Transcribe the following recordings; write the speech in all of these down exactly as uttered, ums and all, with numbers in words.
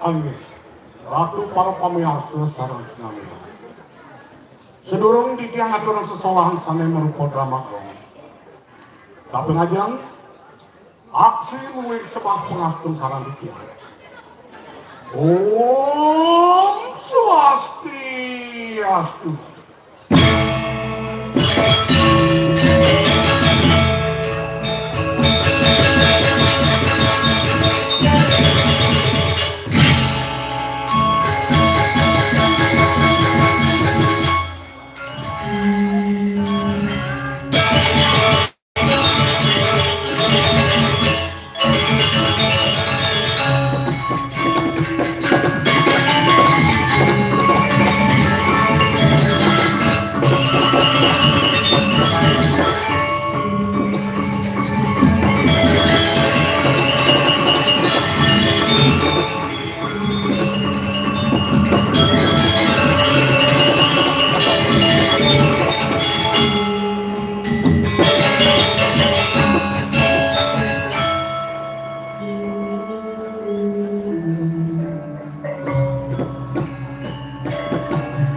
Inggih, Ratu para pamiarsa sareng sinamian. Sadurung titiang ngaturang sesolahan sane marupa drama gong. Kaping ajeng, aksi muwing sembah pangastungkaran titiang. Om Swastiastu.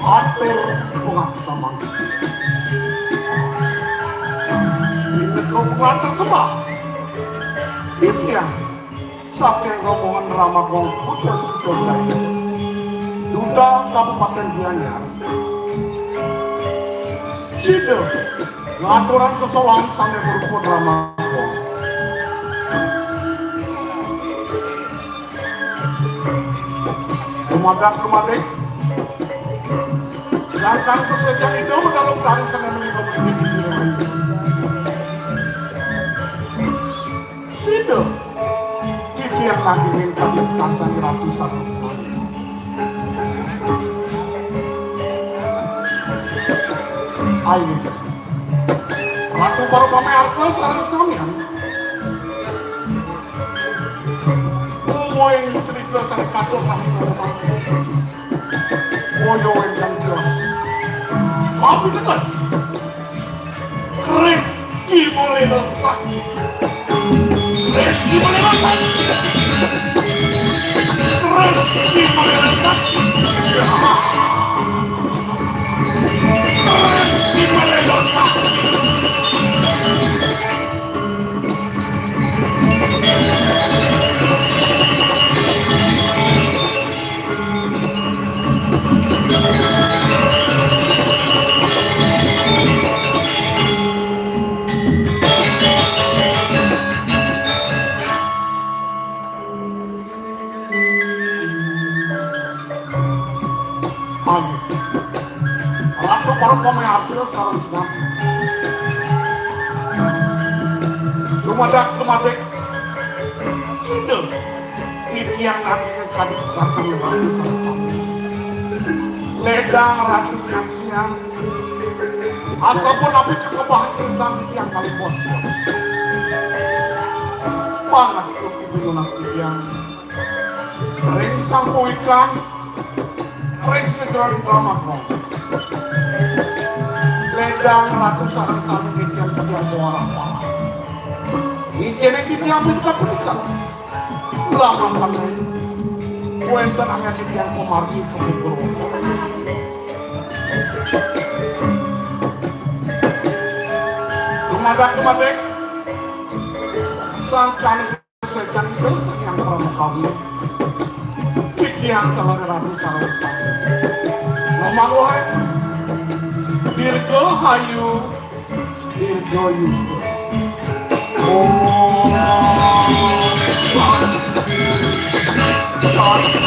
Atur pungaksamangke. Inggih, kuatir sembah titiang saking rombongan Rama Gong Kuda Kuda Daya, Duta Kabupaten Gianyar. Sida ngaturang sesolahan sane marupa drama gong. Dumadak dumadik, sangkan kasejang Ida Batara Betari sane malinggih. Sida titiang nagingin kadi kasane Ratu sareng sinamian. Ayo, Ratu para pamiarsa sareng sinamian. Umuing cerita sane katur rahina mangke. Boyo wénten tios. Mapiteges. Kris Ki Malena Sakti. Kris Ki Malena Sakti. Kris Ki Malena Sakti. Kris Ki Malena Sakti. Ayo. Ratu para pamiarsa sareng sinamian. Dumadak dumadik. Sida titiang nagingin kadi kasane Ratu sareng sami. Ledang Ratu nyangsiang. Asapunapi kakebahan ceritan titiang malih bos-bos. Pangatur pinunas titiang. Ring Sang Pawikan, ring sajeroning Rama Gong. Ledang Ratu sareng sami titiang titiang pawarah-warah. Niki titiang punika-punika. Lamangkane wénten anggen titiang pamargi ka pungkur. Dumadak dumadik. Sangkan Sajan Sang Hyang Parama Kawi. Titiang taler Ratu sareng sami. Nomang wae. Dirgahayu, Dirgayusa. Om Santi, Santi, Santi.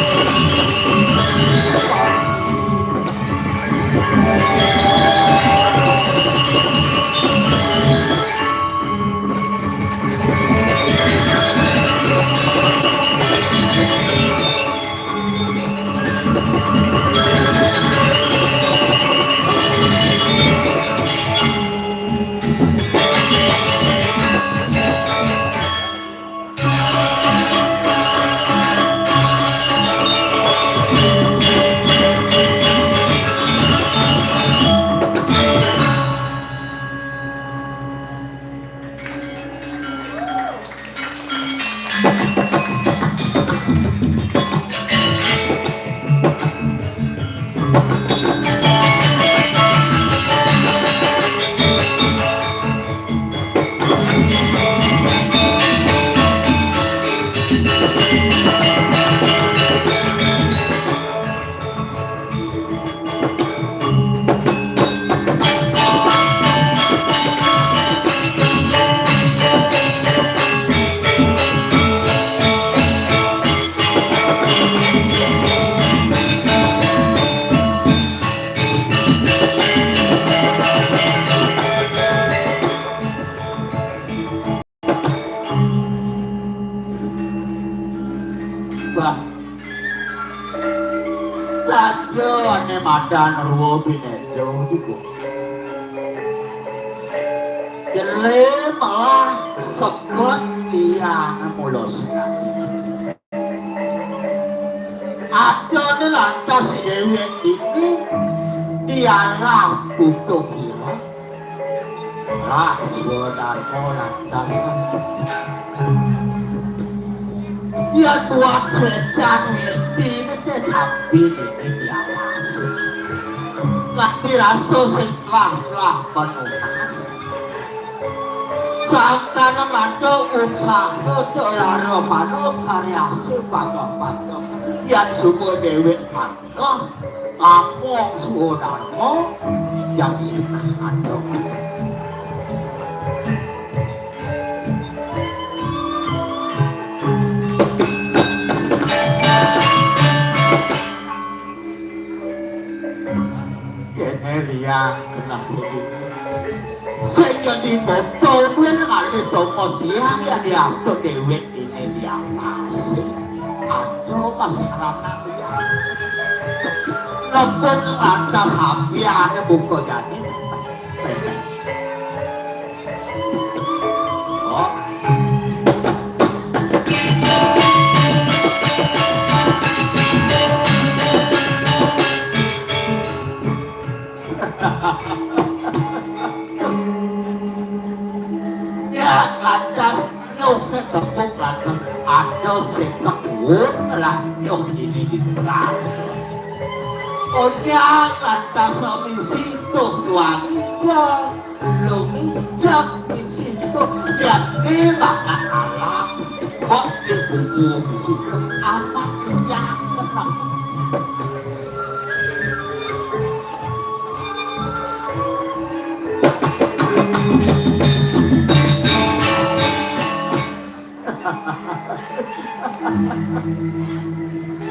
Dan ruwa bineda di gunung. Jele melah sebet liang mula sinadi. Adané lantas si déwék dini di alas Butuh Ireng. Lah, Swadarma lantas. Yén buat swécan witi né té tapi dini di alas. Kanti rasa sing telah-telah panunas. Sangkaning ada usaha dolara manokaryasi pagah-pagah. Yén suba déwék pagah, ngamong Swadarma, jang sinah ada. Kéné liang keneh dini. Sing nyadi koto duwé ngalih tongkos liang ya diasta déwék dini di alasé. Aduh, masih ranah liang. Lembut lantas sampiané buka jani. Pépéh. Oh. Ya, lantas nyuh tepuk lantas ada sing kebun lah nyuh ini di tegal. Onyang lantas misi tuh tuang ija, lung ija misi tuh, yakni makan alam. Kok dikubur di situ amat yang kenal.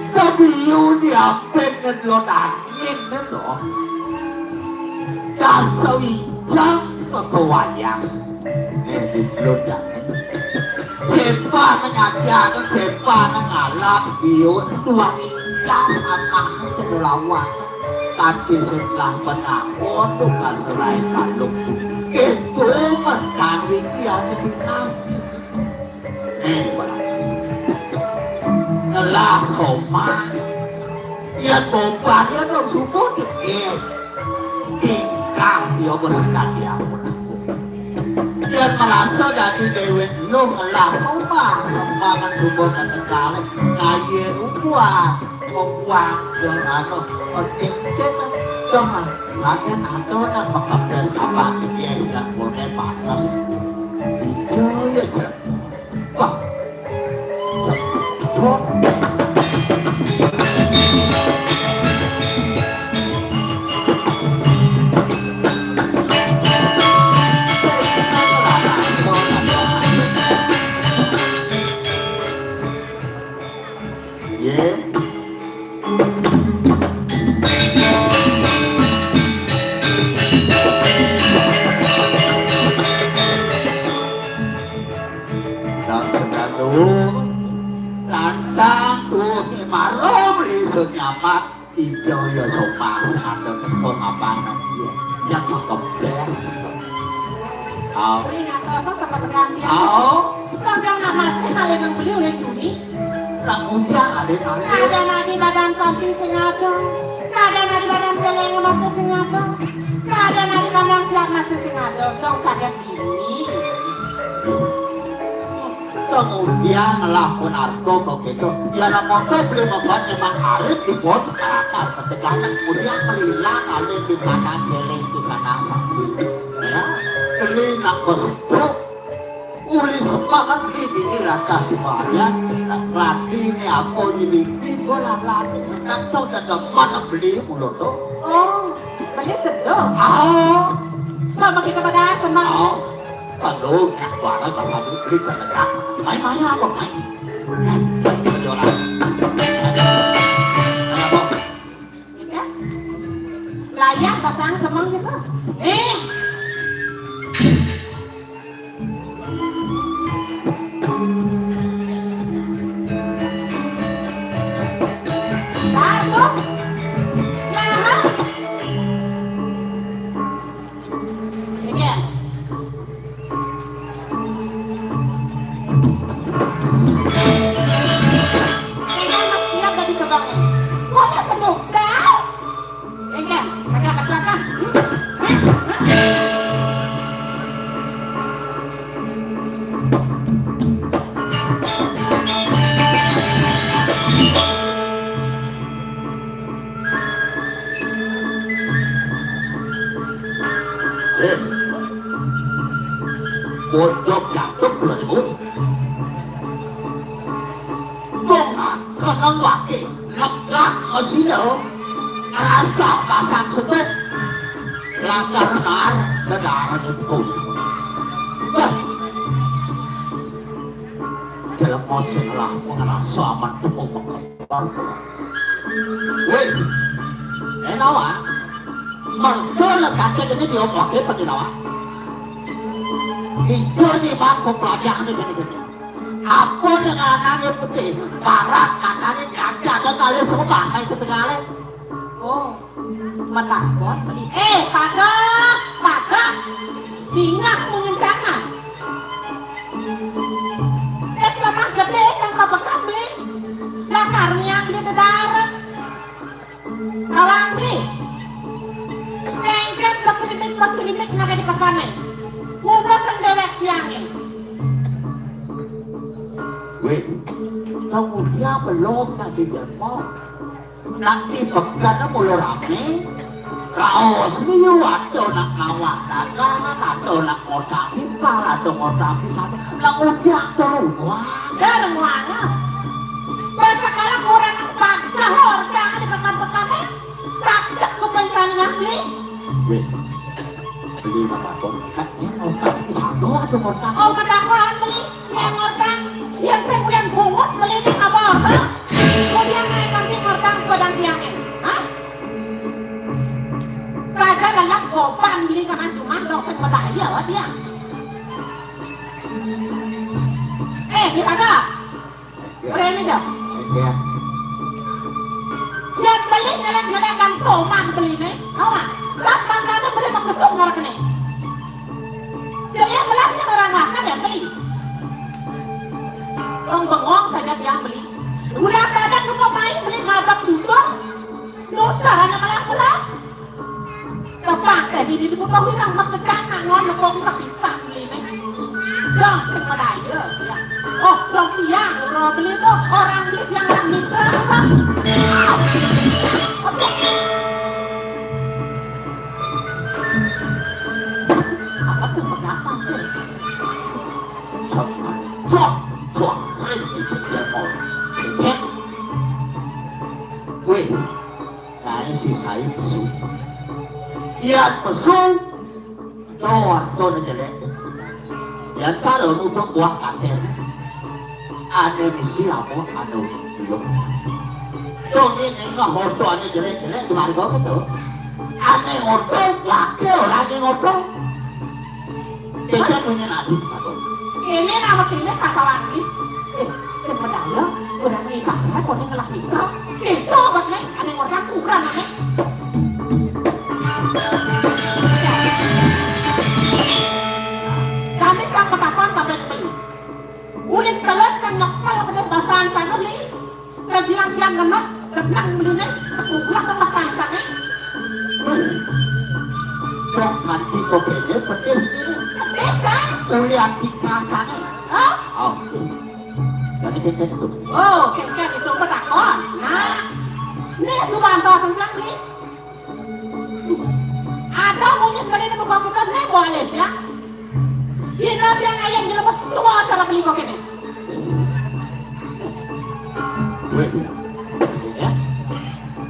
Tapi yu diapit ngen lo daging ngen lo. Dasar ijang kata wayang. Nih, di lo daging. Siapa nang ngajar, siapa nang ngalap, yu tuan ijang sama aja lo lawan. Kanti setelah penakon, lo kaserai kalung. Itu mertan wikian itu nasi. Eh, barang. Ngelah somah. Yén boban, yén dong subuh dikit. Tingkah dia mesti tak diampun aku. Yén merasa dadi déwék lu ngelah somah, sembangan subuh ketegal. Ngayen ubuan, ubuan, yén anu, penting kan, dong, lagi anu nang mekepes apa, iya, iya, boleh panas. Ijo ya, jeruk. Wah. Cepet. Ye. Dang sendalu lantang tuh maro beli senyamat ijo ya sopas ada teko ngabangan dia yang kebles. Au. Ring atosa sama tekan dia. Au. Kondang nama sih malih nang beli oleh Juni. Nak ujar alih-alih. Kadén adi badan sampi sing ada. Kadén adi badan céléng masih sing ada. Kadén adi kandang siap masih sing ada. Dong sadar diri. Kemudian ngelah pun argo kok gitu. Ya, nak motor beli motor emang arit di pot kakar ketegangan. Kemudian melilang alih di kanan céléng di kanan sampi. Ya, beli nak beseduk. Uli semangat beli dini lantas di mana? Nak keladi ni apa jadi bimbo lalat. Nak tahu tak ada mana beli mulut tu. Oh, beli seduk. Ah. Mak, mak kita pada semangat. Ah. Kalau nyak barang pasal beli kena. Mai, mai apa, mai? Mai, mai, orang. Mai apa? Gitu. Layak pasang semang gitu. Eh. Satu. Lahan. Eh, bojog jatuh kula niku. Dong kenal wake, legak masila, rasa pasang sebet, lakar nar, dedara gitu. Wah, jelema sing lah mengerasa aman tepung mengkempar. Weh, enawa, mergo lepake kene diopake penginawa. Ijo di bangku pelajar nih gini-gini. Apa dengan anaknya putih? Barat matanya kagak ada kali sombang kayak ketinggalan. Oh, matakon beli. Eh, paga, paga. Dingah mengencangan. Es lemah gede kan pabekan beli. Lakar niang beli dedaret. Awang beli. Kengken pekrimik-pekrimik naga di pekane. Ngumekeng dewek tiange. Weh, kamu dia belum tadi jatuh. Nanti pekane mula rame. Raos liu ada nak nawah dagangan, ada nak ngortapi pal, ada ngortapi sate. Nak ngudiak terus. Wah. Dah, dah, wah. Pas sekarang orang pagah orang di pekan-pekan, eh. Sakit kepencana ngambil. Weh, beli matakon. Kan yang ngortapi sate ada ngortapi. Oh, matakon beli. Yang ngortang, yang sing kulian bungut beli ini apa apa? Kulian naik kambing ngortang padang tiangnya. Hah? Saja lelak gopan beli kanan cuma dong sing medaya tiang. Eh, dia kagak. Ya. Keren aja. Ya. Yang beli ngelek-ngelekan somang beli nih. Tahu nggak? Sab mangkana beli mengkecung ngarep nih. Jadi yang belahnya orang makan ya beli. Orang bengong saja tiang beli. Udah pada ke pemain beli ngabak dutung. Dutung anak malah belah. Tepang teh di dibutuh wirang mekejana ngon nepung kepisang beli nih. Dong sing medaya ya. Oh, dong tiang ora beli tuh orang beli tiang orang mitra tuh. Oke. Apa tuh mengapa sih? Cok, cok, cok, itu dia mau. Weh, kae sisai pesu. Iya pesu, to ortone jelek. Ya cara nutup buah kater. Ane misi apa anu belum. Dong ini nggak orto ane jelek-jelek di marga apa tuh? Ane orto, wakil lagi orto. Kita punya nabi apa? Ini nama kini kata wangi. Eh, sing medaya, udah nih kakak, kau nih ngelah mitra. Itu obat nih, ane orto kurang nih. Kami kang matapan sampai beli. Ulit telat kang nyepel pedes basaan sana beli. Saya bilang tiang ngenot, tenang beli nih. Sekulah dong basaan sana. Dong ganti kok kene pedes ini. Pedes kan? Ulian tika sana. Hah? Oh. Jadi kene itu. Oh, kene itu matapan. Nah. Nih Subanto senjang nih. Ada monyet beli nama kau kita nih boleh ya. Dia nanti yang ayam jelebet tua cara beli kau kene. Weh, ya,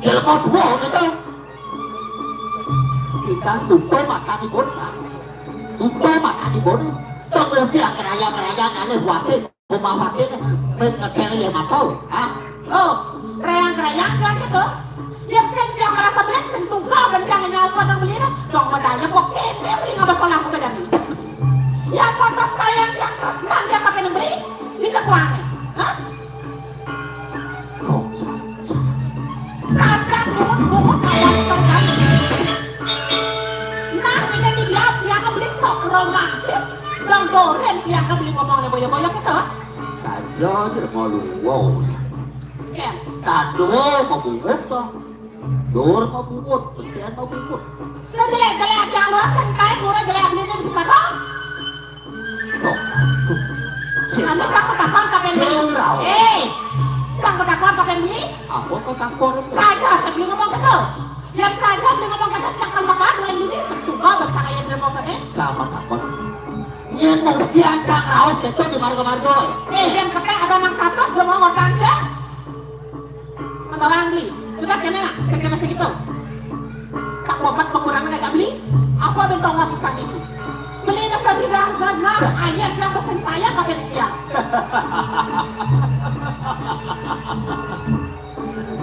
jelebet tua gitu. Kita lupa makan di bodoh. Lupa makan di bodoh. Tunggu dia keraya-keraya ngalih wakil. Kumaha kene, men ngekele ya matau, ha? Oh, kerayang-kerayang kan gitu. Yang sing yang merasa benar sing tunggal dan jangan nyawa pada beli dah. Dong medaya kok kene beli ngapa salah aku jadi. Yang mau sayang yang terus kan dia pakai beli di tekuannya, ha? Oh, saja bungut-bungut awal terjadi. Nah, ini dia yang beli sok romantis. Dong doren tiang beli ngomong boyo-boyo gitu. Saja jelema luwes. Ya. Tanduk mabungut to. Dur mabungut, pentian mabungut. Sejelek-jelek yang lu Anu, cang matakon ka Pén Beli. Sing raos. Eh, cang matakon ka Pén Beli. Apa kok takon? Saja, saya beli ngomong gitu. Yang saja beli ngomong gitu, cang kan makan, lain ini, setuka, baca kayak dia mau pada. Cang matakon. Nyén mungkin cang raos gitu di marga-marga. Eh, yang kata ada nang satu, semua ngotang ya. Pembawaan beli. Sudah kena nak, saya kena segitu. Tak kuat pengurang aja beli. Apa bentong masih kan ini? Beli dasar di benar, benar. Ayah yang pesen saya pakai dia.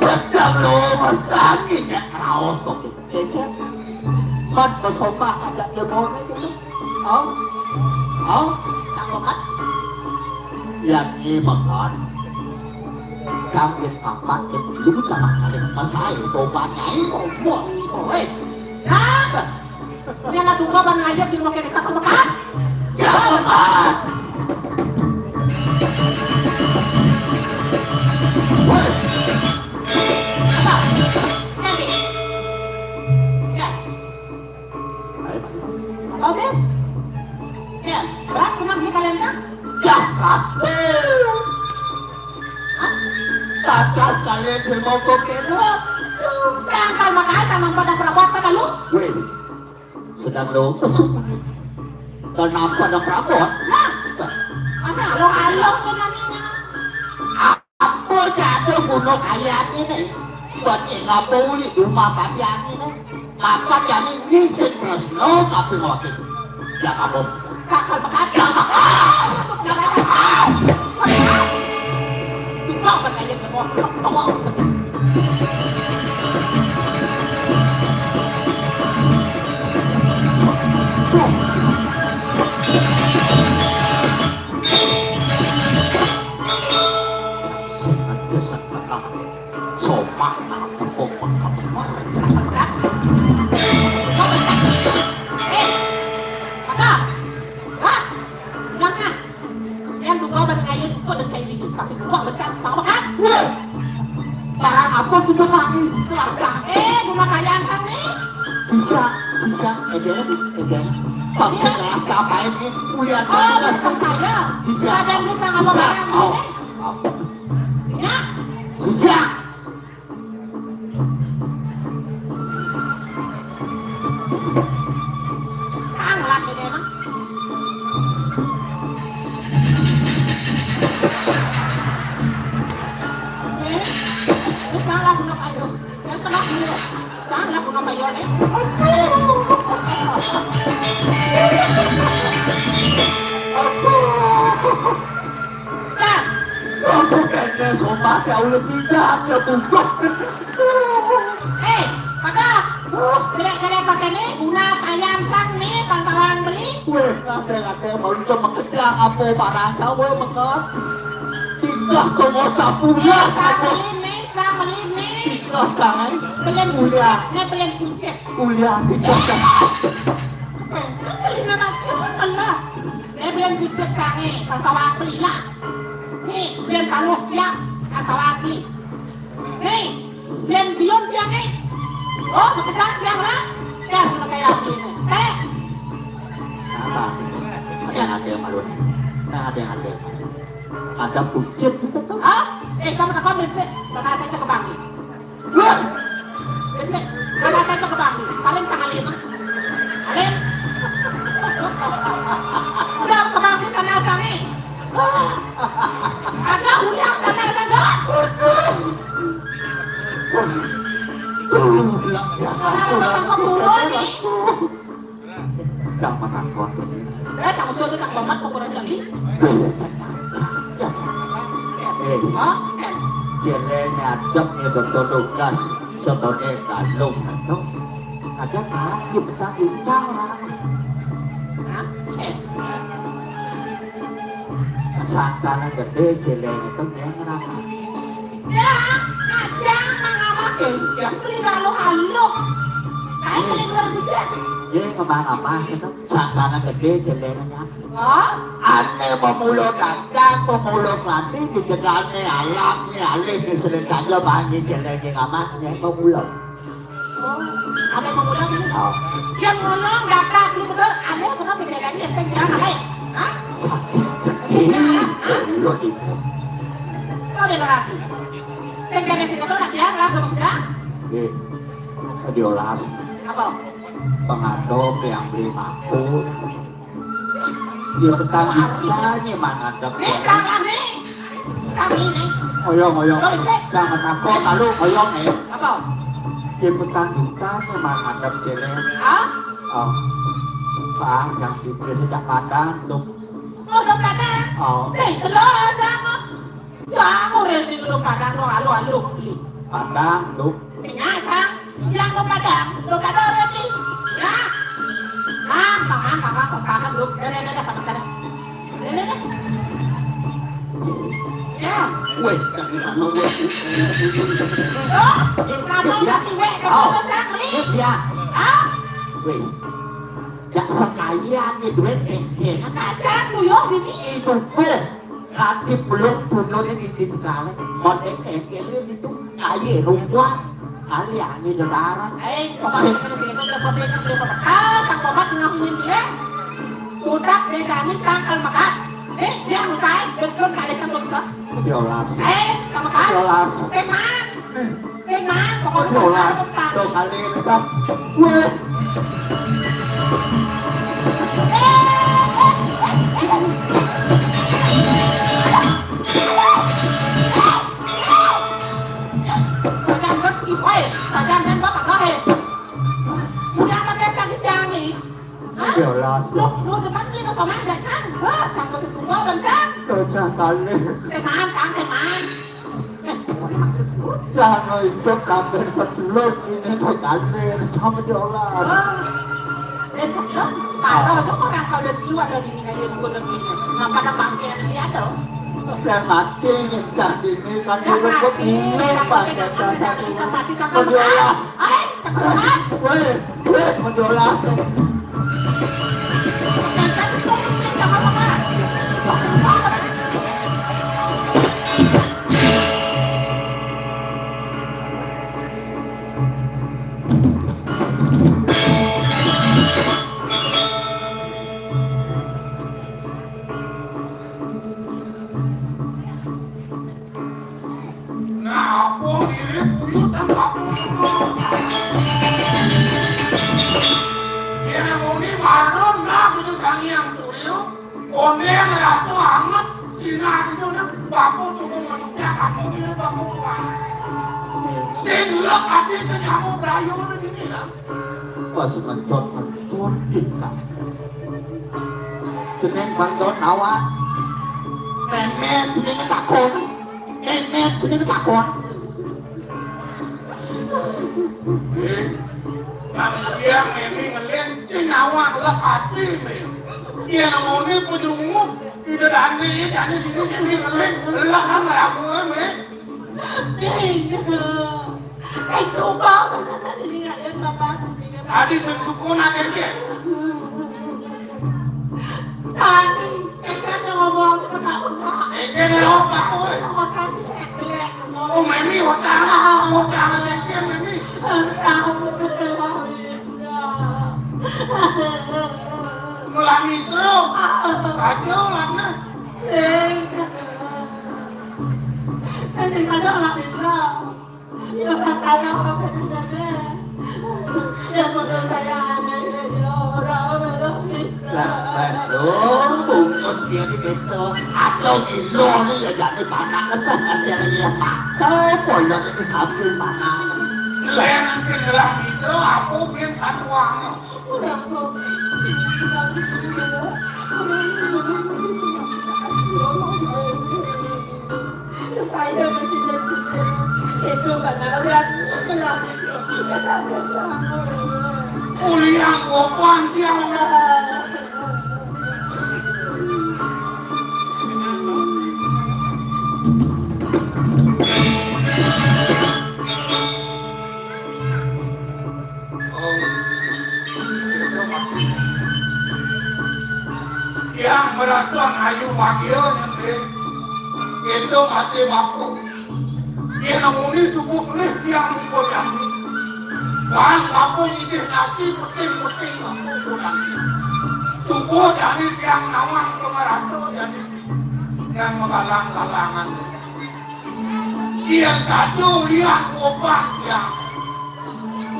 Sedang lo masaknya raos kok gitu. Mat masoma aja dia mau gitu. Oh, oh, tak kuat. Yang ini makan. Sambil papat dan dulu sama kali masai tobat nyai sombong ni boy. Nah, ini anak dua bang ayat di rumah kita tak makan. Ya makan. Woi. Apa? Nanti. Ya. Ayo, Pak. Apa, Bel? Ya, berat kenapa beli kalian kan? Ya, kata. Hah? Tata sekalian dia mau kok kena. Tuh, tangkal makanya tanam pada perabot kan lu? Weh, sedang lo kesungguhan. Kenapa ada perabot? Nah, masa lo ayo kan nanya. Apa jatuh gunung ayat ini? Buat ngapa uli rumah panjang ini? Apa jani ngising tresno tapi ngopi. Ya kamu. Kakal pekat. Ya kamu. Tukang berkaya semua. Sing ada setelah somah nang tepuk pengkemar. Eh, Maka, wah, bilang ah, yang dua bani ayu kok dekat ini kasih buang dekat sama kan? Weh, barang apa juga mani kelaka? Eh, guna kayaan kan nih? Sisa, sisa, eden, eden. Paksa kelaka apa ini? Kuliah. Oh, bukan saya. Sisa. Ada yang bisa ngapa barang ini? Apa? Ya. Sisa. Ang laki dia emang. Eh, ini salah guna kayu. Yang kena dia. Salah guna kayu, eh. Aduh. Aduh. Nah. Aku kena somah kau lebih dah, ya, bukan. Eh, Bagas. Hah? Jelek-jelek kau kene, guna kayang sang ni, pantawang beli. Weh, ngate-ngate mau tu mengejar apa barang kau, weh, mekat. Tidak tu mau sapu, ya, sapu. Beli ni, sang beli ni. Tidak, sang, eh. Beli kulit. Ni beli kulit. Kulit, tidak, sang. Eh, beli nak cuma lah. Ni beli kulit, sang, eh. Pantawang beli lah. Ni, beli tahu siap, pantawang beli. Ni, beli bion tiang, eh. Oh, makejar tiang lah. Tiang sudah kaya begini. Eh. Apa? Ada yang ada yang malu ni. Nah, ada yang ada yang malu. Ada pucet gitu tuh. Ah, eh, kamu tak komen sih. Sana saya cek ke bang. Wah. Sana saya cek ke bang. Paling tangan lima. Paling. Udah ke bang sana kami. Ada ulang sana ada dah. Tuh, lah, ya, sana ada pasang keburu nih. Cang matakon. Eh, cang usul cang bamat ukuran kami. Eh, cang, cang, cang. Eh, hah? Eh, jelé ngadep nih betul tugas. Sotoné kalung atau ada kayu tak ucau lah. Hah? Eh. Sangkana gedé, jelé itu dia ngeramah. Ya, ajang mangamah, eh, yang beli lalu haluk. Kayak beli dua ribu jen. Ye ngemang-ngemah gitu. Sangkana gedé, jelé nanya. Hah? Ané memulo dagang, memulo kelati, dijegalné alap, nih alih, nih sering saja banyi, jelé, nih ngamah, nih memulo. Oh, ada yang mau pulang ini? Oh. Yang ngolong datang beli bener, ada yang pernah kejadiannya, saya jangan lain. Hah? Sakit hati. Iya. Kok Bela Rati. Sing kene sing kedo nak yang lah belum kerja. Nggih. Diolas. Apa? Pengado yang beli mampu. Dia petang ditanya mana ada. Nih, kalah nih. Kami nih. Oyong, oyong. Lo bisa. Jangan takut, lalu oyong nih. Apa? Dia petang ditanya mana ada cewek. Hah? Oh. Pak, yang dibeli sejak Padang, tuh. Oh, udah Padang. Oh. Sing selo aja, Mak. Jangan orang di belum Padang, lo alu-alu. Padang, tuh. Sing aja. Yang lo Padang, lo Padang orang di. Ya. Nah, tangan, tangan, kok tangan, lo. Dah, dah, dah, dah, kamu sana. Dah, dah, dah. Ya. Weh, tapi lama, weh. Oh, lama ya. Tapi, weh, kamu. Oh. Pecah, beli. Iya. Hah? Weh. Dak sekalian ya duit dengdengan aja lu yo dini. Itu kok kaki belum turun ini di Tegalek. Model dengdengan itu aye rumput. Ali aye lebaran. Eh, pokoknya sini sini aja pabrik kan dia pabrik. Ah, kang Bapak ngapain dia? Sudah dia kami kang kalmakat. Eh, dia ngutai betul kali kan bisa. Yolas. Eh, sama kan? Yolas. Seman. Sing, Mang, pokoknya Yolas, sampai to kali ini, Bang. Weh. Sajanten, weh, sajanten bapak gawe. Udah pada kaki siang nih. Hah? Yolas, lu, lu depan dia masuk manja, Cang. Wah, Cang masih tua, Bang, Cang. Cang kali. Seman, Cang, seman. Eh, pokoknya maksud semua. Jangan hidup ngambil kecilon ini tuh kan, nih, sama diolah. Oh. Dan kecilon, parah aja orang kalau udah dulu ada di ninggalin gue dan ini. Nggak pada bangke yang dia tuh. Dan mati yang jadi ini kan. Ya, hidup mati, gue bingung, yang mati, Pak, yang mati, dasar yang mati, yang mati, yang mati. Diolah. Eh, cakep banget. Weh, weh, mau diolah. Nah, apa mirip uyut dan apa semua? Yen muni marun nah gitu Sang Hyang Surya, konden rasa anget, sinar itu nek bapa tuku ngeduknya kamu mirip bapa kuat. Sing lek ati ke nyamu brayu udah dini lah. Pas ngencot-ngencot kita. Jeneng bantot awak. Memet jenenge takon. Memet jenenge takon. Eh, nang dia memi ngeling sing awak lek ati me. Dia namone pujrungu. Ida dane dane sini memi ngeling lek ngrabu me. Ding. Sing tuba bener dadi ngayan bapakku, ding. Adi sing sukun ade sih. Tadi, Egan yang ngomong, pengak-pengak. Egan yang ngomong, Pak, oi. Ngomong tadi, eh, belek, ngomong. Oh, Memi, utang, utang, Egan, Memi. Utang, utang. Melah mitro. Kacau, Lana. Sing. Sing kacau, melah mitro. Ya, sakana apa bener. Ya, menurut saya aneh, ya, orang melok. Lah, lah, lho, bungkut dia di gitu. Atau gila nih, ya, jadi panak lepas nanti ya. Atau polon itu sambil panak. Lah, nanti gelah mitro, apa biar satuan. Saya masih bersyukur. Itu bana orang telah. Kuliah gopan siang. Oh, itu masih. Yang merasa ayu bahagia nyampe. Itu masih baku. Dia namuni subuh kelih dia lupa jami. Bang, bapu nyidih nasi peting-peting bapu jami. Subuh jami tiang nawang pengerasa jami. Nang magalang-galangan. Yén saja ulian goban tiang.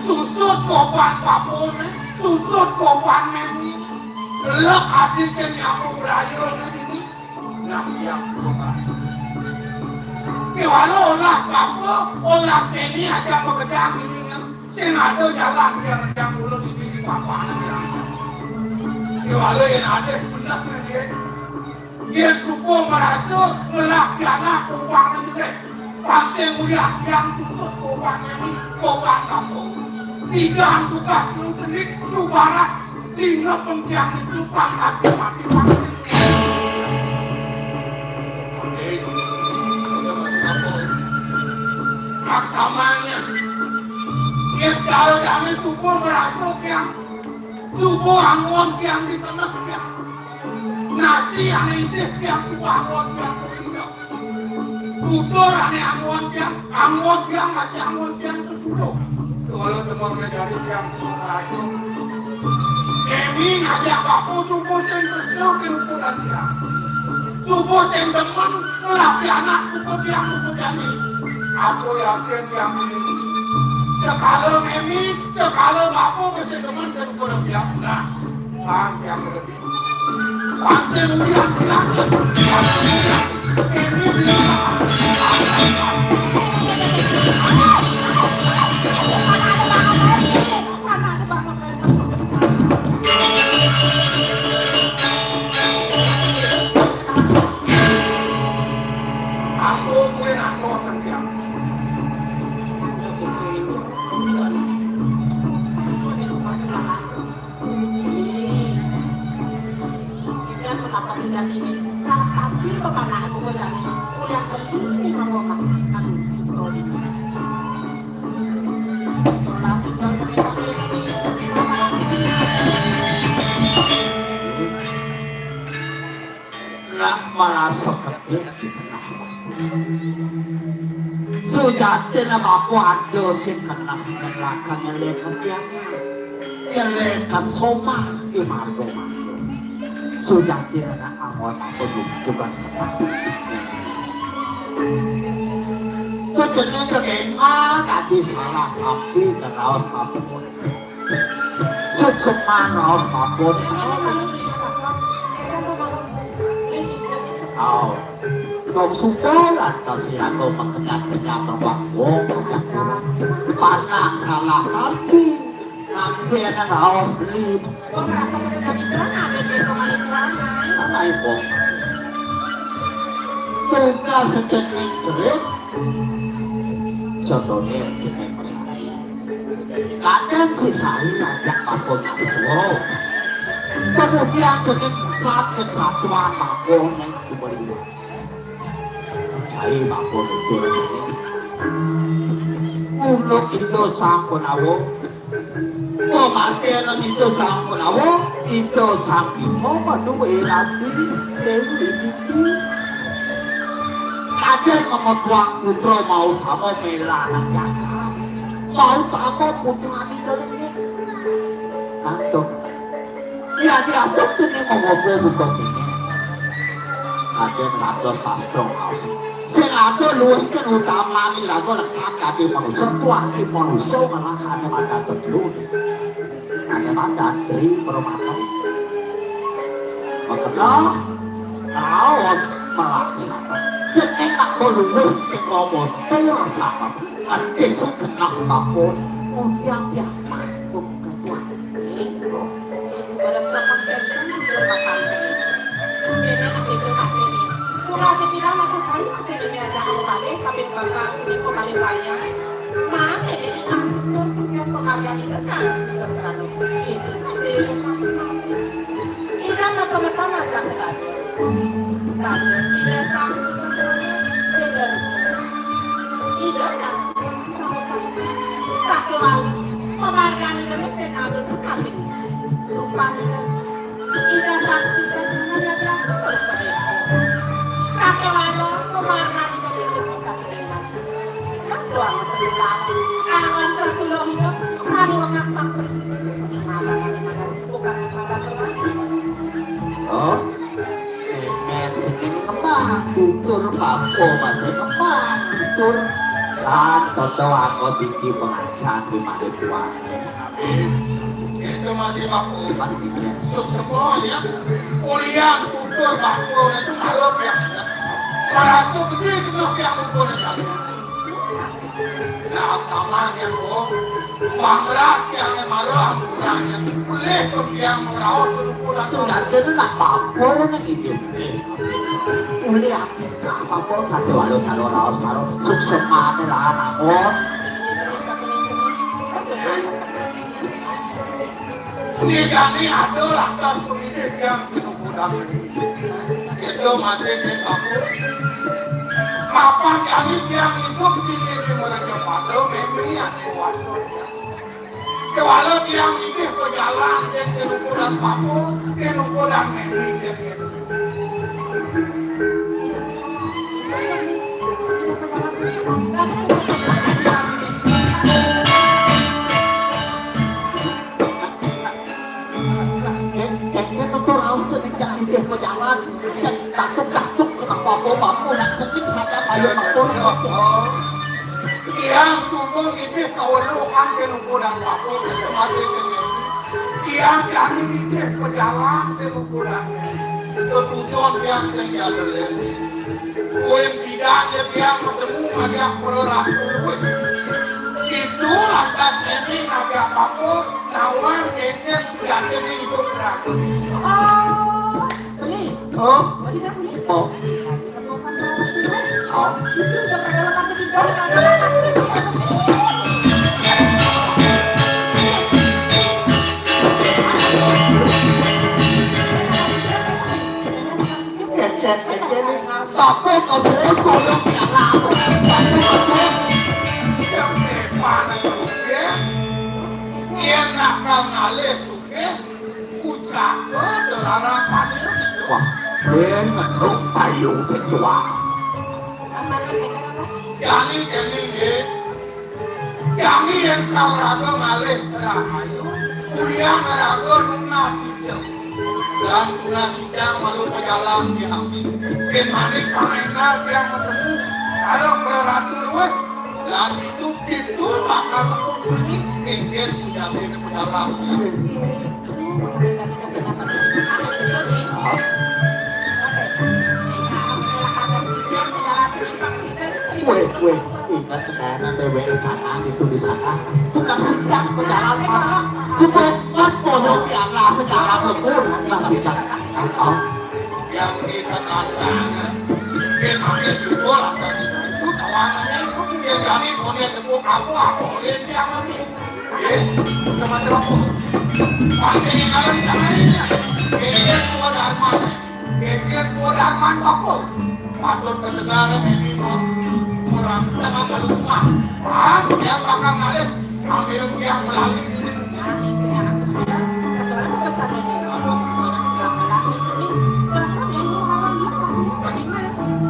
Susut goban bapane, susut goban mémi. Lek adi kén nyambu brayane dini. Nah, tiang suba ngrasa. Kéwala olas bapa, olas mémi ajak makejang dini kan. Sing ada jalan tiang ngejang mula dini di bapane tiang. Kéwala yén ada bener né dia. Yén suba ngrasa ngelah pianak goban jelek, pang sing ulian tiang susut goban mémi, goban bapa. Tigan tugas nu tenik, nu barak, dina pengtiang itu pangkat mati pang sing. Laksamanya. Yén kala dane suba ngrasa tiang, suba angon tiang di tengah tiang. Nasi ané idih tiang suba angon tiang pepindah. Tutur ané angon tiang, angon tiang nasi angon tiang sesuruh. Kala temon né jani tiang suba ngrasa. Mémi ngajak bapa suba sing tresna kaluhuran tiang. Suba sing demen ngelah pianak buka tiang buka jani. Apa yasin tiang ini. Sekala mémi, sekala bapa sing demen kaluhuran tiang. Nah, pang tiang mengerti. Pang sing ulian tiang. Mémi dia. Mana ada banget. Aku kuwi nang kosong ya. Ikan menapa tidak ini? Salah tapi bapak nak aku jadi. Kuliah penting ini kamu masih aduh. Nak marasa kebet di tengah waktu. Sujatine bapa ada sing kenah nyelakan nyelehkan pianak. Nyelehkan somah di marga-marga. Sujatine nak angon apa juga kenah. Kucene kegengal tadi salah tapi keraos apa. Suksman raos mabur. Au. Kok suka lantas iraga makenyat-kenyat rebak wong ajak kurang. Panak salah tapi. Nampi ana raos beli. Wong ngrasa kepenyakit doang, habis itu malah kurang. Ana ibu. Tugas sejening cerit. Contohnya jening mesari. Kadén si Sai ngajak bapa nyampura. Kemudian jening sat kesatuan bapa ning Sumberliwat. Sai bapa nutur jening. Uluk itu sampun awu. Pematénan itu sampun awu. Itu sang Bima madué rabi Déwi Bibi. Kadén ngemetuang putra mau tama mélanan jagat. Mau tama putrane deling. Ngantuk. Ya diatur tuni mengopo buka kene. Kadén raga sastra ngaos. Sing ada luwih kan utamane raga lekad dadi manusa, tuah di manusa malah ane madan telu. Ane madan tri permata. Makena raos melaksana. Jeneng nak luwih kena motor sama. Ati sing kenah mapun, udiang piamat buka tuan. Terus berasa penggantian di rumah tangga. Memang itu masih ini. Kurang sepira masa saya masih ini aja kamu balik, tapi bapak ini kok balik bayar. Mana ini nak turunkan penghargaan itu sangat sudah seratus. Itu masih ini sangat semangat. Ida masa depan aja aku tadi. Saja Ida sanksi kesemuanya beda rupa. Ida sanksi kamu sanksi. Satu wali, penghargaan Ida sing alun kabeh. Rupa Ida. Ida sanksi kesemuanya jelas betul. Satu wali, penghargaan Ida beda rupa kabeh. Ketua menteri lalu. Awan sesuluh Ida, mari wekas Pak Presiden. Bukan yang pada Oh, memer jenenge ngembang. Tur bapa masih kepantur. Lan tata anggo tinggi pangancan di made puane. Amin. Itu masih bapa. Cuman dikit. Suksma ya. Ulian tutur bapa itu malu ya. Merasa gede kena yang buku ni. Nah, sama nian, Bo. Pangras tiang ne mara ampurang nian. Pelih pun tiang mau raos ke duku dan sudah kena nak bapa nak hidup ni. Ulih akhir ka bapa sate walu calo raos maro. Suksma ne lah namun. Ni jani ada lantas pengidih tiang ke duku dan Ento masih ké takut. Kapan kami tiang idup di, di, di Mercapada, mimi ati kuasa tiang. Kéwala tiang idih pajalan, yén tinuku dan papu, tinuku dan mimi, yén, yén. Kén, kén, kén, apa raos cening jak idih majalan? Kén datuk-datuk kenapa apa-apa nak cening saja ayo matur. Tiang suba ngidih kaweruhan ké nuku dan papu, ké masih ké nyepi. Tiang jani ngidih pajalan ké nuku dan nyepi. Ketujuan tiang sing jadul ini. Buin bidan ya tiang matemu ngajak pereratu luwih. Itu lantas Emi ngajak papu, nawang kénkén sujatiné idup raga. Oh, beli. Oh. Beli dah, beli. Oh. Oh. Itu udah pada lepas begitu. Kénkén, kénkén, tapi kau suruh tolong ya langsung. Tapi kau suruh. Yang sepan ayo, ya. Yén nak kang ngalih sugih, usaha delarapan. Wah, ben ngeruk payu ketua. Jani, jani, nggih. Jani yén kang raga ngalih rahayu, kuliah raga nunas ijeng. Lan nunas ijeng malu pajalan jani. Yén manik pangénggal tiang matemu, karo praratu luwih. Lan itu, itu bakal kepung nanging kénkén sujatiné pedalang. Wéh, wéh, ingat tenan déwéké kanan itu di sana. Tukang sidang pejalan mana? Sumpah, kan bodoh ya Allah sekarang lembur. Tukang sidang. Yang kita tantangan. Dia pakai syukur atas itu, itu tawanannya. Dia kami konek tepuk apa, apa, dia, dia mami. Eh, kita masih waktu. Masih di dalam tangannya. Geger Swadarman. Geger Swadarman apa? Patut ketegalan ini, kok. Orang tengah kalau rumah. Wah, dia bakal ngalih. Ambil tiang melalui diri.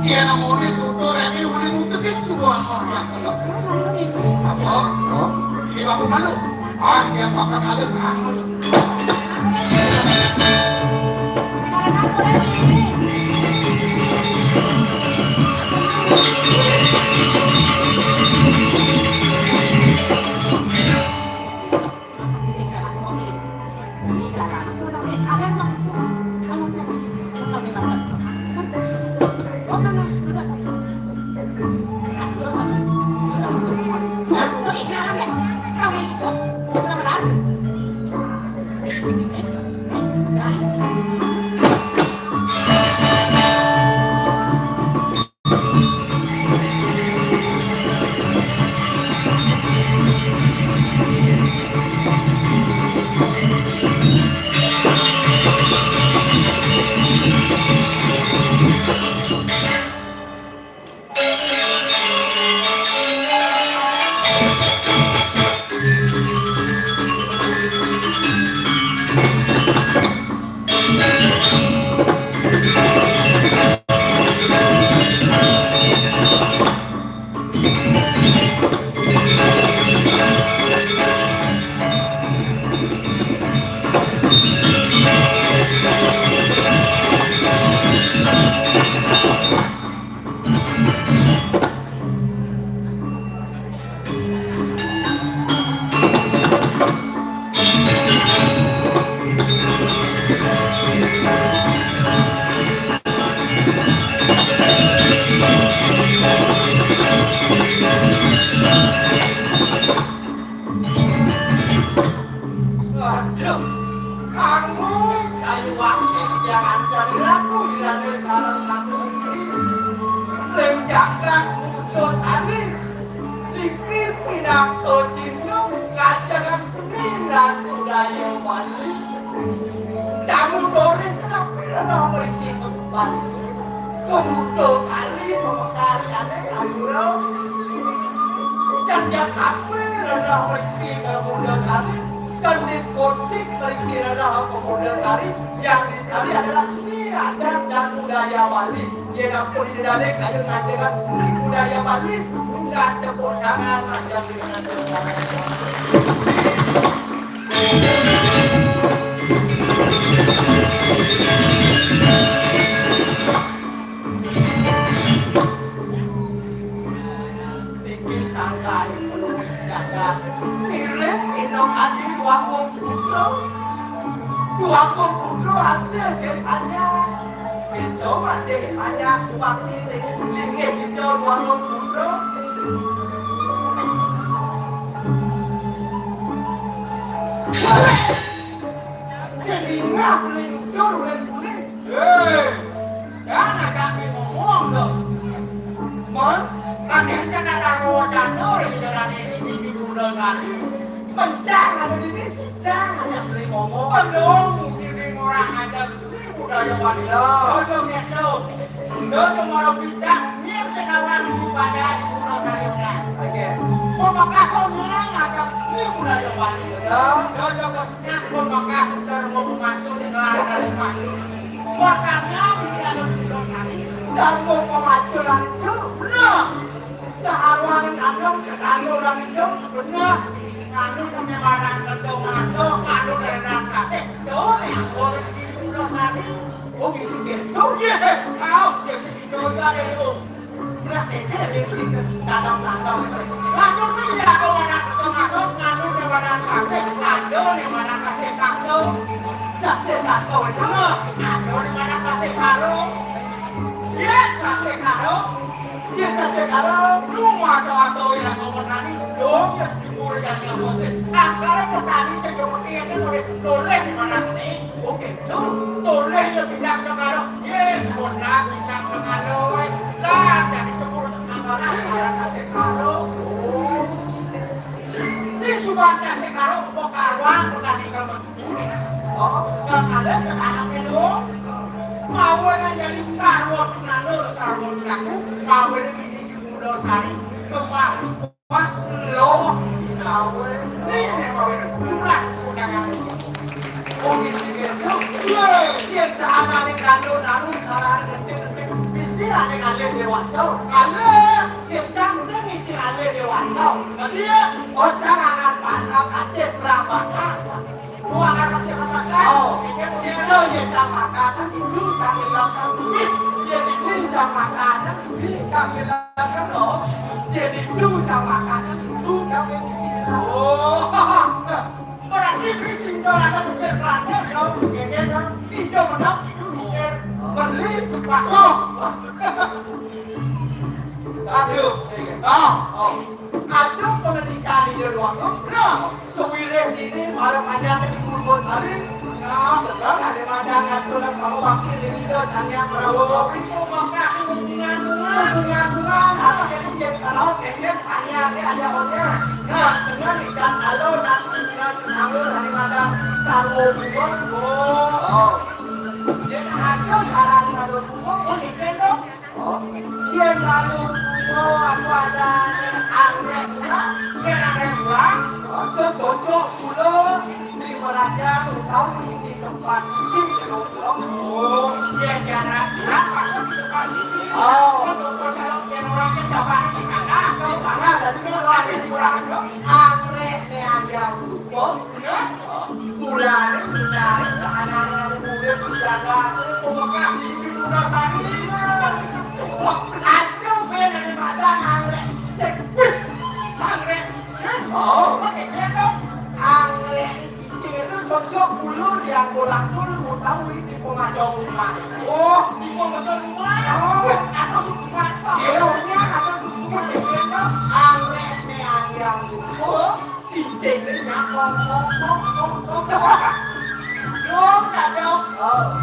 Iya, namanya tutur, ini uli mutekin semua orang. Apa? Oh? Ini bapak malu. Ah, dia bakal ngalih sama. Wakil yang antar ratu irane sareng sami. Ring jagat Murda Sari, niki pinaka cihna ngajegang seni lan budaya Bali. Tamu turis napi rena mriki ka Bali? Ka Murda Sari, pamekas jane Madura. Jani kape rena mriki ka Murda Sari? Kan diskotik mriki rena ka Murda Sari. Yang dicari adalah seni adat dan budaya Bali. Yen ampun Ida Dané kayun ngajegang seni budaya Bali, nunas tepuk tangan majeng dengan tepuk tangan. Niki sangkaning penuh dagang. Ngiring ina kadi Dwagung Putra. Dwagung Putra asih ket panjang. Kita masih banyak subakti ning linggih kita Dwagung Putra. Sing dingeh beli nutur ulih-ulih. Hei, jangan kami ngomong dong. Mon, kan yang kena taruh wacana oleh Ida Dané ini di Bunda Sari. Mencang ada di sini, si cang ada beli ngomong. Belum, ini orang aja. Budaya Bali. Iya. Aja ngeto. Ndo cuma lo picak, nyir sekawan dulu pada di Pulau Sariongan. Oke. Pemekasannya ada seni budaya Bali. Iya. Ndo coba sekat pemekas, ntar mau pemacu di ngelarang pemacu. Makanya ini ada di Pulau Sari. Dan mau pemacu lagi tuh. Benar. Saharuan anu, anu lagi tuh. Benar. Anu pememanan gedung masuk, anu dalam sasih. Tuh, yang boleh di Pulau Sari. Oh, bisi gitu. Iya, eh, tahu, ya si Joy ada itu. Belah keke dia di dalam-dalam itu. Nganu tuh ya, ada mana termasuk, nganu di mana kasih, ada di mana kasih kasih. Kasih kasih itu. Nah, ada di mana kasih karo. Iya, kasih karo. Iya, kasih karo. Lu masa-masa udah kau petani, dong ya sepuluh yang yang bosen. Angkara petani sejometin itu boleh, boleh di mana nih? Oke, tuh, boleh ya pindah ke karo. Yes, bola pindah ke karo. Lah, dari cepur ke karo, lah, salah kasih karo. Ini sudah kasih karo, kok karuan, kok tadi kamu cepur. Oh, kang ada ke tanamnya lo. Mau yang jadi sarwa tunanur, sarwa tunaku. Mau yang ini di muda sari, kemah. Wah, lo, gawe. Nih, nih, gawe. Bulat, bulat. Oh, di sini, tuh. Iya. Iya, sahana nih, kandung, naruh, sarana, ngetik, ngetik. Bisi, ane, ngalih, dewasa. Ngalih. Iya, cang, sing, isi, ngalih, dewasa. Nanti, ya. Oh, cang, angan, panah, kasih, berapa, kan? Buah anak siapa makan? Oh, itu dia cang makan, itu cang bilang kan. Ih, dia ini cang makan, ini cang bilang kan, oh. Dia itu cang makan, itu cang bilang. Oh, berarti bising dong, ada pikir pelanggar, dong. Ini dong, hijau menang, itu mikir. Beli, bakso. Aduh, ah, oh. Aduh, pendidikan ini doang. Nah, sewirih ini, malam ada di Purwosari. Nah, sedang ada madang ngatur, kamu bakti di Ida Sang Hyang Prabu. Terima kasih, hubungan-hubungan. Hubungan-hubungan, apa jadi jet terus, kayaknya tanya, ini ada orangnya. Nah, senang ikan kalau nanti dengan alur hari madang sarwo dua. Oh. Dia nak ada cara dengan alur dua, oh, ini kan, dong. Oh, yen lamun kula aku ada anggrek kula, yen anggrek kula, ada cocok kula di Merajang utawi di tempat suci, kula. Oh, yen jalan kula, aku di tempat suci. Oh. Untuk kalau yen orang ke Jawa di sana, di sana, jadi kula ada di Merajang. Anggrek ne ada puspa. Mulane, mulane, sahanane urip dijaga, pemekah iki pun rasane. Aduh, ben ada madan anggrek cicing. Wih, anggrek cicing. Oh, pakai gendong. Anggrek cicing itu cocok dulu diangkul-angkul utawi di pemajau rumah. Oh, di pemajau rumah. Oh. Wih, aku suka. Iya, aku suka. Anggrek ne anggrek. Oh. Cincin ini nyakong, kong, kong, kong, kong. Dong, sadok. Oh.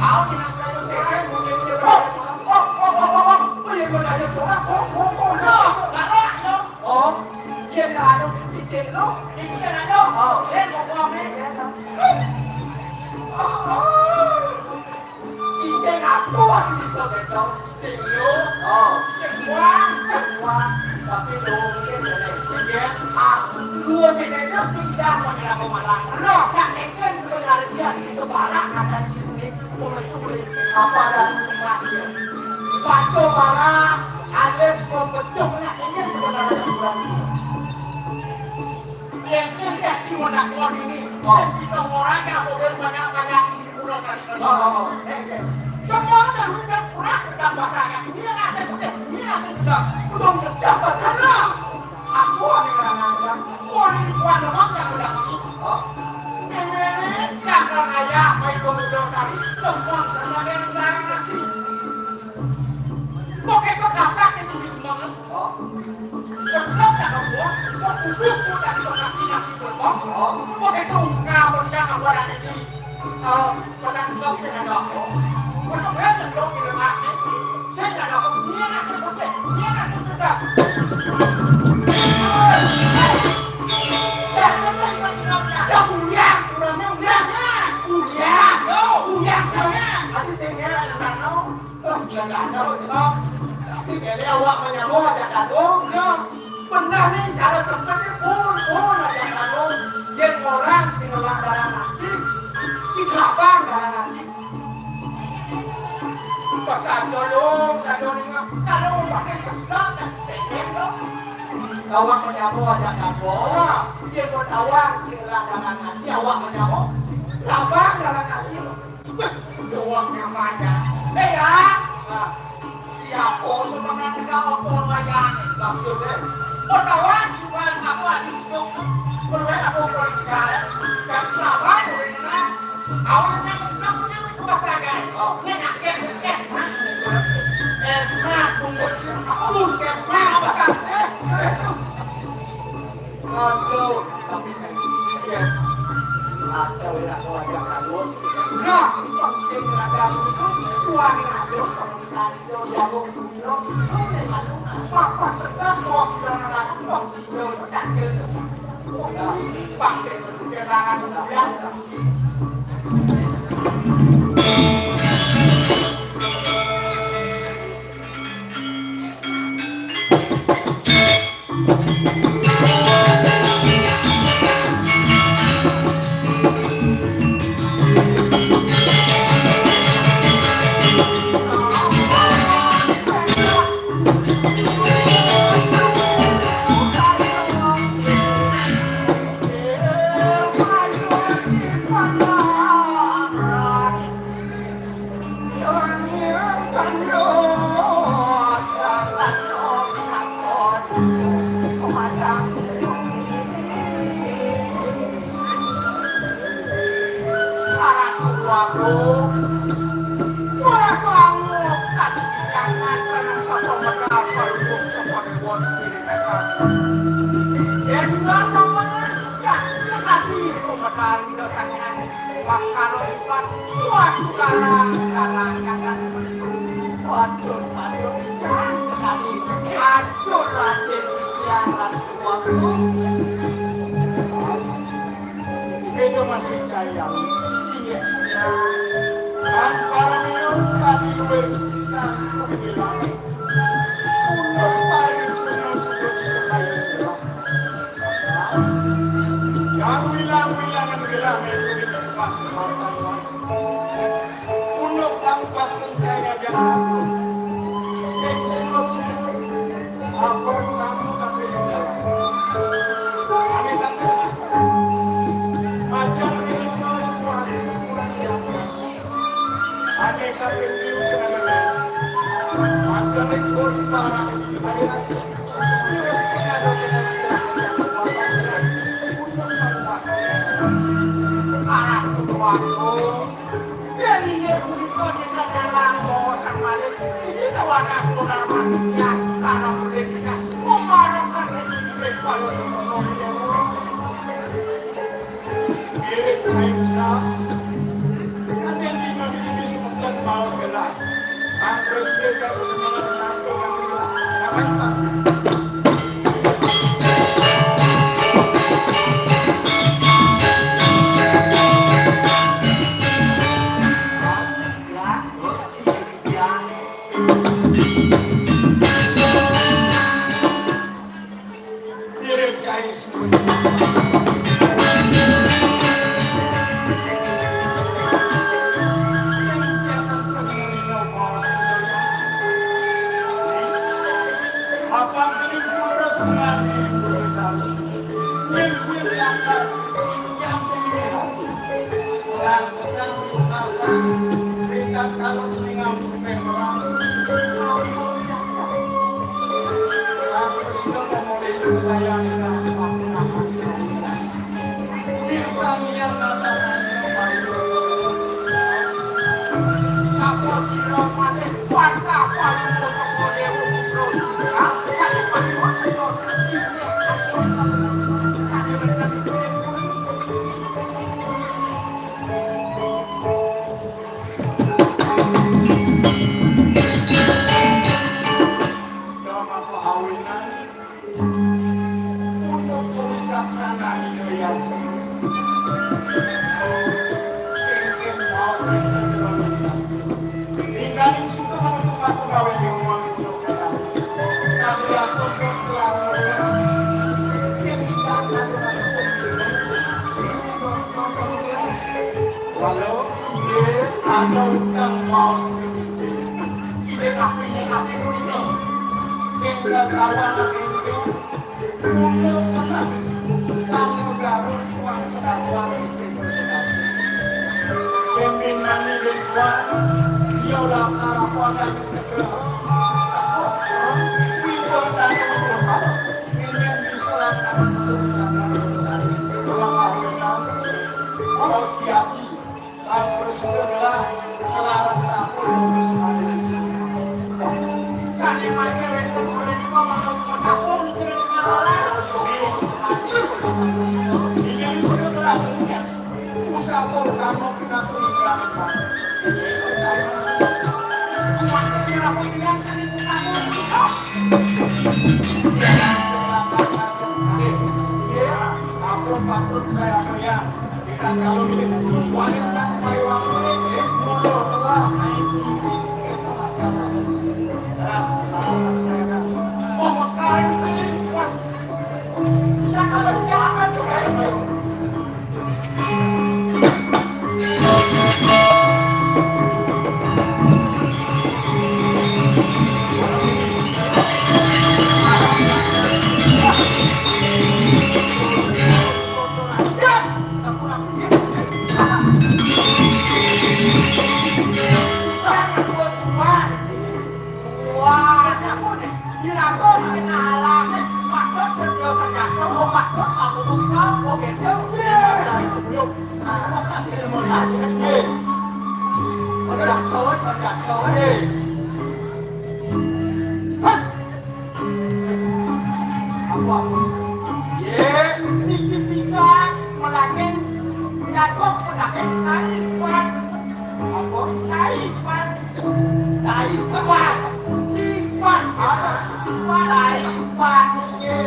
Tahu dengan kayu cekek, mungkin dia beraya curang. Oh, oh, oh, oh, oh. Oh, iya, beraya curang. Kok, kok, kok, kok. Galak, galak, ya. Oh, iya, dah ada cicit lu. Itu kan ada. Oh. Eh, mau gua ambil. Iya, dah. Oh, oh. Cicing aku, aku bisa gendong. Cicing lu? Oh. Cicing gua. Cicing gua. Tapi lu mungkin nenek. Iya. Ah, lu bedanya sih dah mau nyerang pemalasan. Lo, tak mungkin sebenarnya di sebarang ada cilik, mau mesulit. Apa ada rumahnya? Paco bara, alias mau pecah, nak ini sebenarnya kurang. Yang sudah cuma nak ini. Oh. Sing kita orang yang boleh banyak-banyak Oh, oh, oh. Eh, eh. Semua udah udah kurang, udah bahasa agak. Iya, nasi udah, iya, nasi udah. Udah udah bahasa agak. Aku ada orang agak. Wah, ini kuat banget yang udah ini. Oh. Ini, ini, jangan ayah, main pemuda sari. Semua, semua yang udah nasi. Pokoknya kau dapat itu di semua. Oh. Kau siap tak kau buat? Kau putus, kau tak bisa kasih nasi buat kau. Oh. Pokoknya kau ungkap, kau siap kau buat ada di. Eh, pada enggak sih ada aku. Pada berapa enggak di rumah ni? Saya tak ada aku. Dia nak sebut deh. Dia nak sebut dah. Dah, sampai kau tinggal dah. Dah, pulang. Kurangnya pulang. Pulang. Yo, pulang. Jangan. Ada saya ni, ada tahu. Oh, jangan ada, oh. Tapi kali awak menyambung ada tahu. Yo. Pernah ni, cara sempit ni, pun, pun ada tahu. Yang orang sing ngelak dalam nasi, sing kelabang dalam nasi. Pasal tolong, saya tolong. Kalau mau pakai kesudah, tak pengen dong. Awak menyambung ada tahu. Dia buat awak sing ngelak dalam nasi, awak menyambung. Labang dalam nasi. Doang namanya. Eh, ya. Nah, ya, oh, semangat kita apa, Raya? Maksudnya, pertawaan cuma aku habis dong. Pertawaan aku politika, ya. Dan pertawaan, ya, kan? Awalnya aku sudah punya itu pasangan. Oh, ini nak kes, kes, mas. Es mas, bungkus. Apa bungkus, kes mas? Apa sih? Eh, eh, itu. Aduh, tapi kan, iya. Ada wira keluarga Carlos. Nah, pangsin ragamu itu, tuan ragamu, pangsin itu, jawab putra, situ, dan masuk. Papan tegas, bos, dan anak, pangsin itu, dakil, semua. Nah, pangsin itu, kehilangan, ya. Para keluarga, para sanggup, kan jangan pernah satu modal perlu kepada buat diri mereka. Ya juga teman juga sekali pemodal dosanya. Pas karo ipat, puas galang, galang, galang. Waduh, waduh, pisan sekali. Aduh, Raden Pikiran, Raden Wagung. Mas, beda masih cayang. Iya. Dan para minum kami luwih, dan kami bilang, untuk pari punya suku cita kayu bilang. Yang wilang-wilangan wilang itu di tempat makan waktu. Untuk kamu bakal cahaya jangan aku. Sing suruh-suruh. Apa kamu tapi di dalam. Kami tak kenal. Macam ini kau kurang kurang diatur. Ane kaping telu sing ada. Mangkane kori parang adi nasi. Urip sing ada kena sirah. Parang kudu aku. Yen inggih punika nyekel dalang bawa sang Malik, iki tawadah solar manusia, sarang kulit kita, memarukan ring kulit kalau dikono dewa. Mirip kain besar, kadang dina dikini semeton. Pesan, pesan, berikan kalau telinga memperang. Aku sudah memulai saya dengan waktu makan. Kita niat kata sapa sira maneh patah paling bocok model terus. Ah, saya patut terus. Saya Drama pahawinan untuk kewicaksana Ida Hyang Jaya. Kengken raos ring sedera ning sastra. Ringganing suka menutup aku gawe nyuwun untuk kenal. Kami rasa untuk kelamar. Yen tidak kandungan hukum. Walau, nggih, ana utang maos. Ide tapi, ide tapi punika. Sing tertawa lagi itu, punya pernah. Kamu garut, uang kedatuan, itu sedang. Pimpin mani di luar, dia udah karapan dan segera. Takut, wibuan dan wibuan. Ini yang diserahkan untuk menangani urusan. Kalau kawin, harus diakui. Lan prasida gelah kelaran tapur wis mati. Sané mangke wénten punika mangke tapur kira-kira. Inggih prasida gelah. Usaha kamu pinatu ingkang. Kumaha kira-kira pinang saking utama punika? Iya, langsung lapar masuk. Iya, ampun, ampun, saya akan ya. Kita kalau ini wanita pariwangi, eh, mulo telah naik tinggi, eh, telah siapa? Nah, saya kan. Oh, maka ini, wah. Kita kalau jangan tuh, eh. Wah, aku nih, dilakukan dengan alasan, patut sedia senjata, oh, patut aku buka, oh, gitu. Iya. Senjata, senjata. Hah? Apa, apa? Ye, niki bisa melangin nyatup pedagang taipan. Apa? Taipan. Taipan. Tipan. Ah, tipan. Taipan, ye.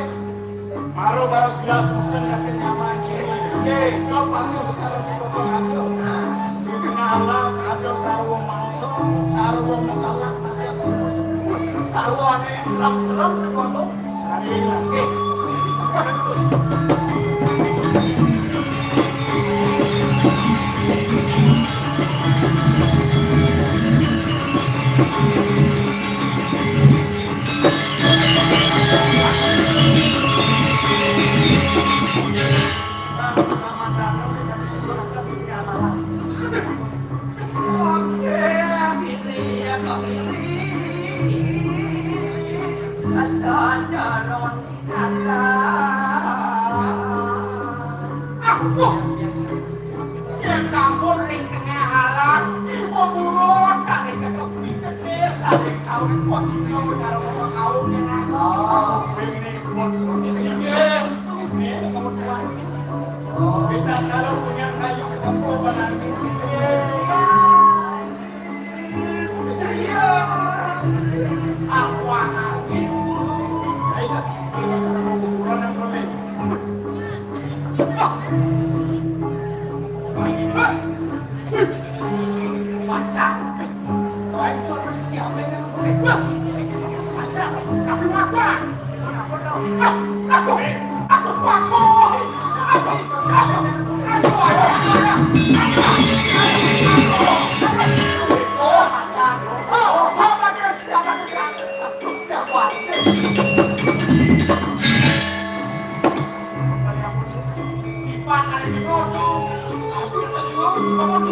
Maro baros gelas mungkin tapi nyaman, ye. Ye, kau pamit kalau kita pengaco. Nah, alas ada sarwa mangsa, sarwa mengkalak. Sarwane serem-serem niku, Agung. Nggih. Oke, akhirnya kok ini. Sajaron alas. Aku, yen sampun ring tengah alas, pemurut saling ketok dikete, saling saling pocino karo wong kaum yang aku. Oh, ini kuat. Iya, ini kebetulan. Oh, kita kalau punya kayu ketemu penanti. Iya.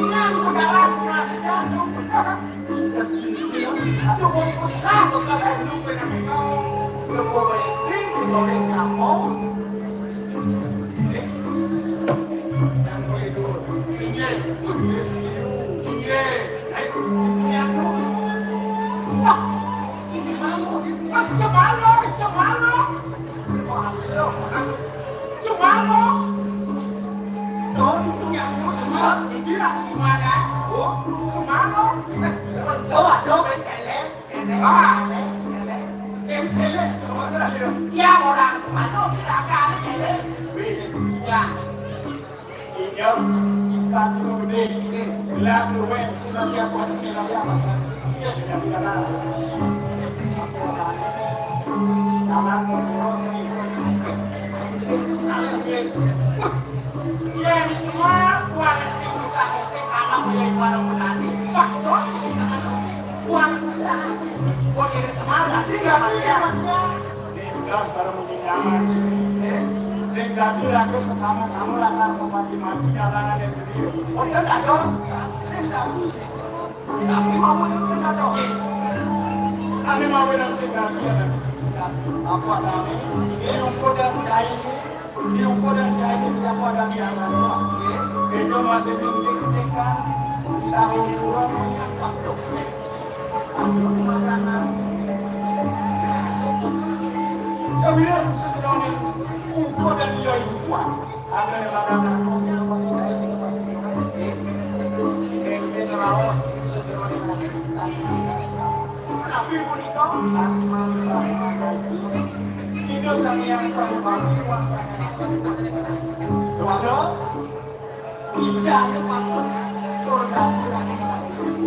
Nang pedalan kurang jatuh. Cukup pecah bekalai lu penang kau. Cukup baik si goreng kamu. Inggih, inggih, inggih. Ayo, inggih. Wah, Sumarno, Sumarno, Sumarno. Sumarno. Sumarno. Don, yang Sumarno, ini lah gimana? Oh, Sumarno. Betul, aduh, cele, cele, ah, cele, cele. Yang cele, yang orang Sumarno, silakan, cele. Ya. Iya, kita dulu deh. Lah, duwe, sudah siap buat ini, tapi apa, San? Iya, tidak, tidak, tidak. Apa, San? Karena terus ini. Iya, ini semua buat yang musik-musik, anak punya ibadah petani. Pak, tuh, buat musik. Buat ini semua, nanti ya, Pak, ya. Iya, Pak, ya. Dah, baru mungkin nyaman sini. Eh? Sing dadi lagu sekamu-kamu lah, Kak, mau mati-mati jalanan yang beliau. Oh, dia dados. Sing dadi. Tapi mau itu tuh dados. Ada mau bilang sing dadi ya, Kak. Apa namanya? Ini rumput dan cai ini. Di rumput dan cai ini tidak ada di alam. Itu masih dipikirkan. Bisa ukuran punya waktu. Sawirang sebenarnya ukur dan dia kuat. Ada yang mengatakan, "Oh, kita masih saya, kita masih kita." Eh, eh, eh, raos sebenarnya. Tapi pun itu, itu sang yang paling bagus, kuat. Waduh. Ijane patut tur dapurane.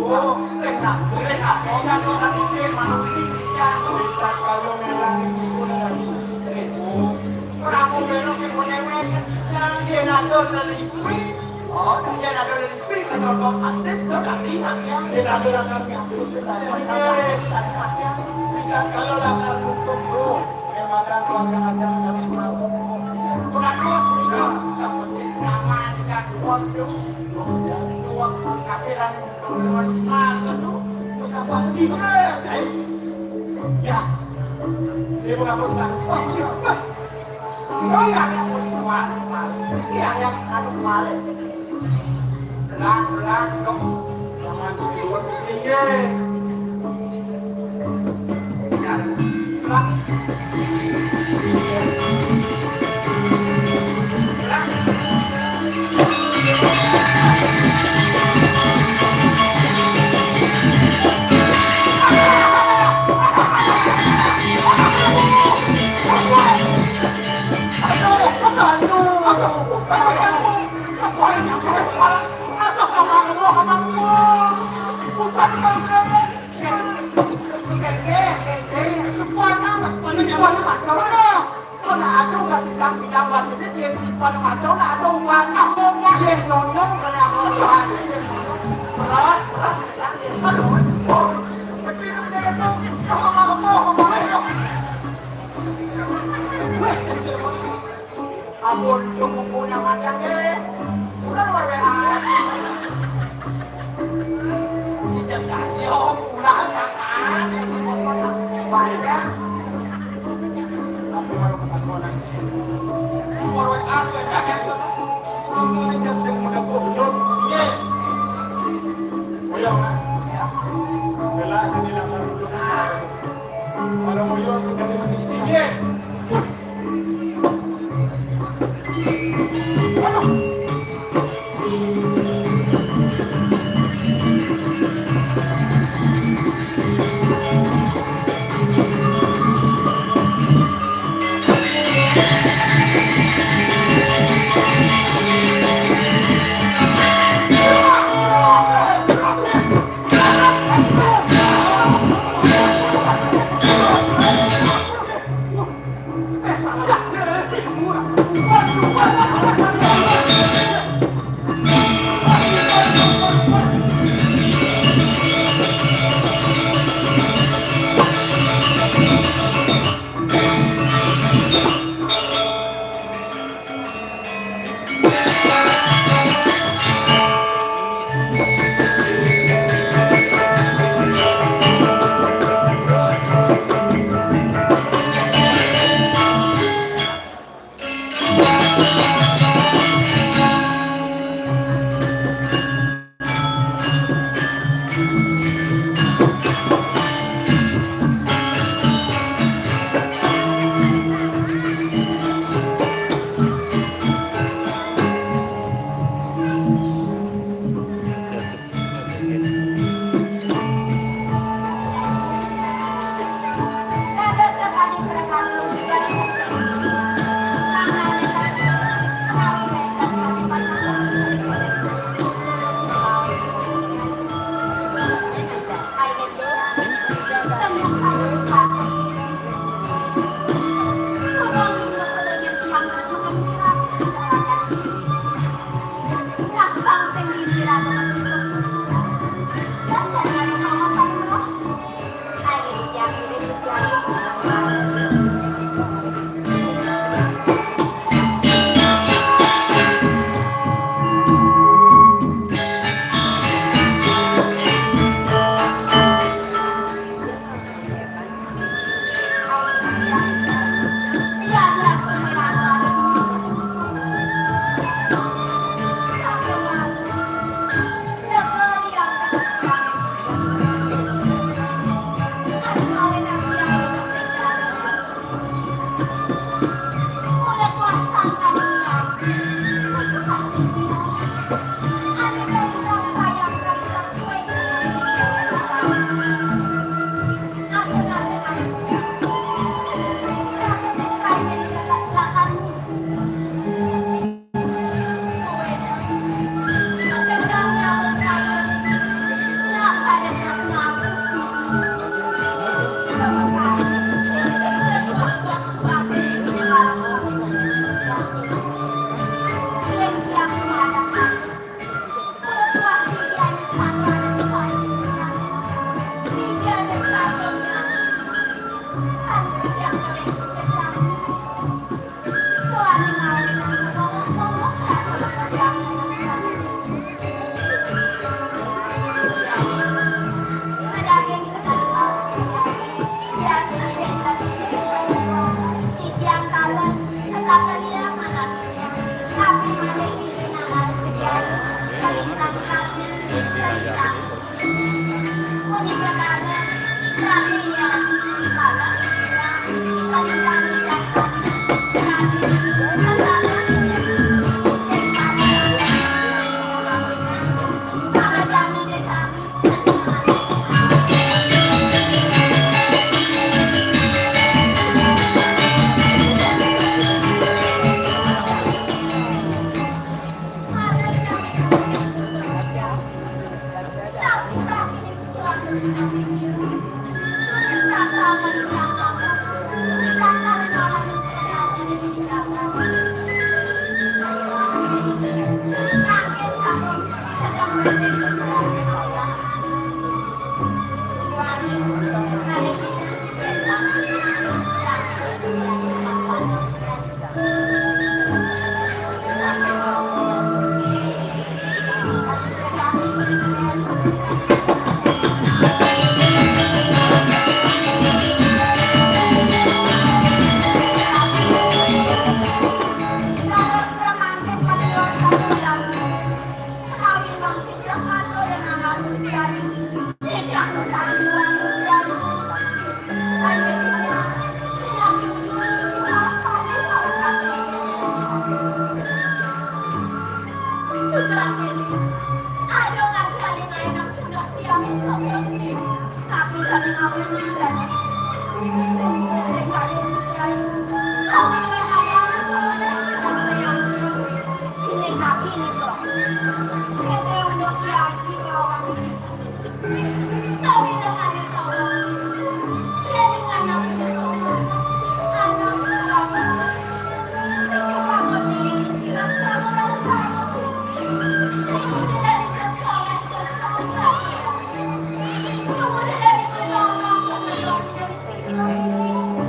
Oh, nek dapure tak bisa kok tapi manuk iki ijan. Kita kalau melang itu lagi. Eh, oh. Ora mau belok ke konewe. Yang dia nato lelipi. Oh, dia nato lelipi kalau kau artis tuh tapi aja. Dia nato akan ngatur kita. Iya, tadi aja. Kita kalau akan tutup, Bro. Daripada keluarga aja harus mau. Bagus, tidak. Nyaman, tidak kuat, tuh. Tapi kan, kalau harus mal, kan, tuh. Terus apa? Iya, ya. Ya. Dia menghapus langsung. Iya. Ini yang, yang mau disemali, semali. Ini yang, yang harus semali. Belang, belang, dong. Jangan seliwet. Iya. Sepatu, sepatu. Kok nak ada orang sedang bidang wajib ni, dia simpan macam nak ada ubat. Dia nyonyong kena apa ubat ni, dia nyonyong. Beras, beras, sedang dia simpan. Oh, kecil dia tu. Apa, apa, apa, apa, apa. Ampun, itu bukunya macam ni. Bukan luar biasa. Tidak ada. Yo, pulang, tangan. Si kosong nak banyak. Aku baru ketakutan. Baru aku yang kaget. Ini jam sing udah goblok. Iya. Ayo, Mas. Bela, ini langsung duduk. Kalau mau yuk, sudah di Indonesia. Iya. Aduh.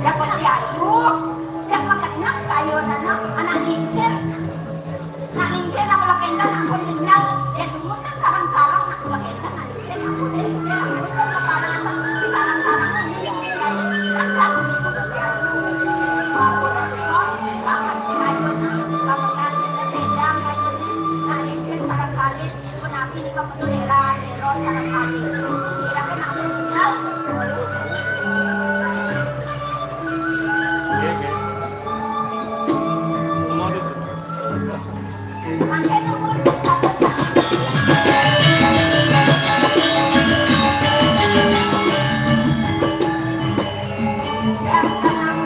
Lah kok si Ayu? Lah kok kenek kayonana anak lingsir. Nak lingsir nak kula kenten ampun kenyal. Ya dumun kan sarang-sarang nak kula kenten nak lingsir ampun lingsir ampun kan kepanasan. Sarang-sarang ini yang kan kan itu si Ayu. Ampun ampun banget kayona. Apa kan kita tedang kayona. Nak lingsir sarang kali. Menawi nika metu lera, lera sareng kami. Sira kena meninggal. Nggih, nggih. Mangke nuwun. Yang tenang,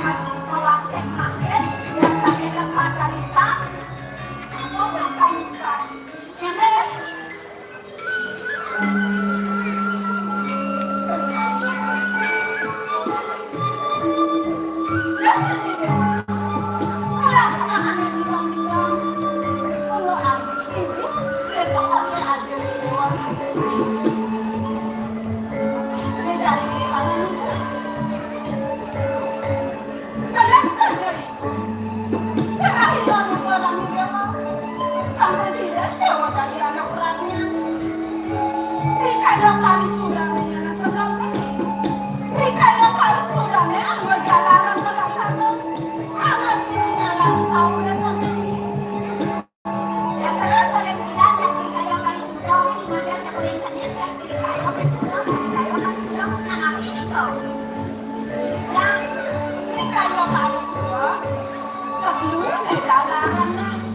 Mas, mewaksin, maksin, yang sakit tempat kali, Pak. Apa, Pak, kali, Pak? Serahi manunggal anu dewa. Kang presiden dewa dadi anak peranian. Rikaya parisudane nyana terlambat. Rikaya parisudane anggo jalaran pelaksana. Anak ini nyana tahu dan mengerti. Ya terus oleh tidak dan rikaya parisudane dimakan kulit sendiri dan rikaya parisudane rikaya parisudane anak ini kau. Yang rikaya pariswa, keblune jalaran,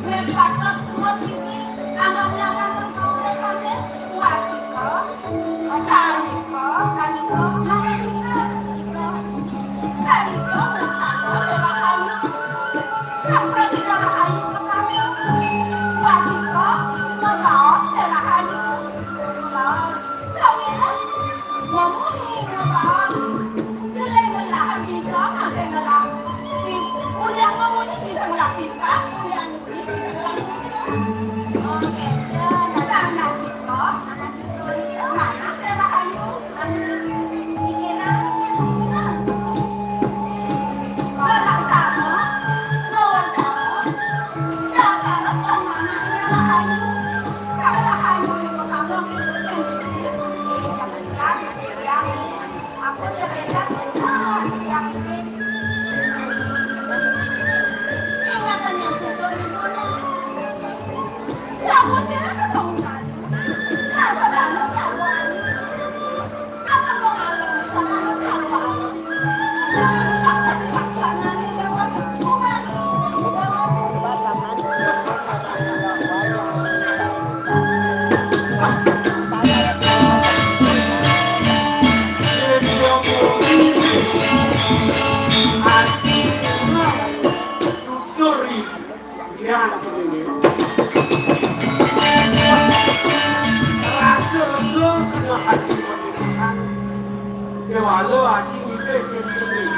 mepatet dua titik, anggap nyaman tentang dekane, wasika, cari Bala aji ngidih cening.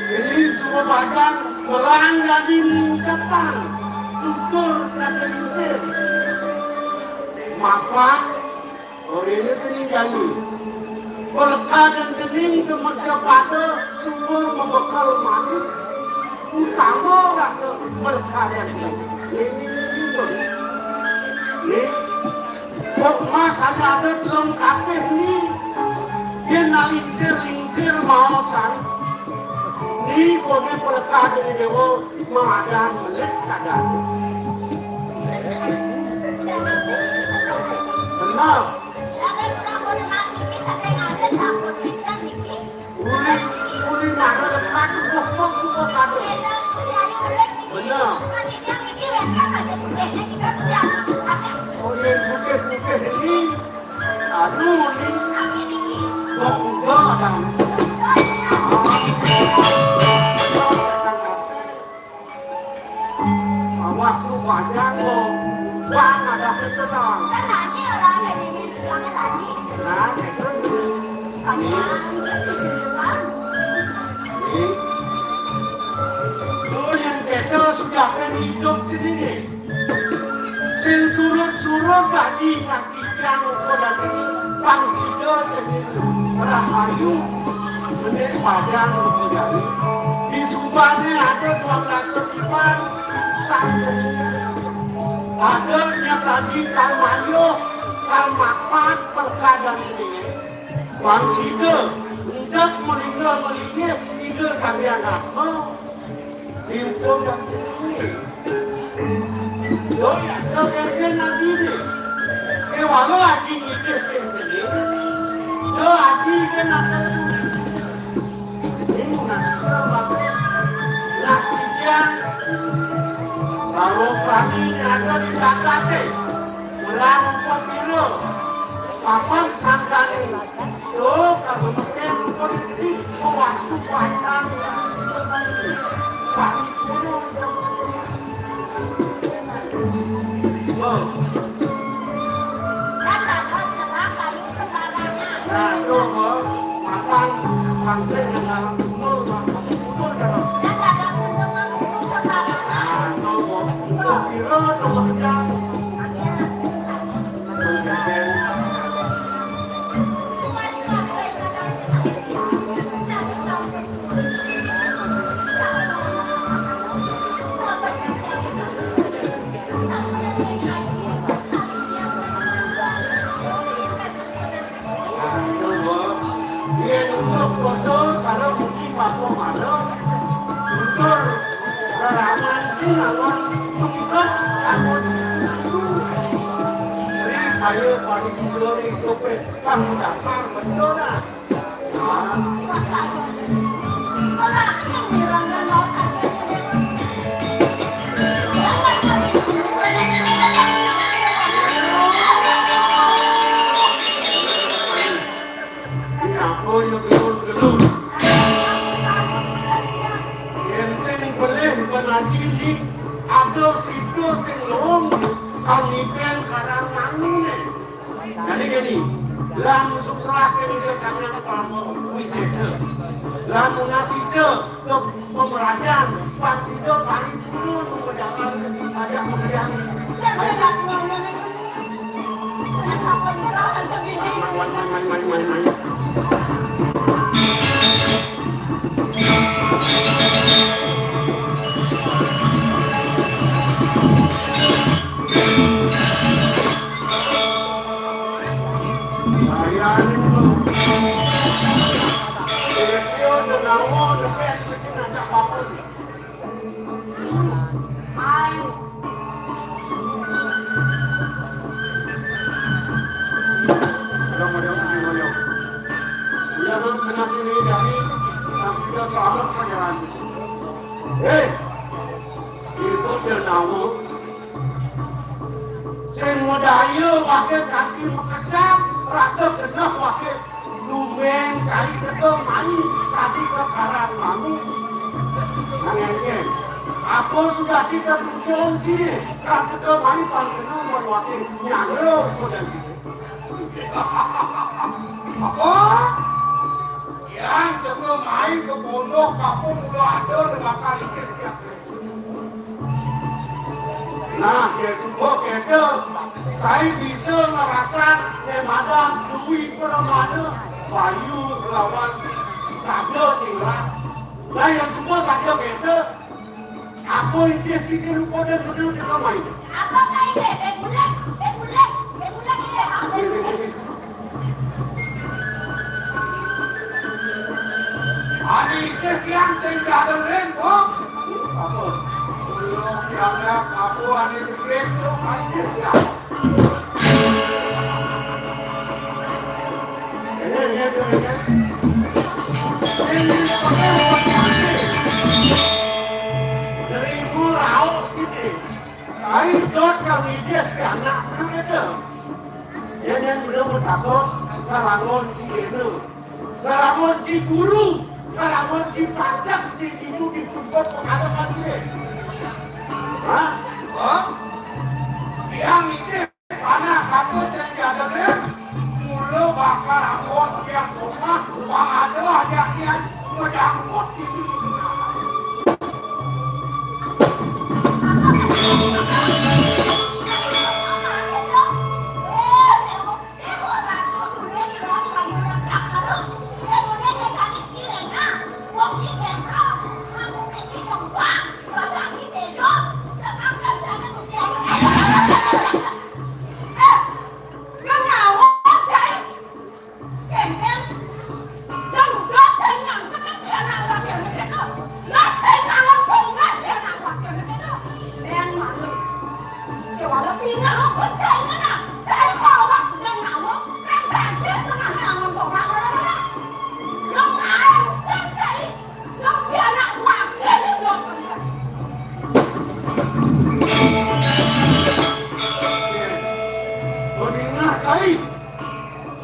Ini suba bajang melang jani ningcepang. Tutur kata lingsir. Mapan, orina cening jani. Pelekadan cening ke mercapada suba mabekel manik. Utama rasa pelekadan cening. Ni, ni, ni, ni, ni. Ni, Pok Mas ane ada telung katih ni. Yen nalingsir-lingsir maosan. Ni kode pelekah dene dewa madan melik kadane. Benar. Uli, uli mara lekah tu bok-bok suka kade. Benar. Oh, yang putih-putih ni. Anu ni. Kok enggak ada. Awak tu banyak kok. Bang ada itu dong. Nah, itu tu. Ni. Ni. Tu yang kita sudah kan hidup sendiri. Sing surut-surut dadi nastitiang uga dadi pang sida cening rahayu menik badan bekerjani. Di subane ada duang dasa tiban sang ceninge. Ada nya tadi kal mayuh, kal mapan pelekadan ceninge. Pang sida entek melingga-melinggih Ida Sang Hyang Atma. Diukum dan ceninge. Yo, ya, sakenken adine. Kewala aji ngidih ken cening. Yo, aji ken akan tunasica. Ini munasica maksud nasica. Sarwa prani ini ada di jagate. Melang upapira. Papan sangkane. Yo, kalau mungkin kau di sini, kau wajib baca. Wajib punya untuk cening. Nah, to, Bo, mapan pang sing nang dalam kubur, mapan kubur, kan? Nah, to, Bo, kira to bekerja. Aduh, Bo. Yen unduk foto cara mungkin bapa malam. Unduk raraman sing lawan tungkat angon situ-situ. Ri kaya pari suda ri tope pang dasar benda dah. Apa ya gelur-gelur? Yen sing pelih ban aji ni ada sida sing lung kang ngiben karang manune. Dadi ngene, lan suksrah kene Ida Sang Hyang Parama Wisesa. Lan nunas ica ke pemerajan, pan sida paripurna tu pejalan ajak makejang. Mai, mai, mai, mai, mai. Bayanin lu. Itu udah nawa, nepen cekin aja apapun. Ayo. Ayo, ayo, ayo, ayo. Iya, Bang, kena kini dari, masih dia selamat perjalanan itu. Hei, itu dia nawa. Sing madaya wake kanti makesang, rasa genah wake lumen cai teka mai kadi ka karang mangu. Nanging, apa sudah kita tujuan sini, kan teka mai pan kena man wake nyaga kodan sini. Apa? Yang teka mai ka pondok kampung mula ada le bakal ikut tiap. Nah, ya cuba kita, saya bisa ngerasa eh madan Dwi Permana, Bayu lawan Sabda Cinglah. Nah, yang cuba saja kita, apa idih ciki lupa dan benar kita main. Apa kah idih? Eh, bulan, eh, bulan, eh, bulan idih. Apa? Idih, idih. Ani idih tiang sing jadul len, Bok. Apa? Belum dianggap apa ani tegit tu, ani idih tiang. Nerima raos siti. Ai dot kang idih pianak bener kata. Yen yen bener betakon kalangon ci dena. Kalangon ci guru. Kalangon ci pajak di itu ditumpuk pengalaman ci deh. Hah? Hah? Yang idih Anak aku sing jadengin, mula bakal anggot tiang sungah, suang ada aja tiang ngejangkut di dunia.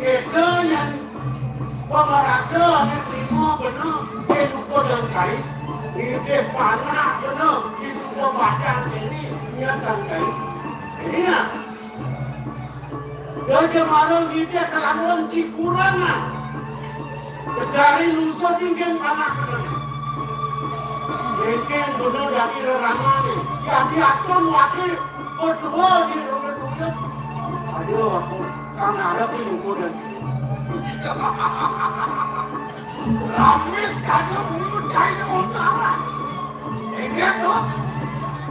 Kita nyan pangarasa ane terima bena, eh, lupa dan cai. Ngidih panak bena, di semua badan ini, nyatan cai. Ini nah. Dia jemara ngidih kelawan cikurangan. Negari nusa dingin panak bena. Mungkin bena dari rerangane. Jadi aston wakil Betul di rumah tuyul. Saya aku kan harap di muka dan sini. Ramis kaja bungut cai di utara. Ingat tu,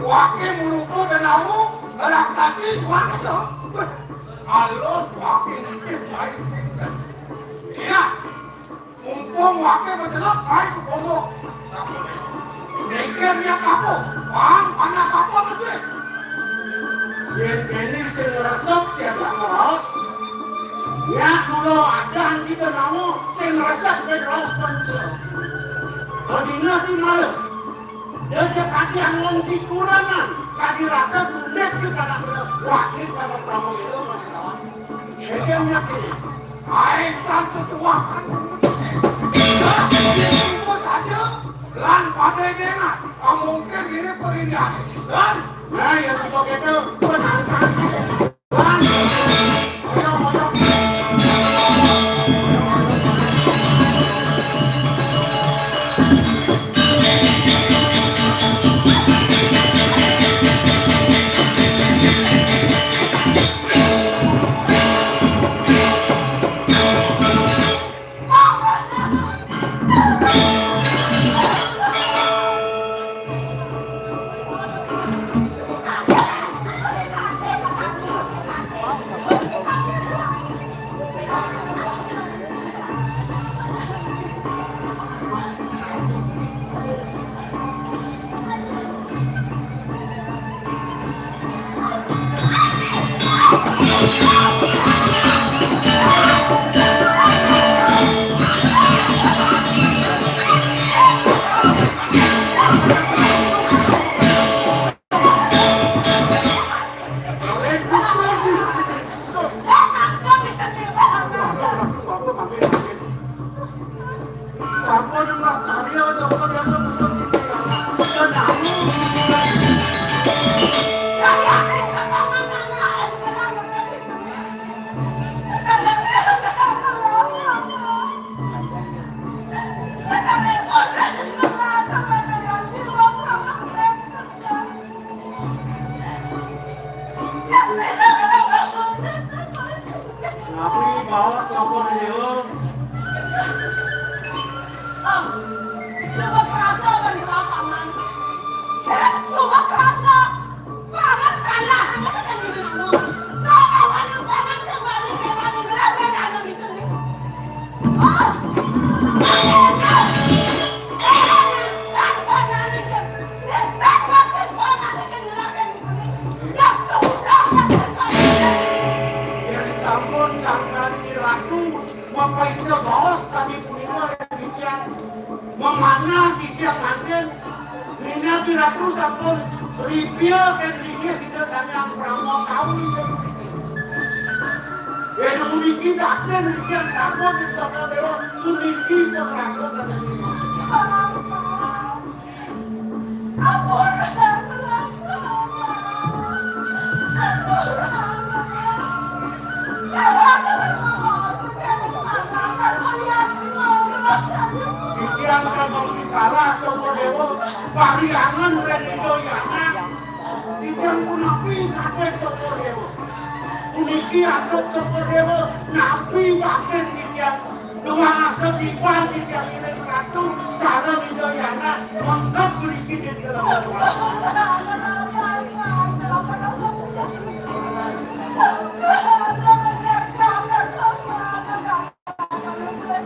wake murupa dan awu raksasi juang tu. Halus wake nitip baik sih. Iya. Mumpung wake betelep, ai ke pondok. Mikir nya apa? Bang, panak apa mesti? Yen kene sing ngresep tiada ngeraos. Nya mula adan kita nama sing ngresep ben raos manusia. Badina ci malu. Dia cek hati angon ci kurangan. Kadi rasa tumbek si panak bener. Wake sama pramu itu masih lawan. Mikir nya kene. Aing san sesuahan pemutihne. Nah, ibu saja, lan pada dengar, mungkin mirip kerinjane. Lan, nah, yang sebagai itu penantang kita. Lan, ayo, ayo. baos Cokor Déwa. Coba kerasa apa di lapangan? Coba kerasa. Paman kalah, paman kan di mana? Paman, paman sing bani bela di bela bela di sini. Ah! Yen sampun sangkan I Ratu mapaica baos kami punika ring titiang, mamanah titiang mangkin, minab I Ratu sampun ripia ken linggih Ida Sang Hyang Parama Kawi yen puniki. Yen puniki baktin titiang sampun ring Cokor Déwa, puniki pangrasa kagem titiang. Titiang kan mangkin salah, Cokor Déwa, pariangan ring Ida Yana. Titiang punapi ngaten Cokor Déwa. Puniki antuk Cokor Déwa, napi baktin titiang. Duang asa tiban titiang iring Ratu, cara Ida Yana, mangkat mriki ing dalem.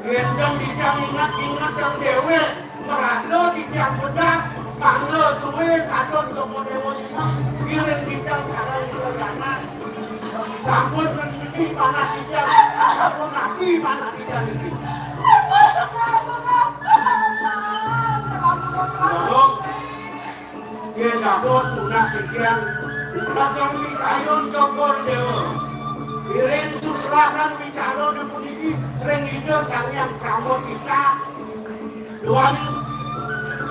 Yen titiang inget-inget titiang déwék, marasa titiang bedah, mangda sué katon Cokor Déwa Jumah, ngiring titiang sareng Ida Yana. Sampun mengikuti manah titiang, sampun napi manah titiang niki. Loro, yen dados tunas titiang, kakang pikayun Cokor Déwa. Iring susrahan wicarane puniki ring Ida Sang Hyang Pramodita. Duaning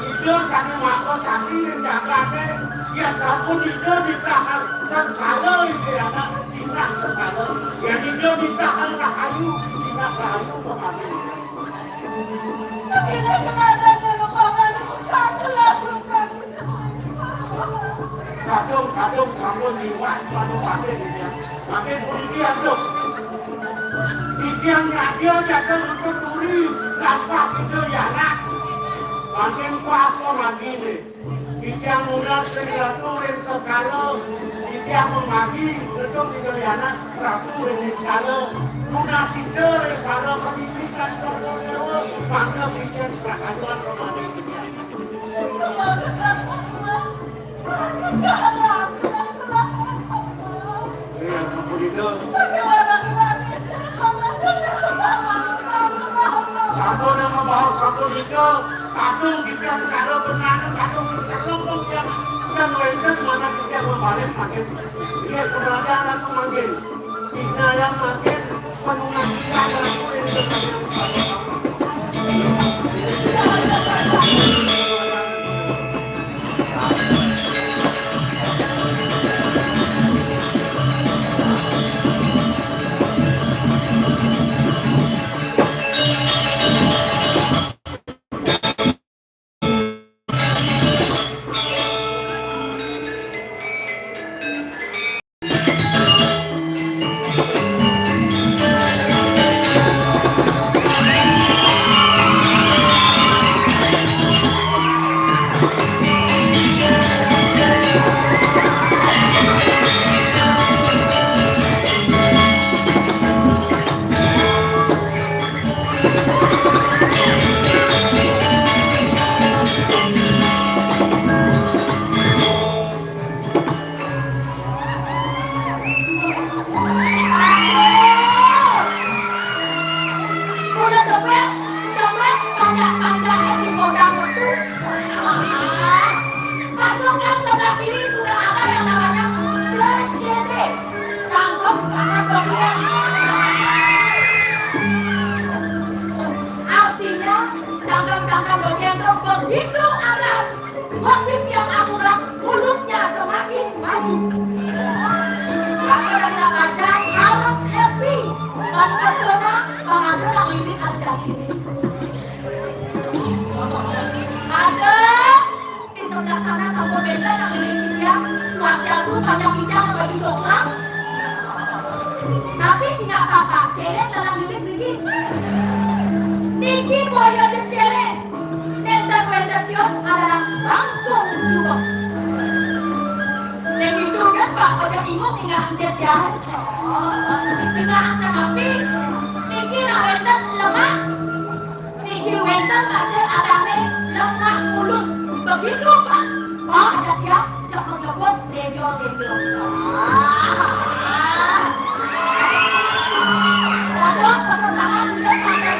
Ida Sang Hyang Maha Sakti ring jagaté, yen sampun Ida nitahang sengkala Ida Yana, jinah sengkala. Yen Ida nitahang rahayu, jinah rahayu, pamangkin Ida. Kadung-kadung sampun liwat padu mati dia. Mangkin puniki antuk. Titiang nyadia jaga nuntut duri, lampah Ida Yana. Mangkin pah pamangginé. Titiang nunas ring Ratu ring sekala. Titiang mamargi nuntut Ida Yana, Ratu ring niskala. Nunas Ida ring para pamimpinan Cokor Déwa, mangda picen kerahayuan pamangginé. Iya, sampun Ida. Sampun yang mabaos, sampun Ida. Kadung titiang cara benang, kadung celok titiang. Dan wénten manah titiang mabalik mangkin. Inggih, keberadaan aku mangkin. Cik Nayang mangkin penunas ican aku ini. Udah depes, depes, panjang-panjangnya di kodang itu. Masukkan sebelah kiri sudah ada yang namanya C C T. Tangkap tangan bagian. Artinya, tangkap tangan bagian itu begitu ada gosip yang akurat, mulutnya semakin maju. Maka dari baca harus happy, memesona, mengatur yang ini ada ini. Ada di sebelah sana sampun beda yang ini ya, swastiastu, panjang bicara bagi coklat. Tapi tidak apa-apa, cewek Cek ya. Cina angkat api, niki nak wénten lemak, niki wénten masih adané lemak mulus. Begitu, Pak. Pak, ada dia, cek ngebut, dendol, dendol. Ah. Waduh, tepuk tangan, udah sampai.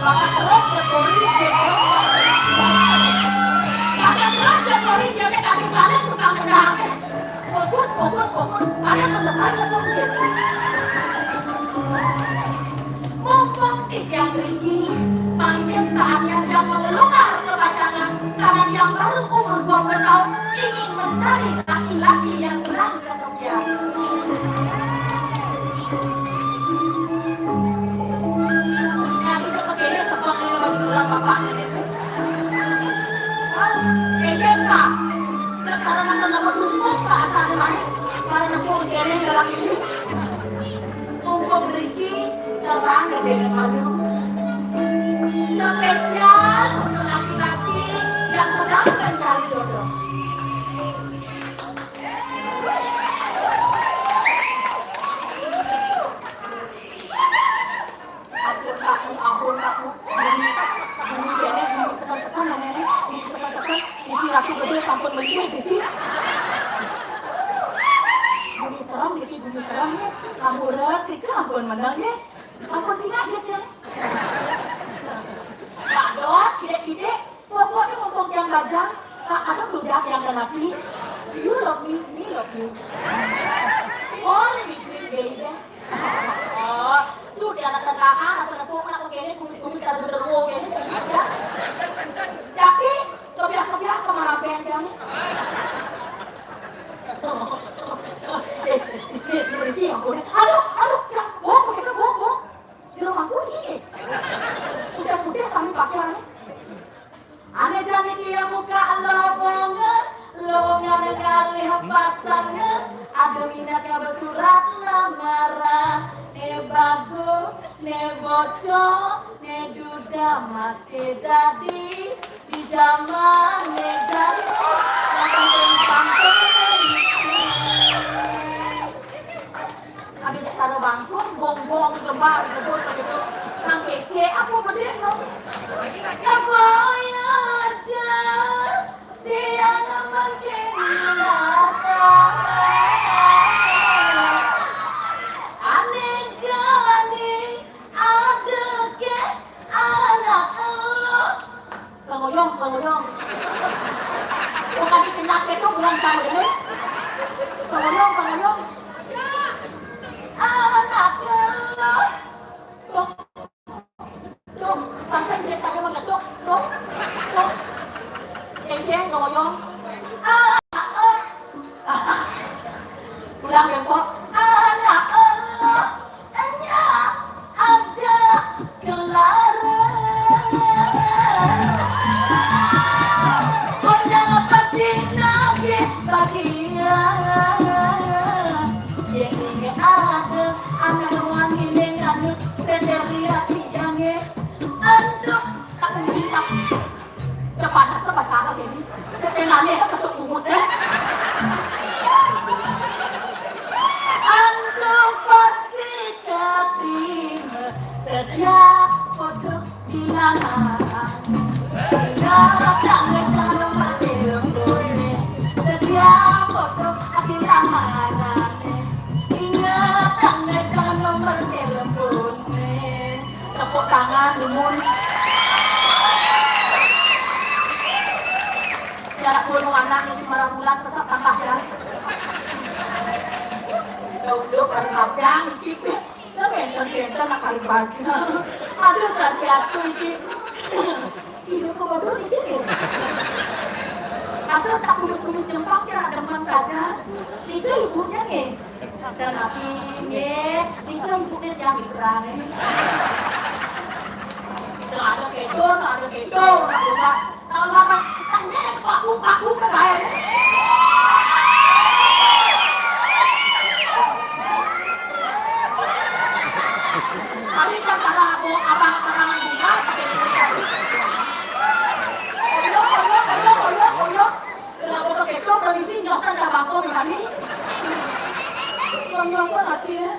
Pakai terus ya, Pori. Pakai terus ya, Pori. Dia teh kaki balik tukang kendaraan. Fokus, fokus, fokus. Ada selesai ya, Pori. Mumpung tiang riki, mangkin saatnya dia mengeluar ke pacangan, karena dia baru umur dua puluh tahun, ingin mencari laki-laki yang sedang kesepian. Nanti ketepiannya seperti baju sulam bapak ini. Ejen, Pak. Sekarang akan dapat rumput, Pak, asal baik. Para nempur kene dalam ini. Mumpung riki, terbang ke Deret Madu. Spesial untuk laki-laki yang sedang mencari jodoh. Ampun, ampun, ampun, ampun. Bumi, bumi kene, bumi seken-seken, nenek, bumi seken-seken. Niki ratu gedé sampun meliwih, niki. Bumi serem, niki bumi serem, ya. Ampun, ratu, niki ampun menang, ya. Ampun, cingak, ya. Dados, kidik-kidik. Pokoknya mumpung tiang bajang, tak ada budak yang lelaki. You love me, me love you. Only me, please, baby. Oh, lu di anak tengah, rasa nepuk, anak begini, kumis-kumis, cara genderuwo gini, ya. Tapi, kebiah-kebiah, kemana pengen kamu? Eh, ini, ini, ini, ampun. Aduh, aduh, ya, bohong, kita bohong, bohong. Jero mangku iki. Udah-udah sami pakai anu. Ané jani dia muka lowongan, lowongan kalih pasangan, ada minatnya bersurat lamaran. Né bagus, né bocor, né duda masih dadi di zaman né jani. Ada cara bangkung, bongbong, gembar, ngebut begitu. Nang kece apa bedé no? Ya boy aja, tiang mangkin nyata. Ané jani ada ke anak lo. Kangoyong, kangoyong. Bukan dikendak itu bukan sama ini. Kangoyong, kangoyong. Anak lo. Tuh, tuh, pasang dia tadi mengetuk. Tuh, tuh. Ceng-ceng, kangoyong. Ah, ah. Ulang, Bengkok. Anak lo. Enya aja kelar. Onyang pasti nagih bagian. Yén inget ada anak wangi ning anu, sendiri ati jange. Aduh, tak mungkin tak. Kepanas bahasa apa ini? Kecenane ketuk bungut, eh. Anu pasti katrima sedia foto di lamaran. Ingat tanggal nomor telepone, sedia foto di lamaran. Ingat tanggal nomor telepone. Tepuk tangan, dumun. Jarak suruh anak niki marang bulan sesak tambah ya. Ya udah, baru bajang niki. Ya benten-benten nak kali bajang. Aduh, swastiastu niki. Ibu kok bodoh dikit ya? Asal tak kumis-kumis jempang kira demen saja. Nika ibunya nih. Dan Abi nggih, nika ibunya tiang Ibrahim. Selalu kedo, selalu kedo, nak buka. Kalau apa? Tanya ke paku, paku ke kain. Tapi kan karena aku abang terang juga. Oyok, oyok, oyok, oyok, oyok. Kalau foto kedo, permisi, nyosan dah bangko, Mani. Nyosan hati ya.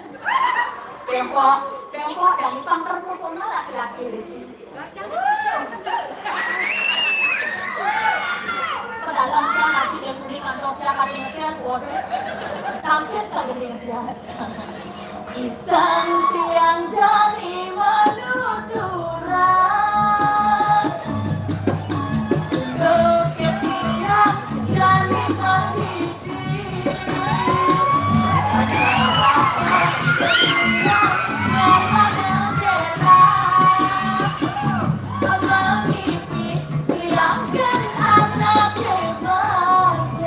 Tembok, tembok dari pang terpesona laki-laki ini. Padahal dia masih dia punya kantor siapa di Mesir, bos. Kaget kali dia. Pisang tiang jani manuturan. Bukit tiang jani mandidi. Abang ini hilangkan anak hebatku.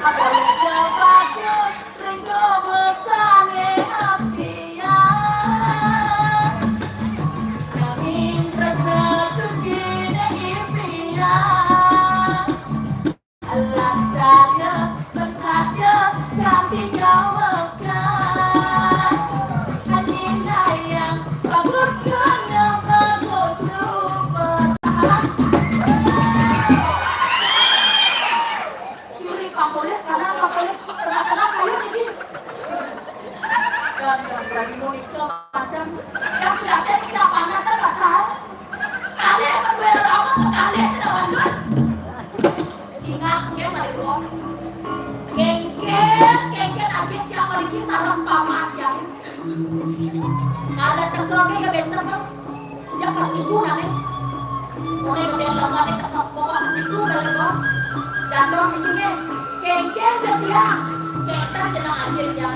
Ada yang bagus, rindu besarnya hatinya. Kami tresna suci impian. Alas cahaya, bersahaya, cantik kau mekar. Hadiah yang bagus, kena bagus rupa. Yuri, Pak Polisi, karena Pak Polisi tengah-tengah kayu ini. Dan, dan, dan Monica macam, ya sudah, kita panasan lah, sah. Kalian berdua lama ke kalian tidak lanjut. Ingat, dia balik bos. Kengken, kengken aja dia pergi salam paman ya. Kalau teka ke ya bensin tuh. Dia kasih guna nih. Mulai ke dia lemah dia teka bawa kasih guna nih bos. Dan bos itu nih, kengken dia bilang, kita tenang aja dia.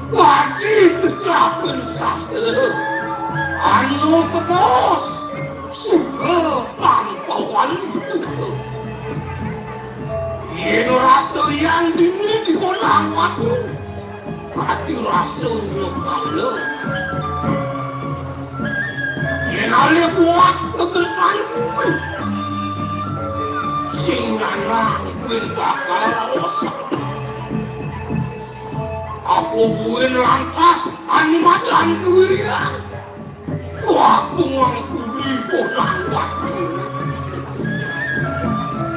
Kadi kecapen sastra, anu kebos, suka tanpa wali tuka. Yen rasa yang dini digolang watu, kadi rasa nyekala. Yen ale kuat kegeletan kuwi, sing nyanang kuwi bakal raos. Apa buin lantas anu madan kewirian? Aku ngangkuri konang waktu.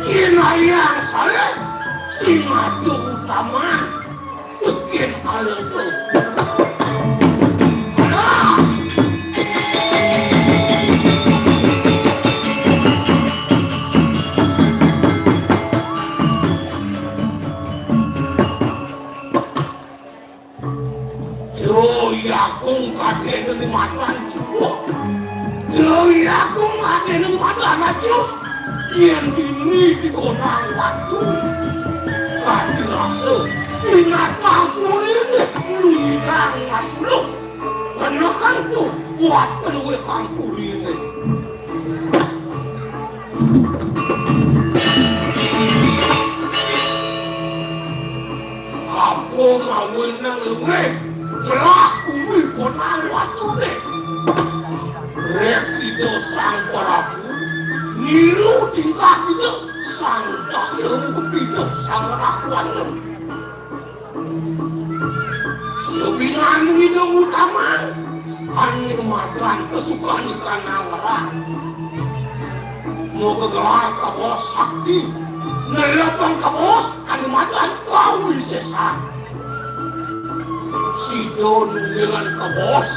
Yen alian saya sing adu utaman tekin alego. Alah! Dewi Agung kadene ni matan jupuk. Dewi Agung kadene ni matan aja. Yen dini digonang watu, kadi rasa binatang kurine nulidang masuluk. Kena kantu buat keluwe kang kurine. Apa mawenang luwih? Lah kuwi konang watune. Rek Ida Sang Prabu niru tingkah Ida Sang Dasamuka Ida Sang Rahwana. Sabinane Ida Utama ane madan kesukaan ikan nangrak. Moga gelar Kawos Sakti. Nelapang Kawos ane madan kawisesan. Sida nunggilan Kawos.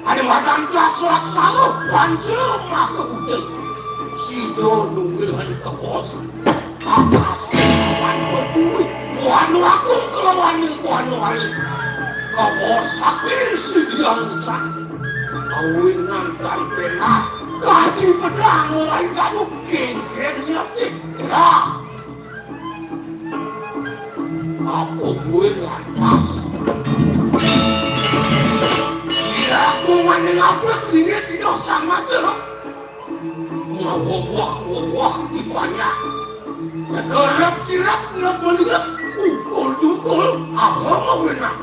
Ane madan das laksana panca maka buta. Sida nunggilan Kawos. Atas lawan pertiwi. Buana agung kelawaning buana wali. Kawos Sakti sida ngucap. Awinan tan penah. Kadi pedang mulai danu kengken nyati. Lah. Apa buin lantas? Ya, aku maning apa klinis Ida Sang Mata? Ngawawah-wawah di banyak. Tekerap sirap nak melihat ukul-dukul apa mawinan.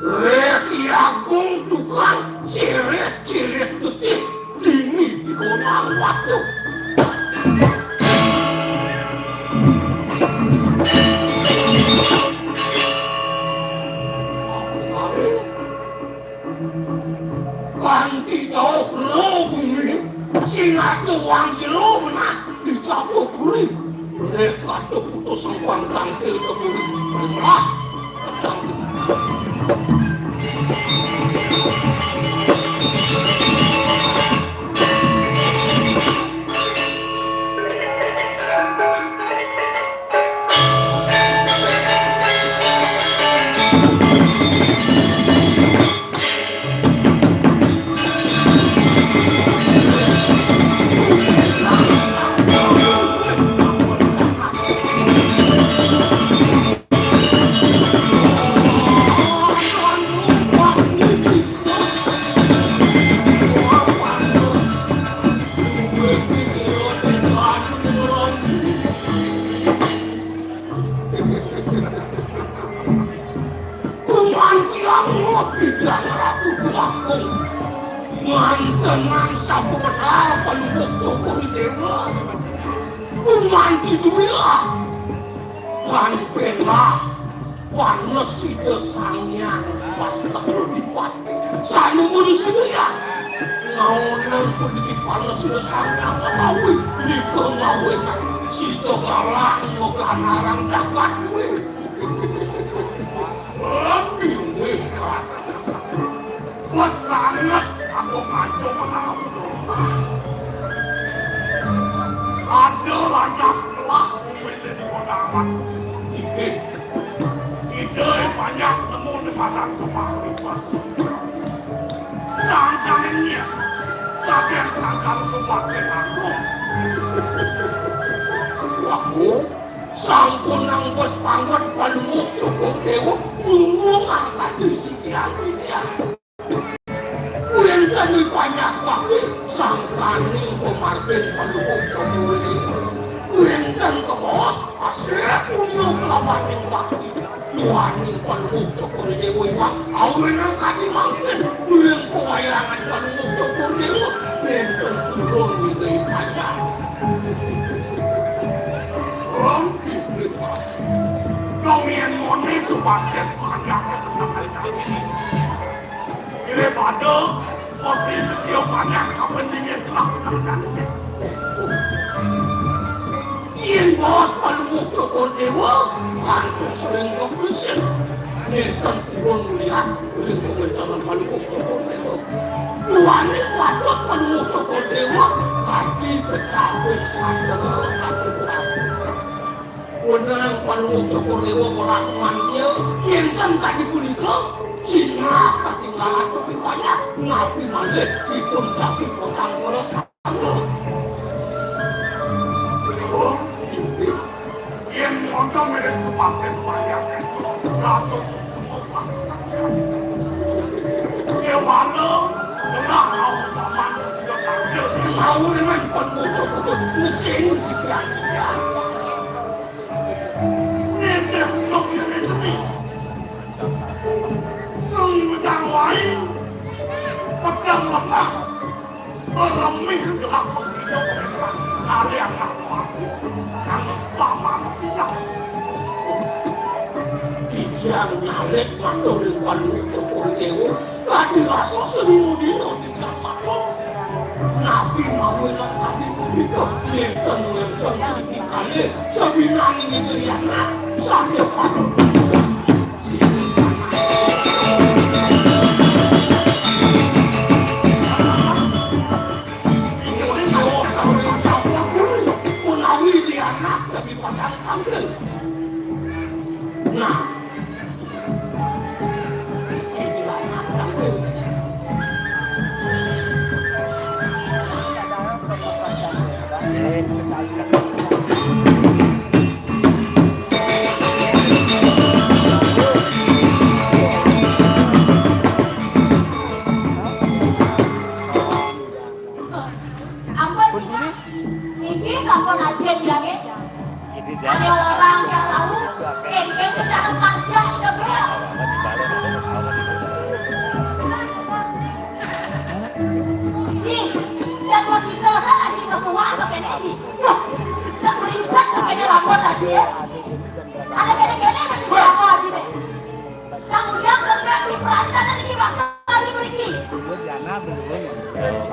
Resi Agung tukang cirit-cirit getih. Dini digonang watu. Kanthi jauh ro bumi, sing atuang jero menah di Japura puri. Reh kato putus sangkuang tangkil ke bumi. Lah, kacang. Kumantiang ngopi tiang Ratu Kulakung. Ngantenan sapa medal Palungguh Cokor Dewa. Kumanti dumilah. Tan penah panes Ida Sang Hyang Baskara Dipati. Sanu manusia ya. Ngaonang puniki panes Ida Sang Hyang Balawi. Nika ngawenan sida galah moga narang jagat kuwi. Lebih wikat. Wes sanget aku ngaco menawa. Ada lantas telah kuwene di kota amat. Inggih. Ide banyak nemu di madan kemah lipat. Sangkangnya, tapi yang sangkang sobat dengan aku. Waku, sampun nang bos pangkat Palungguh Cokor Dewa, ngomong angkat di sikian-sikian. Wénten banyak waktu sangkani pemargin Palungguh Cokor Dewa. Wénten kebos, asih punya kelawaning bakti. Nuaning Palungguh Cokor Dewa iwak, awénang kadi mangkin. Ring pewayangan Palungguh Cokor Dewa, nénten purun wigawi panjang. Wong, dong yén moné supados panjang. Kira pada, kopi setia panjang, kapan dingin telah menangkan. Yén baos Palungguh Cokor Dewa, kantos ring kepisin. Nénten purun melihat ring kawéntenan Palungguh Cokor Dewa. Duaning patut Palungguh Cokor Dewa, kadi kecapin sastra. Wenang Palungguh Cokor Dewa ora manggil, yénten kadi punika, sinah katinggalan kopi panjang, napi malih ipun dadi pocang ora. Yén monto mirip sepaken panjang, rasa semua. Déwana, ora mau paman sida takjil. Mau memang kon bocok mesin siki. Nitih nok yen Lemah, remih, gelap, sida, kalian, mati, nang paman, pinang. Titiang nyalit matur ring Panuwun Cokor Dewa, kadi rasa seminggu dina titiang patut. Napi mawinan kadi punika nenten wenten siti kalih sabinaning Ida Yana sané patut putus siri sanak. Ing siwa sané jablak dulu, menawi Ida Yana dadi pacang tangkil. Nah, ampun, Cina. Niki sampun ajin ya, nggih. Ada orang yang tahu, kéngkén kecara paksa itu, Bel. Ih, yang mau dinosa lagi masuk apa kene iki? Wah, yang meringkat kene lapor aja ya. Ada kene-kene kan siapa aja deh. Kemudian sampai di peradilan iki bakal mriki.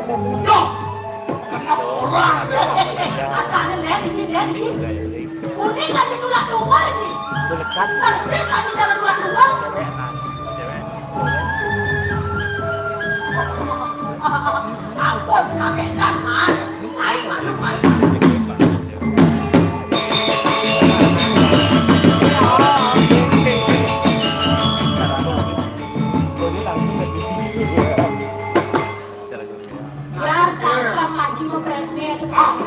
Budak. Kenapa orang ya? Asal lén iki, lén iki. Uning aja tulak tunggal iki. Persis aja jalan tulak tunggal. Ampun, pakai dan air. Air, air, air. Biar cangkem Aji mau presme sekali.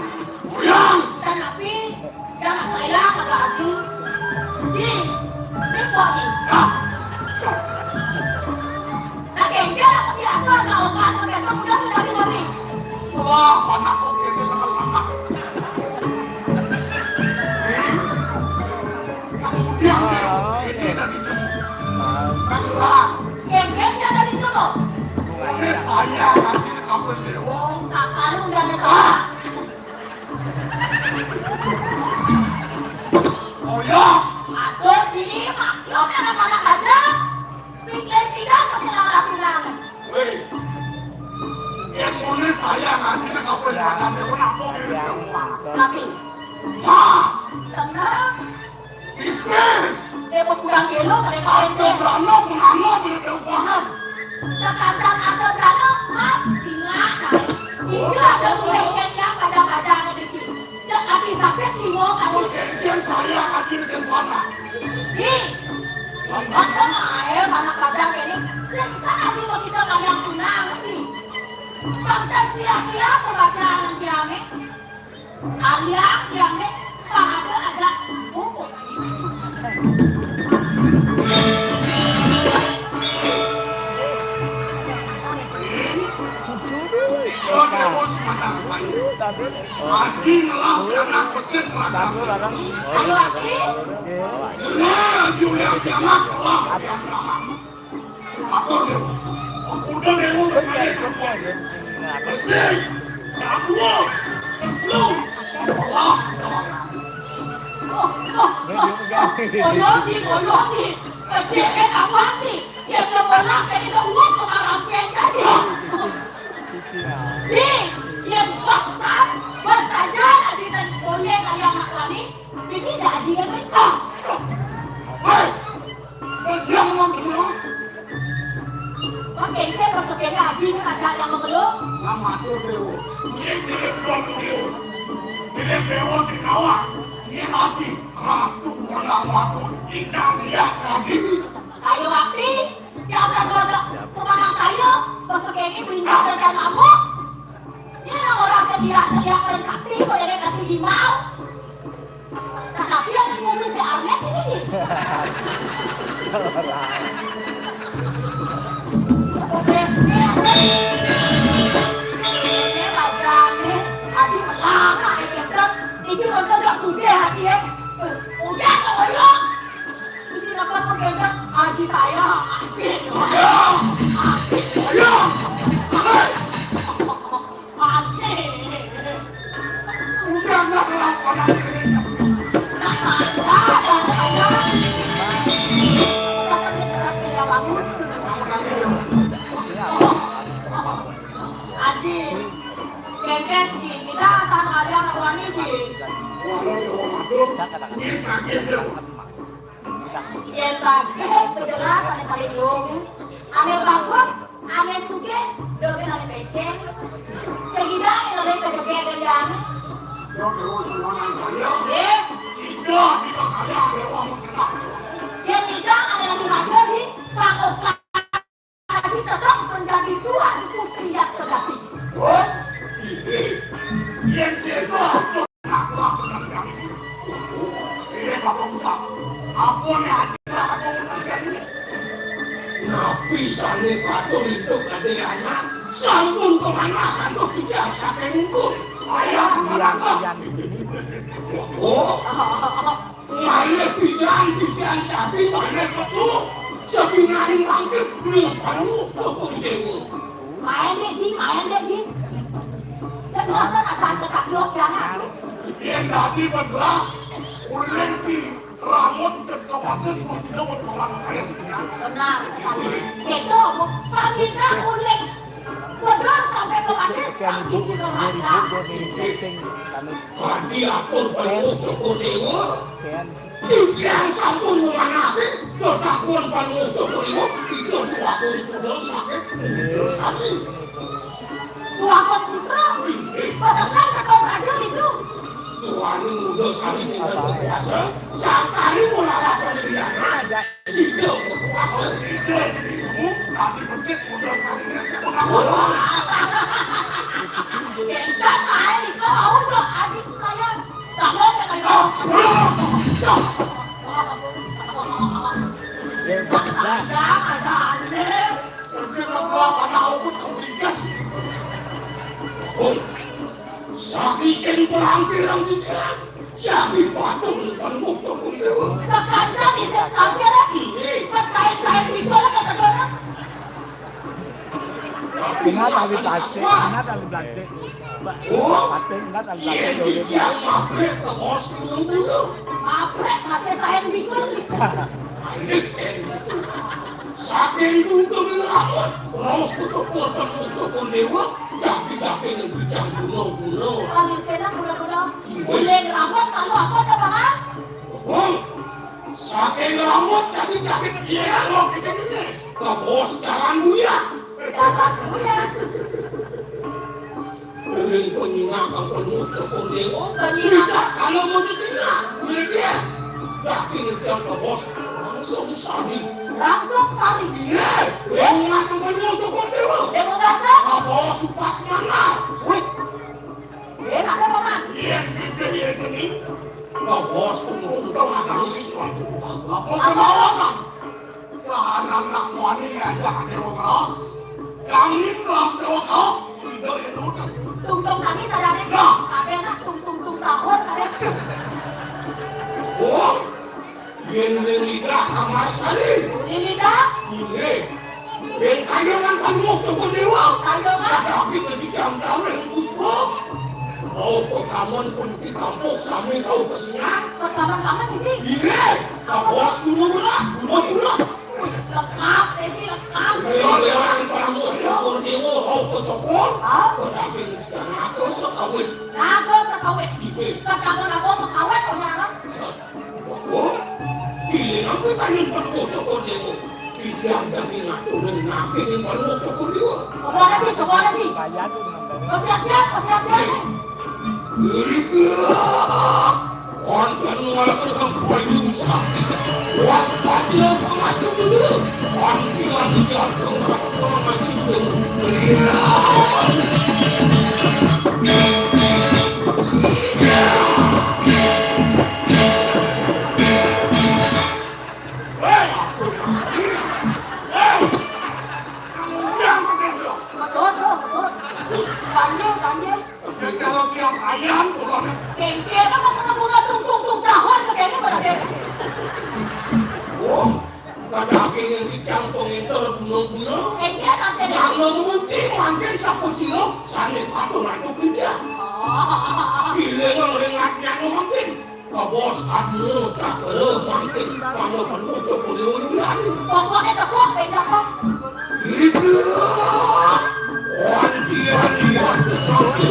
Tetapi jangan saya kata Aji. Di, di kok ni. Nah, kengkeh lah kebiasa, kau kan, sekarang udah sekali mati. Wah, anak kau kengkeh lah, anak. Yang ini dari jauh. Keluar. Kengkeh dia dari jauh. Ini saya nanti sampai dewa. Sakaru dan saya. Oh ya. Aduh, di maklum ya, anak-anak aja. Pikir tidak, masih lama-lama. Wéh. Yén ngono saya nanti ke kapan makan dewa, napa dewa? Tapi Mas. Tenang. Tipis. Depot kudang gelo, mereka ada itu. Brana, pengango, bener dewa kuangan. Sekadar ada brana, Mas, ingat, nah. Iya, ada mulai yang pada-pada ada di sini. Cek ati sakit, limo kali. Janjian saya hadir ke mana? Ih, akan air anak padang ini. Siksa ati mau kita kalian tunang ati. Bahkan sia-sia pembacaan tiangnya. Kalian tiangnya, pahada ada pupuk. Aji ngelah pianak besit ragam. Ayo, Aji. Ngelah Aji ulian pianak, ngelah pianak. Matur, Dewa. Kuda Dewa, besit. Jago. Lu. Kelas. Oh, oh, oh. Boyo di, boyo di. Besit, eh, kamu hati. Yén belah kene uwong kok rampéng tadi. Di, yén pesan, pesan aja tadi dan boleh kalian maklani, ini ndak aji kan? Ah, hei, jangan dulu. Oke, ini terus kene aji kan aja yang melulu. Nama tuh dulu. Ini belum dulu. Ini dewa sing nawang. Ini aji. Ratu menang waktu. Indah lihat aji. Sayur api, tiap ada semangat saya, masuk ini beringas dan mabuk. Ini orang sedia, sedia dan sakti, boleh kata gimau. Tetapi yang ngomong si Arnet ini nih. Ini bacaan nih, Haji melama, eh, gendut. Ini nonton gak sudah, Haji, ya? Udah, tolong. Mesti dapat penggendang haji saya. Ayo, ayo, ayo. Hei, Kita asal ada anak wani, Ji. Walau Dewa Madum, nyén kaget Dewa. Yén tadi jelas ané paling luung. Ané bagus, ané sugih, dogén ané pécéng. Segida ané loré ka jegég gendang. Yo, Dewa Suwanan saya. Eh? Sida di kaya Dewa mun kenal. Yén nyidang ané lagi raja di Pak Oka. Jadi tetap menjadi tuan putri yang sejati. Wah, ini. Yén kéto aja ngaku aku nang jani. Ini Bapak Musa. Apa né aja aku nang jani? Napi sané katon itu kadéana? Sampun kemanahan to pijar saking ungkur. Ayah sama kakak. Oh. Main pikiran, pikiran tapi main betul. Sebenarnya mangkit, lupa lu, cukup dewa. Main deh, Ji, main deh, Ji. Dan nggak usah asal dekat blok, jangan. Yang tadi bergelas, uleng di rambut ke kapatis masih dapat orang kaya sekian. Benar sekali. Gitu, Bu. Pak kita uleng. Benar sampai ke patis, tapi sih raja. Kadi atur Palungguh Cokor Déwa. Titiang sampun ngemanake, tetakon Palungguh Cokor Déwa, ida duakon putra saking Muda Sari. Duakon putra? Inggih. Pesekan katon raja itu. Tuaning Muda Sari pinten berkuasa, sakali ngolahake liana, sida berkuasa. Sida jadi tapi besik Muda Sari. Entar kae iko, au, Dok, adik sayang. Saki sing perang pirang cicilan, saki patung panuh Cokor Dewa. Sekancan isin pangkere, petain-tain pikola ketedoran. Ingat ahli plastik, ingat ahli plastik. Oh, plastik, ingat ahli plastik. Iya, dia mabrik ke bos dulu. Mabrik masih tahan bingung. Saking tuntung lamun, raos kucuk-kucuk kucuk dewa, jadi daging bijang guna-guna. Kalau senang guna-guna, boleh ngeramat, kalau apa ada bahan? Bung, saking rambut jadi daging iya, lo kita ini. Ke bos jalan buya. Jalan buya. Ring penyinga kang penuh cokor dewa. Penyinga. Tidak kalau mau cecina. Mirip dia. Daging yang ke bos langsung sari. Langsung sari? Iya. Yang masuk penuh cokor dewa. Yang masuk? Ke bos supas mana? Wih. Iya, ada paman. Iya, bibir ya gini. Ke bos tuh dong ada. Apa kemauan? Sahan anak wani ngajak dewa kelas. Kangin kelas dewa kau, sida yang nonton. Tungtung kami sadare. Nah. Kabeh anak tung tung tung sahur kabeh. Oh, yen ring lidah kamar sari. Ring lidah? Inggih. Yen kayangan panuh cokor dewa. Kayangan? Tapi bagi jam-jam ring puspa. Oh, pekaman pun di kampung sami kau kesingan. Pekaman-kaman isi? Inggih. Kawas guna belah, guna belah. Wih, lengkap, Desi, lengkap. Lewa-lewa yang panuh cokor dewa, oh, ke cokor. Hah? Ke daging kita naga sekawit. Naga sekawit. Iya. Ke kamu naga mengawet, punya anak. Oh, giliran kowe kayun panuh cokor dewa. Kita jadi ngatur nabi yang panuh cokor dewa. Kamu ada, Ji, kamu ada, Ji. Kesiap-siap, kesiap-siap, nih. Wonten wonten bayu sakti. Wah, pacil pengas dulu. Wanti wanti jatuh. Iya. Hei, ampun. Hei. Yang begitu. Masuk, masuk. Ganjil, ganjil. Karo siap ayam, pokoknya. Kengkena mau ketemu tung tung tung sahur ke kene pada kene. Oh, kada akhirnya dicang pengintel gunung-gunung. Kengkena teh. Yang mau bukti mungkin sapu silo, sane patung antuk kerja. Oh. Bila ngeringatnya mungkin. Kabos anu cakra mangkin panglepan ucap ulun. Pokoknya tepuk beda kok. Itu. Wantian lihat tetapi.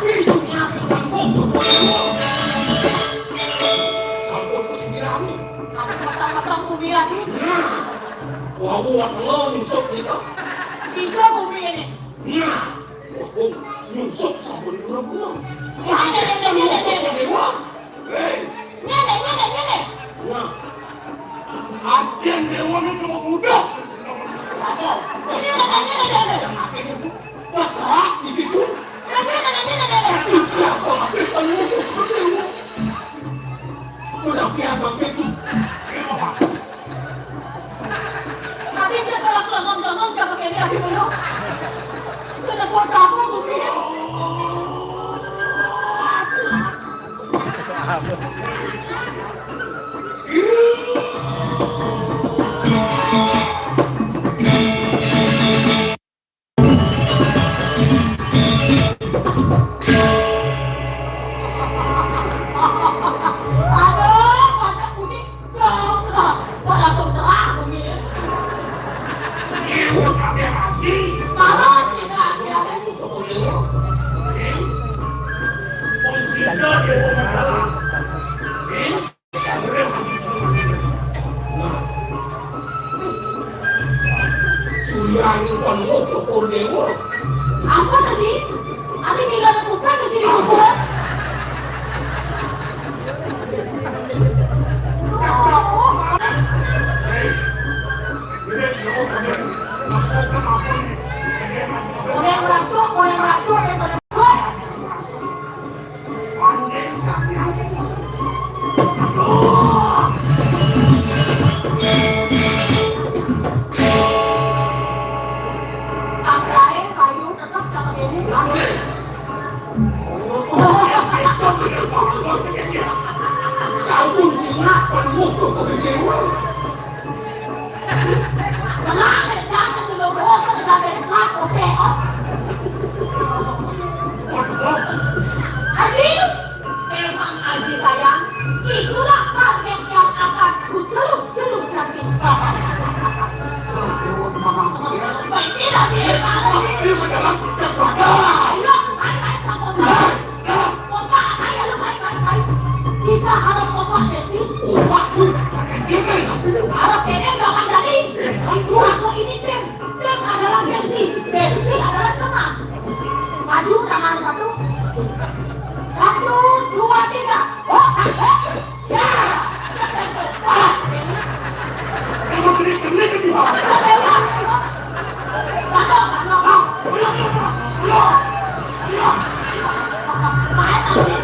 Isu mati panggung, coba dulu. Sampun wis mirami. Aku matang-matang bumi lagi. Nah, wau telo nyusup nika. Tiga bumi ini. Nah, wau nyusup sampun pura-pura. Ngene, ngene, ngene, ngene. Dewa. Hei. Ngene, ngene, ngene. Wah. Ajen dewa niku mau budak. Ngene, ngene, ngene. Pas keras dikit tuh. Ngene, ngene, ngene, ngene. Itu apa? Udah biar begitu. Tapi dia kalau kelengong-kelengong dia pakai dia di mana? Sudah buat kamu, Bumi. Aduh, mata kuning. Kok langsung cerah begini? Ibu kami haji. Malah tidak ada lagi. Pun sida dewa masalah. Nah. Suryaning penuh syukur dewa. Apa tadi? Adi tinggal kumpul di sini kumpul. Boleh merasuk, boleh merasuk, ya, boleh merasuk. Aduh. Aksai, payu, tetep cakep ini. Sampun sinah, penuh cukup ini. Melangit jangan seluruh sampai kelak, oke, oh. Aduh. Memang Aji sayang, itulah target yang akan kuceluk-celuk nanti. Baik, tidak, tidak, tidak. Ayo, main, main, Pak Kota. Kota, ayo, lu main, main, main. Kita harus kompak, Besti. Kompak, tuh. Harus ini, jangan jadi. Aku ini tim. Tim adalah Besti. Besti adalah teman. Maju, tangan satu. Satu, dua, tiga. Oh, oh, oh. Ya. Ah. Emang gede-gede ke di bawah. Belum, belum. Ah, belum, belum, belum. Belum. Belum. Main lagi.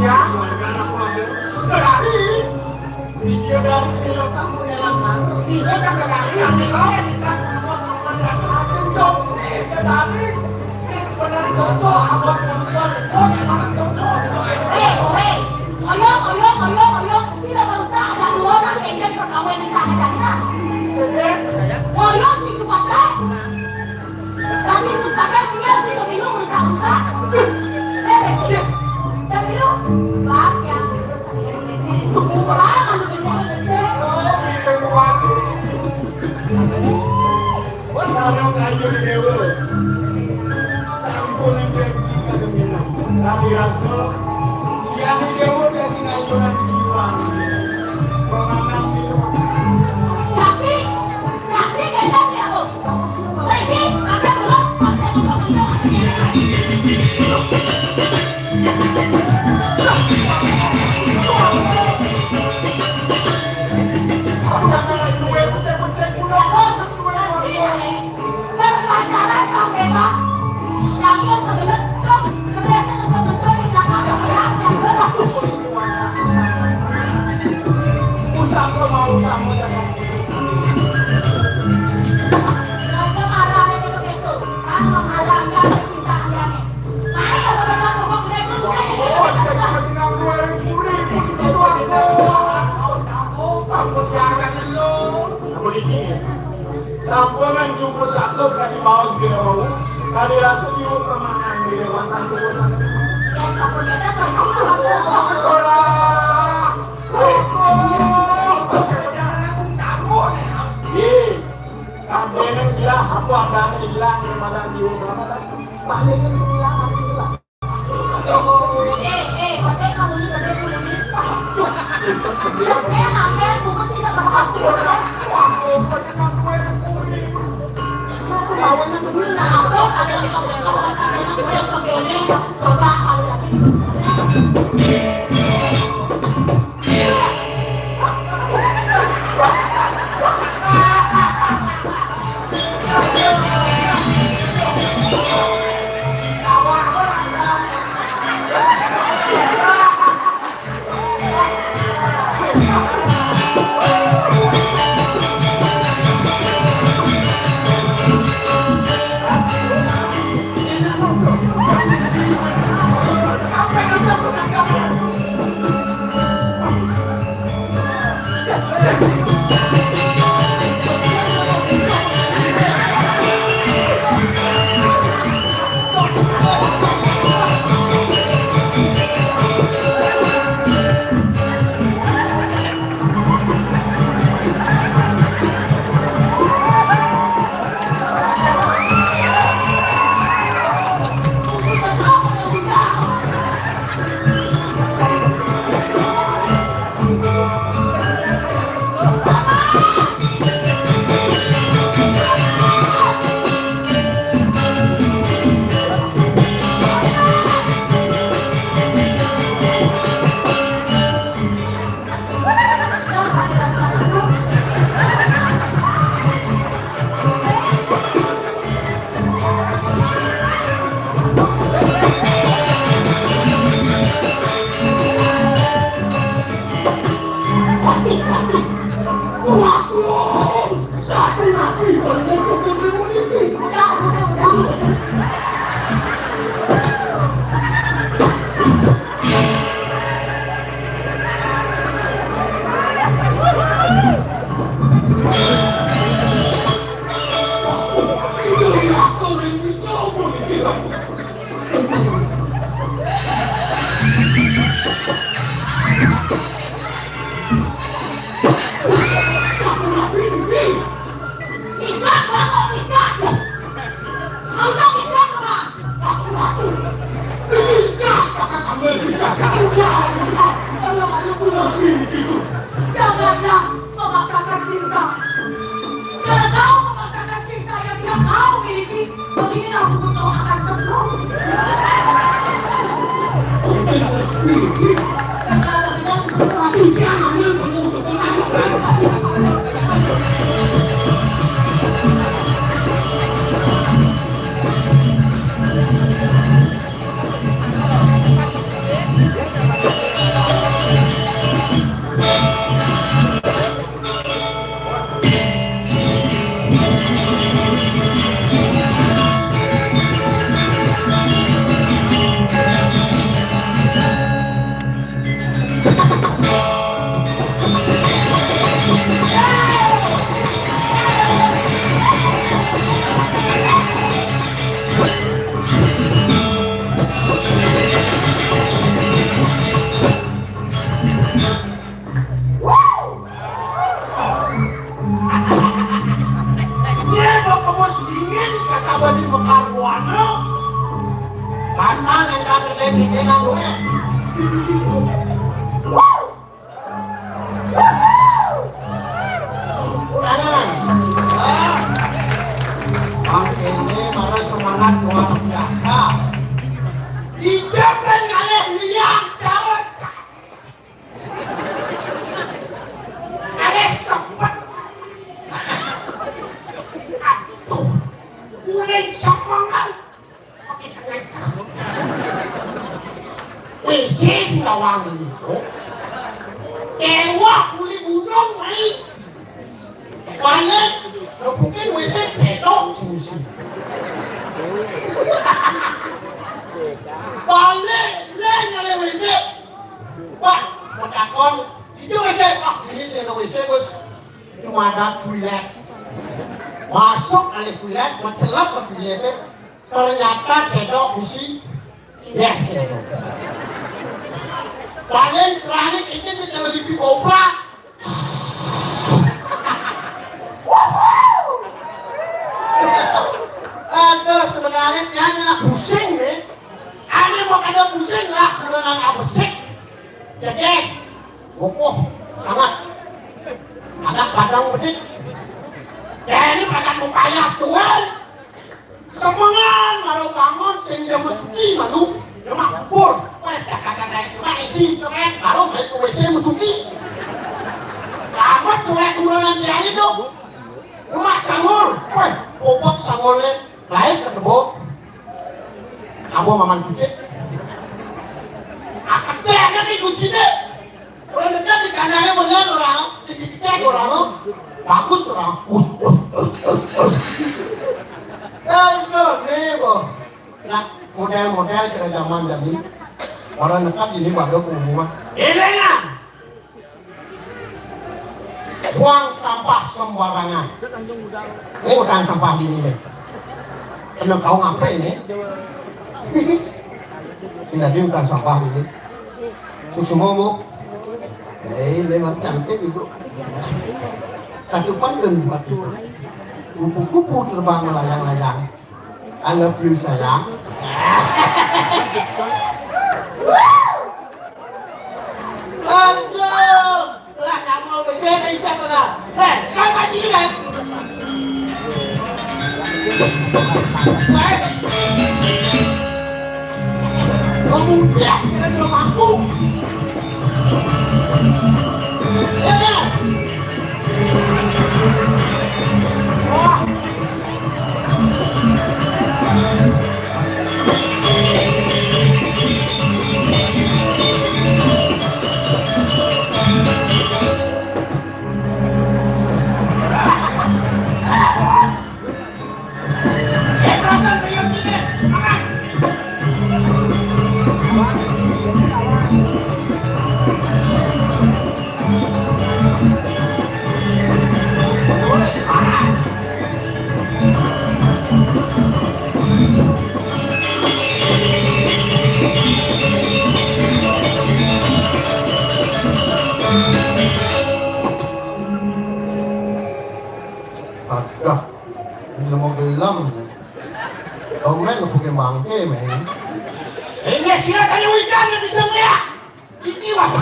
Ya, soalnya aku ada dari dia dari dia kamu dalam dia kan dari sampai kau yang kita dari sebenarnya cocok, abang perempuan, oh, memang cocok. Hei, hei, oyong, oyong, oyong, oyong, tidak usah ada dua orang yang jadi perkawinan kita, kita. Oyong, cucu pakai. Tapi supaya dia tidak minum rusak-rusak. Eh, bersih. Dan minum. Bang, yang rusak ini. Bang, anu bener, bersih. Sareng ayu dewe. Sampun enten kademinan. Tapi rasa, yang dewe daging ayu nanti diulang. Pemanah itu. Tapi, tapi kita tidak tahu. Pusaka mau kamu. Sampunang jumpa satu sekali mau sebelum tadi rasa ibu permangan di lewatan tubuh sana. Ora. Ih, ambilin gila, apa ambilin gila, yang mana di rumah, mana? Ambilin gila, ambilin gila. Eh, eh, pakai kamu ni, pakai kamu ni. Pakai, pakai, bukan tidak berhak. Janganlah memaksakan cinta. Kalau kau memaksakan cinta yang tidak kau miliki, beginilah buku kau akan cemplung. Kurangan. Bang ini baru semangat luar biasa. Ijo kan ngalih liang cara ngalih sepet. Aduh, kulit semangat. W C sing bawang ini. Ewah, kulit gunung, mai. Balik, nepukin W C cedok sing isi. Balik, lé nyalé W C. Pak, mau takon, itu W C, ah, ini sing W C, Bos. Cuma ada toilet. Masuk kali toilet, mencelep ke toilet, ternyata cedok isi. Ya, cedok. Paling terakhir ini kita lebih gobrak. Aduh, sebenarnya dia ini nak pusing nih. Ane mau kada pusing lah, kurangan abesik. Cedek. Kokoh sangat. Agak padang bedik. Dia ini pakat mempayas tuan. Semengan baru bangun sehingga mesuki malu. Dia mak kubur. Weh, dah kata naik mak iji seret baru naik ke W C mesuki. Amat surat kurangan dia itu. Dia mak sangul. Weh, bobot sangulnya. Lain ke kebo. Abo maman kucing. Akete ada di kucingnya. Orang dekat di kandangnya bener orang, sedikit orang, bagus orang. Aduh, nih, boh. Nah, model-model kira zaman jadi. Orang dekat ini pada pengumuman. Elengan! Buang sampah sembarangan. Ini utang sampah di ini. Kena kau ngapain ini? Sini ada utang sampah di ini. Suksma, Bu. Eh, ini memang cantik itu. Satu pantun buat itu. Kupu-kupu terbang melayang-layang. I love you, sayang. Aduh, lah nyamuk besar aja pernah. Eh, siapa jadi kan? Saya kamu ya, kita belum mampu. Ya, ya. Wah. Eh, perasaan pengen gini, semangat. Woi, semangat. Adah, ini mau gelam. Kau main lu pakai bangke, men. Ini sila sana wikan yang bisa ngeliat. Ini wah.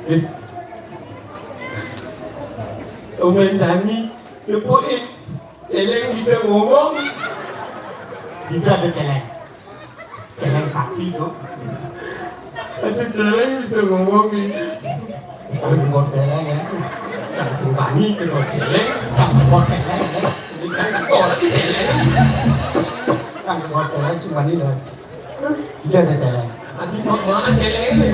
Eh. Kau main tani, lepukin. Celeng bisa ngomong. Itu ada celeng. Celeng sapi tu. Ada celeng bisa ngomong ni. Kalau buat celeng ya. Kan sing bani ke kau celeng. Kan buat celeng ya. Ini kan kau lagi celeng. Kan buat celeng sing bani dah. Iya ada celeng. Nanti mau mana celeng ni?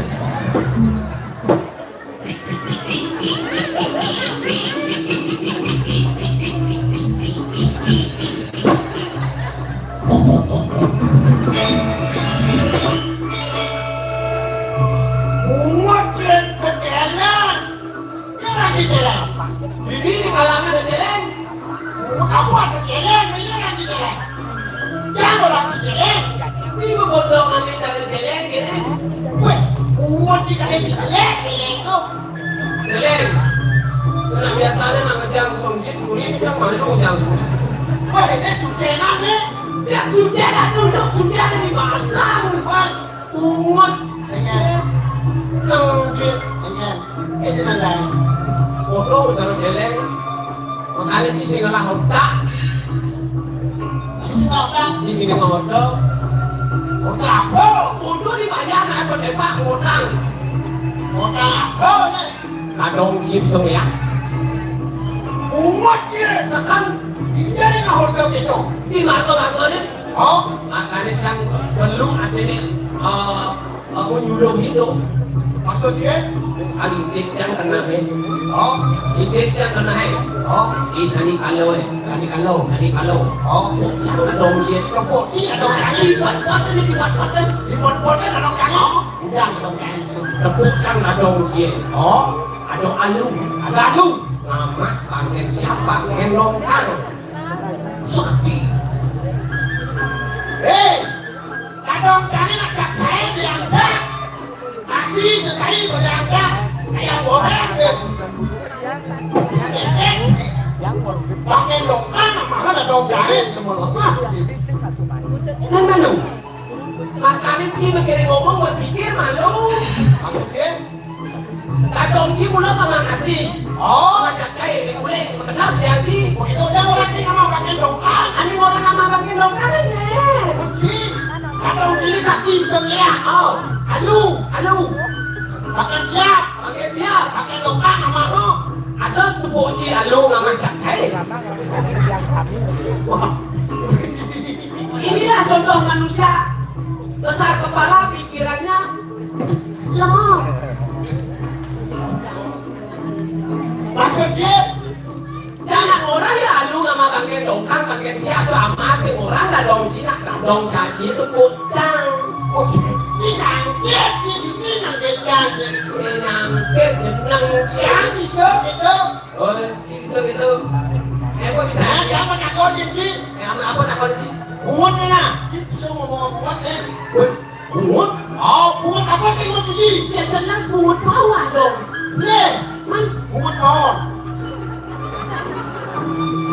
Bungut sing beceleng. Jangan diceleng. Ini di kalangan beceleng. Bungut apa beceleng? Ini yang diceleng. Jangan orang diceleng. Ini bebodongan ni cara celeng, gini. Weh, bungut kita ni celeng, celeng tu. Celeng. Biasané nak ngejang sonjit, kulit itu malu jang sonjit. Wah, ini sucenan, nih. Cak sucenan duduk, sucenan di basang. Wah. Pungut. Iya. Sonjit. Iya. Ini nang lain. Bodoh, cara jelek. Makanya di sini lah otak. Di sini otak. Di sini otak. Otak apa? Bodoh dibayar, apa sepak, ngutang. Ngutang apa, nih? Kadong ci bisa ngeliat. Umat ci. Sekan. Injari ngahorjo gitu. Di marga-marga nih. Oh. Makanya cang perlu artinya, eh, eh, menyuluh itu. Maksud ci? Kan idik cang kena, eh. Oh. Idik cang kena, eh. Oh. Di sani kalo, eh. Sani kalo. Sani kalo. Oh. Cang kadong ci. Kebo ci kadong ci. Lipat-lipat ini, lipat-lipat. Lipat-lipat ini kadong ci. Udah, kadong ci. Tepuk cang kadong ci. Oh. Ada alu. Ada alu. Nama panggil siapa? Ngendong kang. Sakti. Hei, kadong ci nak cap cair diangkat. Nasi sesai berangkat. Ayam goreng deh. Pakai dongkang, mahal ada dongkang, teman lemah. Kan malu. Makanya ci mikirin ngomong, berpikir malu. Maksudnya? Kadong ci mula kamar nasi. Oh. Macam cai, mie guling, makedap dia ci. Oh, itu dia orang ci kamar pakai dongkang. Ani orang kamar pakai dongkang aja. Ci, kadong ci ini sakti bisa ngeliat. Oh. Alu. Alu. Pakai siap. Pakai siap. Pakai dongkang sama lu. Ada tepuk ci alu ngamah cak cai. Wah. Inilah contoh manusia besar kepala, pikirannya lemah. Maksud ci? Jangan orang ya alu sama bangke dongkang, bangke siap tu ama sing orang dah dong Cina, dah dong caci tu pucang. Oh, ini nangkep, ini nangkep, ini nangkep, jenang. Yang bisa gitu. Oh, ci bisa gitu. Eh, apa bisa? Eh, apa takon, ci? Eh, apa, apa takon, ci? Bungut nih, nah. Ci bisa ngomong bungut, eh. Wih, bungut? Oh, bungut apa sih mau gigi? Ya jelas bungut bawah dong. Leh, man, bungut pohon.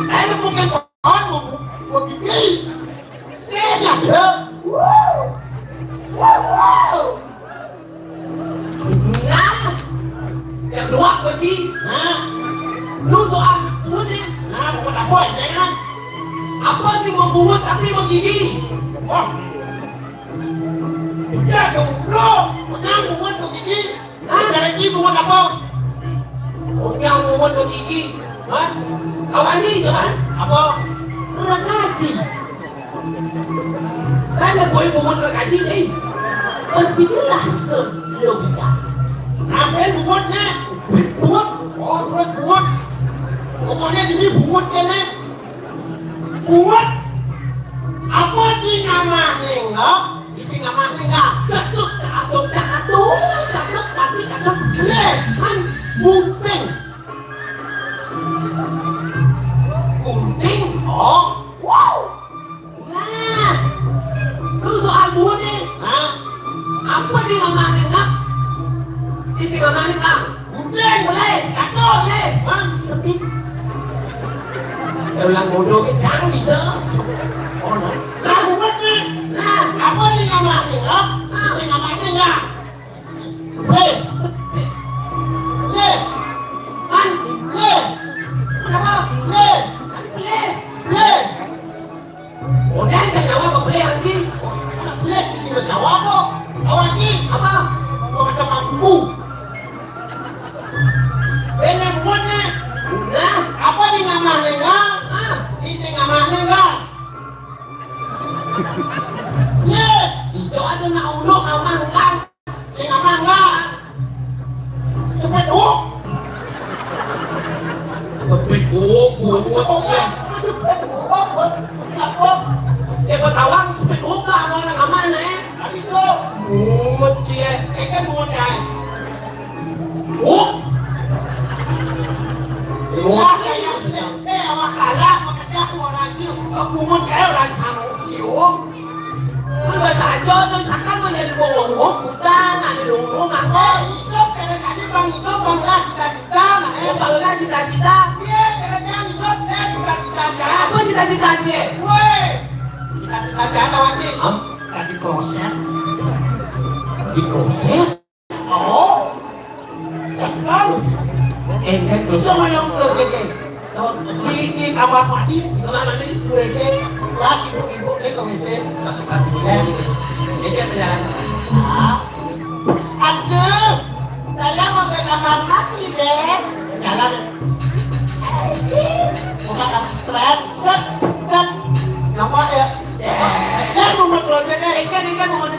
Eh, lu bukan pohon, mau bu-, mau gigi. Sih, ya, sih. Wow. Wow, wow. Nah, yang dua, Boci. Nah. Lu soal bungut nih. Nah, bungut apa ini, kan? Apa sih mau bungut tapi mau gigi? Wah. Udah dong, bro. Menang bungut mau gigi. Hah? Cara gigi bungut apa? Punya bungut mau gigi. Hah? Kawan sih, jangan. Apa? Rekaji. Kan boy bungut rekaji, cing. Berpikirlah selogika. Ngapain bungut, Nek? Bungut. Oh, terus bungut. Pokoknya ini bungut, ya, Nek. Bungut. Apa di ngamah nengok? Di si ngamah nengok. Cetut, cetut, cetut, cetut, pasti cetut. Leh, kan bunting. Gunting? Oh, wow. Nah, lu soal bungut nih. Hah? Apa di ngamah nengok? Di si ngamah nengok. Gunting. Boleh, jatuh, boleh. Hah? Sepit. Ya, ulang bodoh ke cang bisa. Oh, nah. Nah, bungut nih. Nah. Apa di ngamah nengok? Di si ngamah nengok. Leh. Leh. Man. Leh. Kenapa? Leh. Leh. Leh. Udah, jangan nyawa apa boleh, anjing? Anak boleh, di sini nyawa apa? Tahu, anjing? Apa? Mau macam buku. Ini buat nih. Nah. Apa di ngamah nengah? Ah. Di si ngamah nengah. Leh. Hijau ada nak uluk ngamah nengah. Sing apa enggak? Sepeduk. Sepeduk, bungut, ya. Sepeduk, bungut. Apa? Ya, gua tawang sepeduk lah, mau nang aman, eh. Tadi tuh. Bungut, cie. Eh, kan bungut, ya. Oh. Wah, kayak, eh, awak kalah, makanya aku orang cium. Bungut kayak orang cium. Kan bahasa aja tuh, sakan mau jadi bongong, bukan, ada dongong, apa? Hidup dari tadi Bang Itu pangkat cita-cita, nah, eh, pangkat cita-cita. Iya, kerja itu, eh, cita-cita aja. Apa cita-cita aja? Woi, cita-cita aja, tau aja. Hah? Tadi kloset. Di kloset? Oh, sekarang. Eh, kan kloset. Sama yang kloset, eh. Di, di kamar mandi, di kamar mandi, di W C, kelas ibu-ibu, eh, ke W C. Kasih ibu. Eh. Ini kan jalan. Ah. Aduh, saya mau ke kamar mandi, deh. Jalan. Bukan, set, set, set. Nomor ya. Ya, nomor kloset, eh. Ikan, ikan, nomor.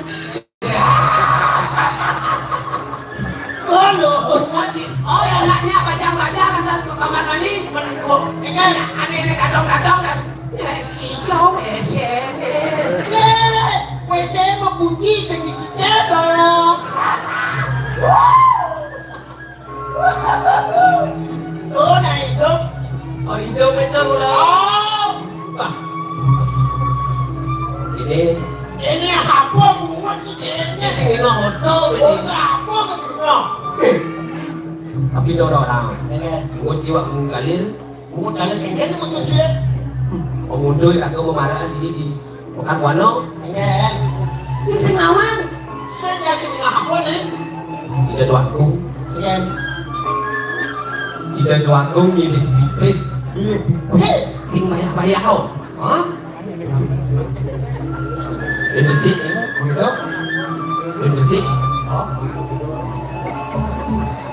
Aduh, ngaji. Oh, ya, anaknya bajang-bajang, lantas ke kamar mandi, menengkur. Ini kan aneh-aneh, kadang-kadang, dan, ya, hijau, eh, sini. Ya, W C mau kunci, sing isi cebok. Tuh, nah, hidup. Oh, hidup itu, ulah. Oh. Wah. Ini. Ini apa bungut sih, ini? Sing ini hoto, ini. Oh, apa kedengar? Eh. Tapi ada orang. Ini. Bungut jiwa bungut kalir. Bungut kalir, ini maksud saya. Pemuda yang aku memarahkan diri di Bukan wano. Iya. Sing sing lawan. Sing ya sing ngapa nih? Ida Dwagung. Iya. Ida Dwagung milih pipis. Milih pipis. Sing bayah-bayah, oh. Hah? Lin besi. Betul. Lin besi. Oh.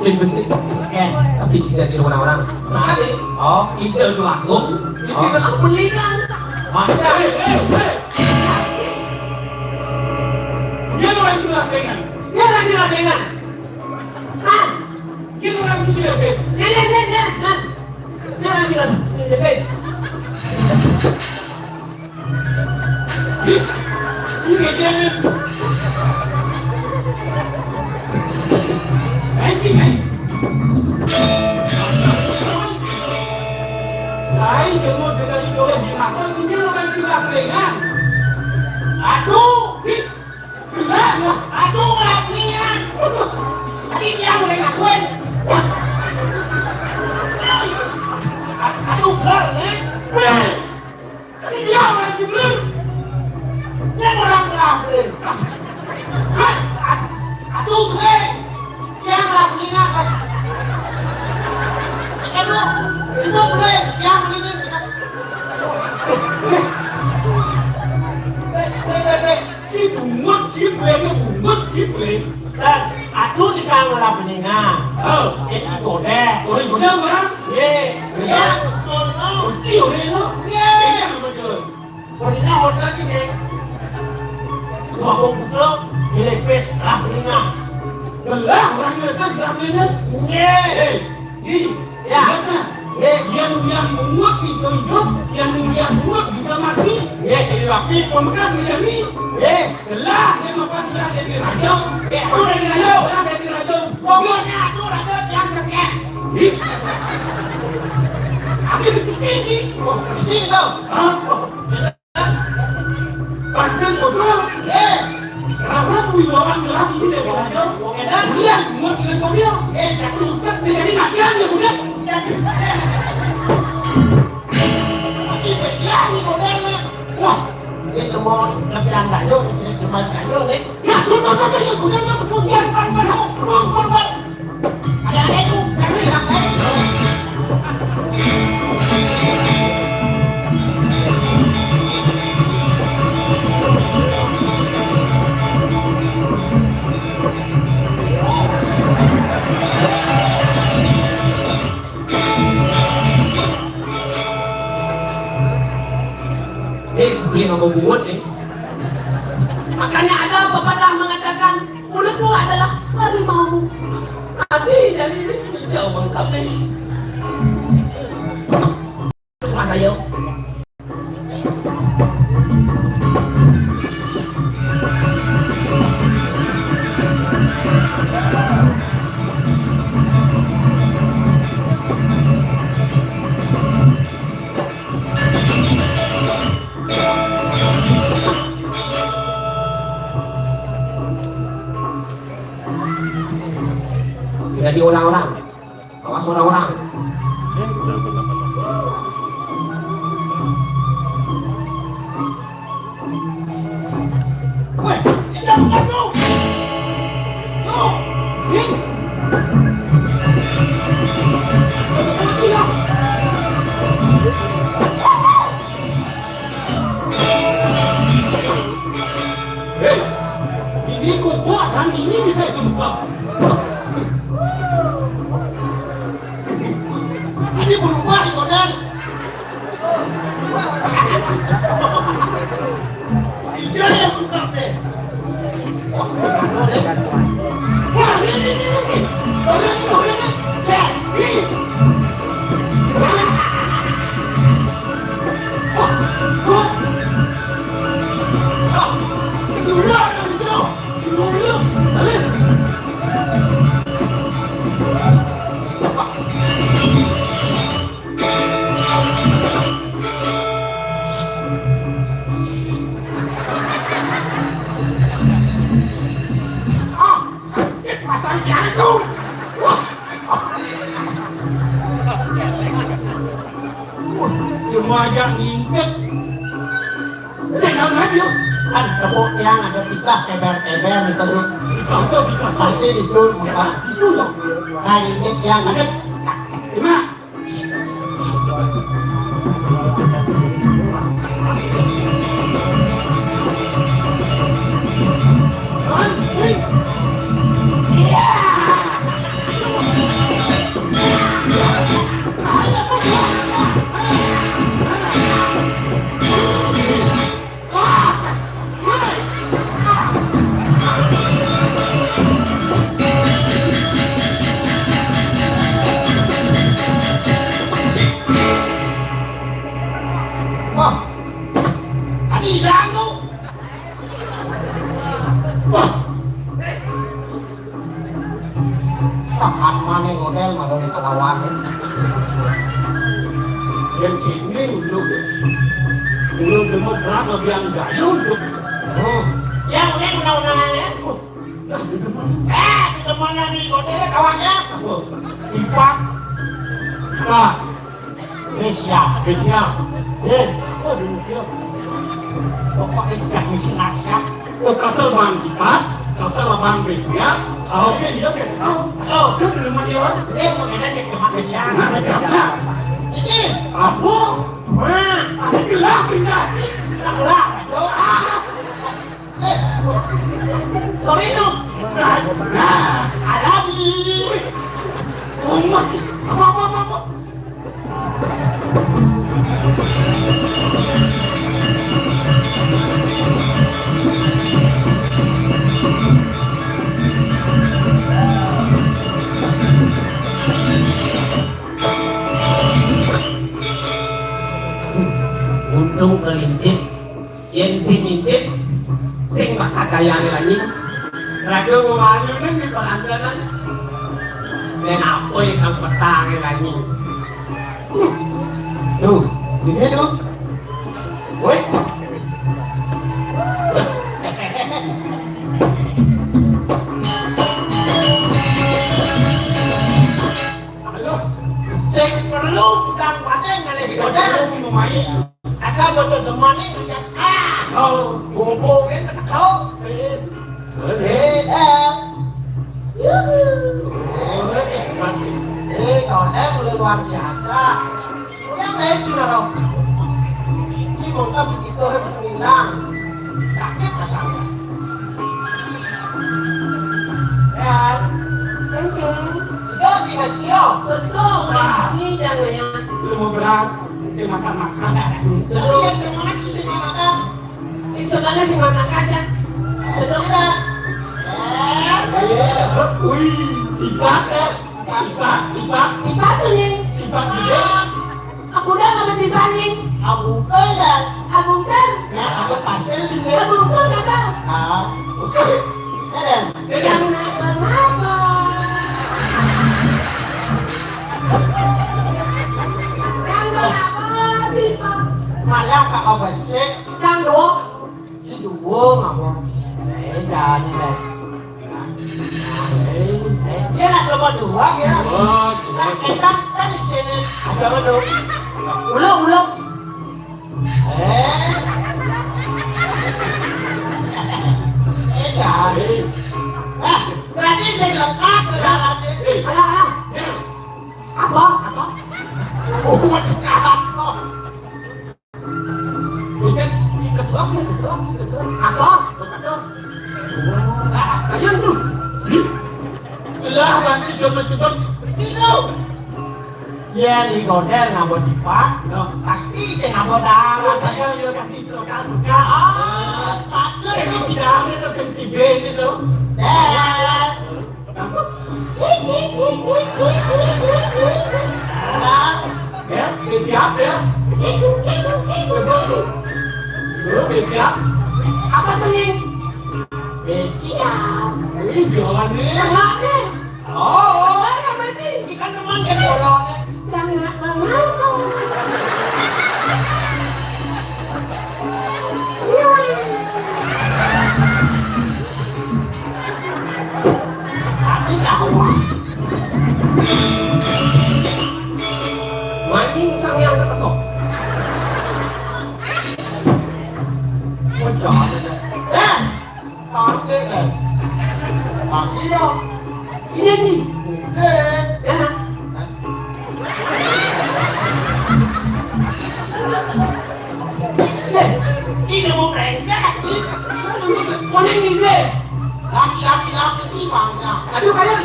Lin besi. Iya. Tapi bisa di orang-orang. Sekali. Oh. Ida Dwagung. Bisa. Oh. Beli kan? Masa? Dia orang gila dengan. Dia orang gila dengan. Hah? Dia orang gila dengan. Dia, dia, dia, dia. Hah? Dia orang gila. Dia, dia. Sudah jangan. Nanti, nanti. Lain jenguk sekali boleh dimakan, ini orang sudah keringan. Aduh, hit. Benar, aduh, ngelakuin. Tadi dia mulai ngakuin. Aduh, benar, nih. Benar. Ini dia orang si benar. Dia orang ngelakuin. Aduh, benar. Yang lagi ingat, Pak. Itu, itu boleh, yang ini. Si bungut, si bungut, si bungut. Dan, aduh, di kang ora beningan. Oh. Ini godek. Oh, ini godek, orang? Iya. Iya. Kunci, orang itu? Iya. Ini apa tuh? Pokoknya hotel gini. Dua bom putra, dilipis, rambutnya. Belah, orang itu kan rambutnya. Iya. Eh, ini, ya. Ingat, nah. Iya. Yang, yang muat bisa hidup, yang mulia muat bisa mati. Iya, sih, tapi. Pemegang menjadi. Iya. Belah, dia makan belah jadi raja. Iya, aku jadi raja. Belah jadi raja. Pokoknya aku raja yang sekian. Ih. Aku tinggi. Oh, tinggi tau. Hah? Pancen bodoh. Eh. Karena kuwi lawan ngelah ini deh, Bang. Wong edan. Iya, semua tidak kau dia. Eh, tak sumpah, tidak ini makan ya, udah. Jadi, eh. Ini beda nih modelnya. Wah, ini cuma tapi anda yuk, ini cuma kayu nih. Ya, lu apa yang udah nggak betul, Bang, Bang, Bang, Bang, Bang. Eh, beli apa buat, eh? Makanya ada pepatah mengatakan, mulutmu adalah harimaumu. Hati jadi hijau bengkaknya. Terus mana, yuk? Jadi orang-orang. Awas orang-orang. Weh, ini bukan lu. Lu, ini. Hei, ini kok kuat, ini bisa itu buka. Ini berubah, Kodan. Iya, yang buka, deh. Wah, ini, ini, ini. Orang ini, orang ini. Cek, ini. Wah, wah. Ah, kedua, kedua. Ah, sakit pasang jantung. Wah. Wah, lumayan ngintip. Saya nggak ngadil. Kan tepuk tiang ada tiga keber-keber gitu tuh. Tiga, tiga, tiga. Pasti itu, muka. Itu loh. Kayak gitu tiang ada. Gimana? Wah, tadi hilang tuh. Wah. Tahan mana model, mana kelawan. Yang kini untuk, untuk demokrat lebih yang gaya untuk. Oh. Ya, udah undang-undangannya. Nah, di depan. Eh, di depan lagi, model kawannya. Apa? Tipak. Nah. Ini siap, ini siap. Eh, kok ini siap? Pokoknya jangan mesti nasihat. Oh, kasar bang Ipat, kasar bang Besnya. Ah, oke, dia kan. Oh, oh, dia di rumah dia, kan? Dia mau ngajak ke rumah Besnya. Nah, Besnya. Ini. Apa? Wah, ada gelap, gelap. Gelap, gelap. Oh, ah. Eh, sorry, no. Nah, nah, ada di rumah. Apa, apa, apa, apa? Untung kelintip, yen sing ngintip, sing bakal gayane lagi. Raga wong ayu ning di perangganan. Yen apa yang petang lagi? Tuh, ini tuh. Woi. Halo. Sing perlu tukang paten ngalih godang. Asal bodo demone ngajak. Ah, oh, bobo kan kau. Eh, eh, eh. Yuhu. Eh, kau nih luar biasa. Yang lain juga, Rob. Ini bocah begitu harus hilang. Sakit rasanya. Kan? Sudah, Mas Tio. Sudah, wah. Ini jangan ya. Lu mau berat, saya makan-makan. Sudah, yang semangat, saya makan. Ini sebenarnya sih makan aja. Sudah, udah. Eh, wih, tiba, eh. Tiba, tiba. Tiba tuh, Ning. Tiba, tiba. Aku udah nggak bertiba, Ning. Abungkel dan abungkel. Ya, aku pasir juga. Abungkel nggak tahu. Ah. Ya, dan. Yang nabel-nabel. Yang nabel-nabel, tiba. Malah kakak besik. Yang dua. Si dua ngomong. Eh, jangan, dan. Dia nak lemah dua ya. Wah, nah, kita kan di sini ada dong. Ulang, ulang. Eh. Eh, dah. Nah, berarti saya lengkap ke dalamnya. Alah, alah. Apa? Apa? Oh, macam apa? Ini kan si keselak, si keselak, si keselak. Atas, atas. Nah, ayo tuh. Lah, nanti coba-coba. Itu. Ya, di godel ngabot di pak. Pasti saya ngabot darah. Saya ya pasti suka suka. Ah, patut. Ini si Dame tuh, si B ini tuh. Eh. Ya, udah siap ya? Betul tuh. Lu udah siap? Apa tuh, Ning? Udah siap. Ini jualan nih. Enggak nih. Oh, enggak, enggak, berarti. Ikan teman kan bolong. Jangan mau. Tapi tahu. Mancing sang yang keketok. Bocor. Eh, pakai, eh. Pakai dong. Ini nih. Eh, enak. Nih, kita mau brengsek, nih. Mau nih, nih, deh. Laki-laki, laki, nih, bangga. Aduh, kayak.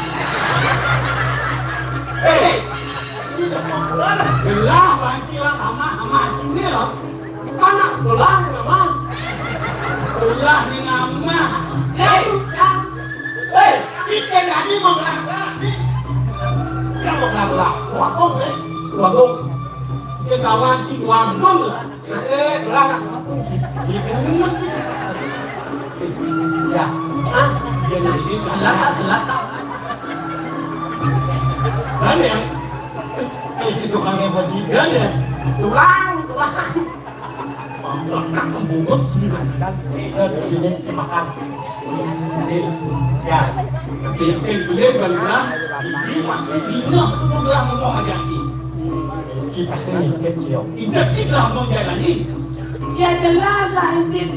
Eh, ini udah mau keluar. Belah, banci lah, sama, sama, sini loh. Anak belah, sama. Belah, nih, sama. Hei, hei, kita tadi mau belah, belah, nih. Kita mau belah, belah. Wakong, eh. Wakong. Saya kawan, si Wakong, eh. Eh, belah nak kampung sih. Di pungut. Ya. Ah, selaka, selaka. Kan ya? Eh, si tukangnya bajingan ya? Tulang, tulang. Selaka pembungut. Kita di sini makan. Ya. Kecil dia belah, ini pasti dina, belah mau hajati. Si pasti ngintip, Cio. Ngintip sih lah mau jalani. Ya jelas lah ngintip.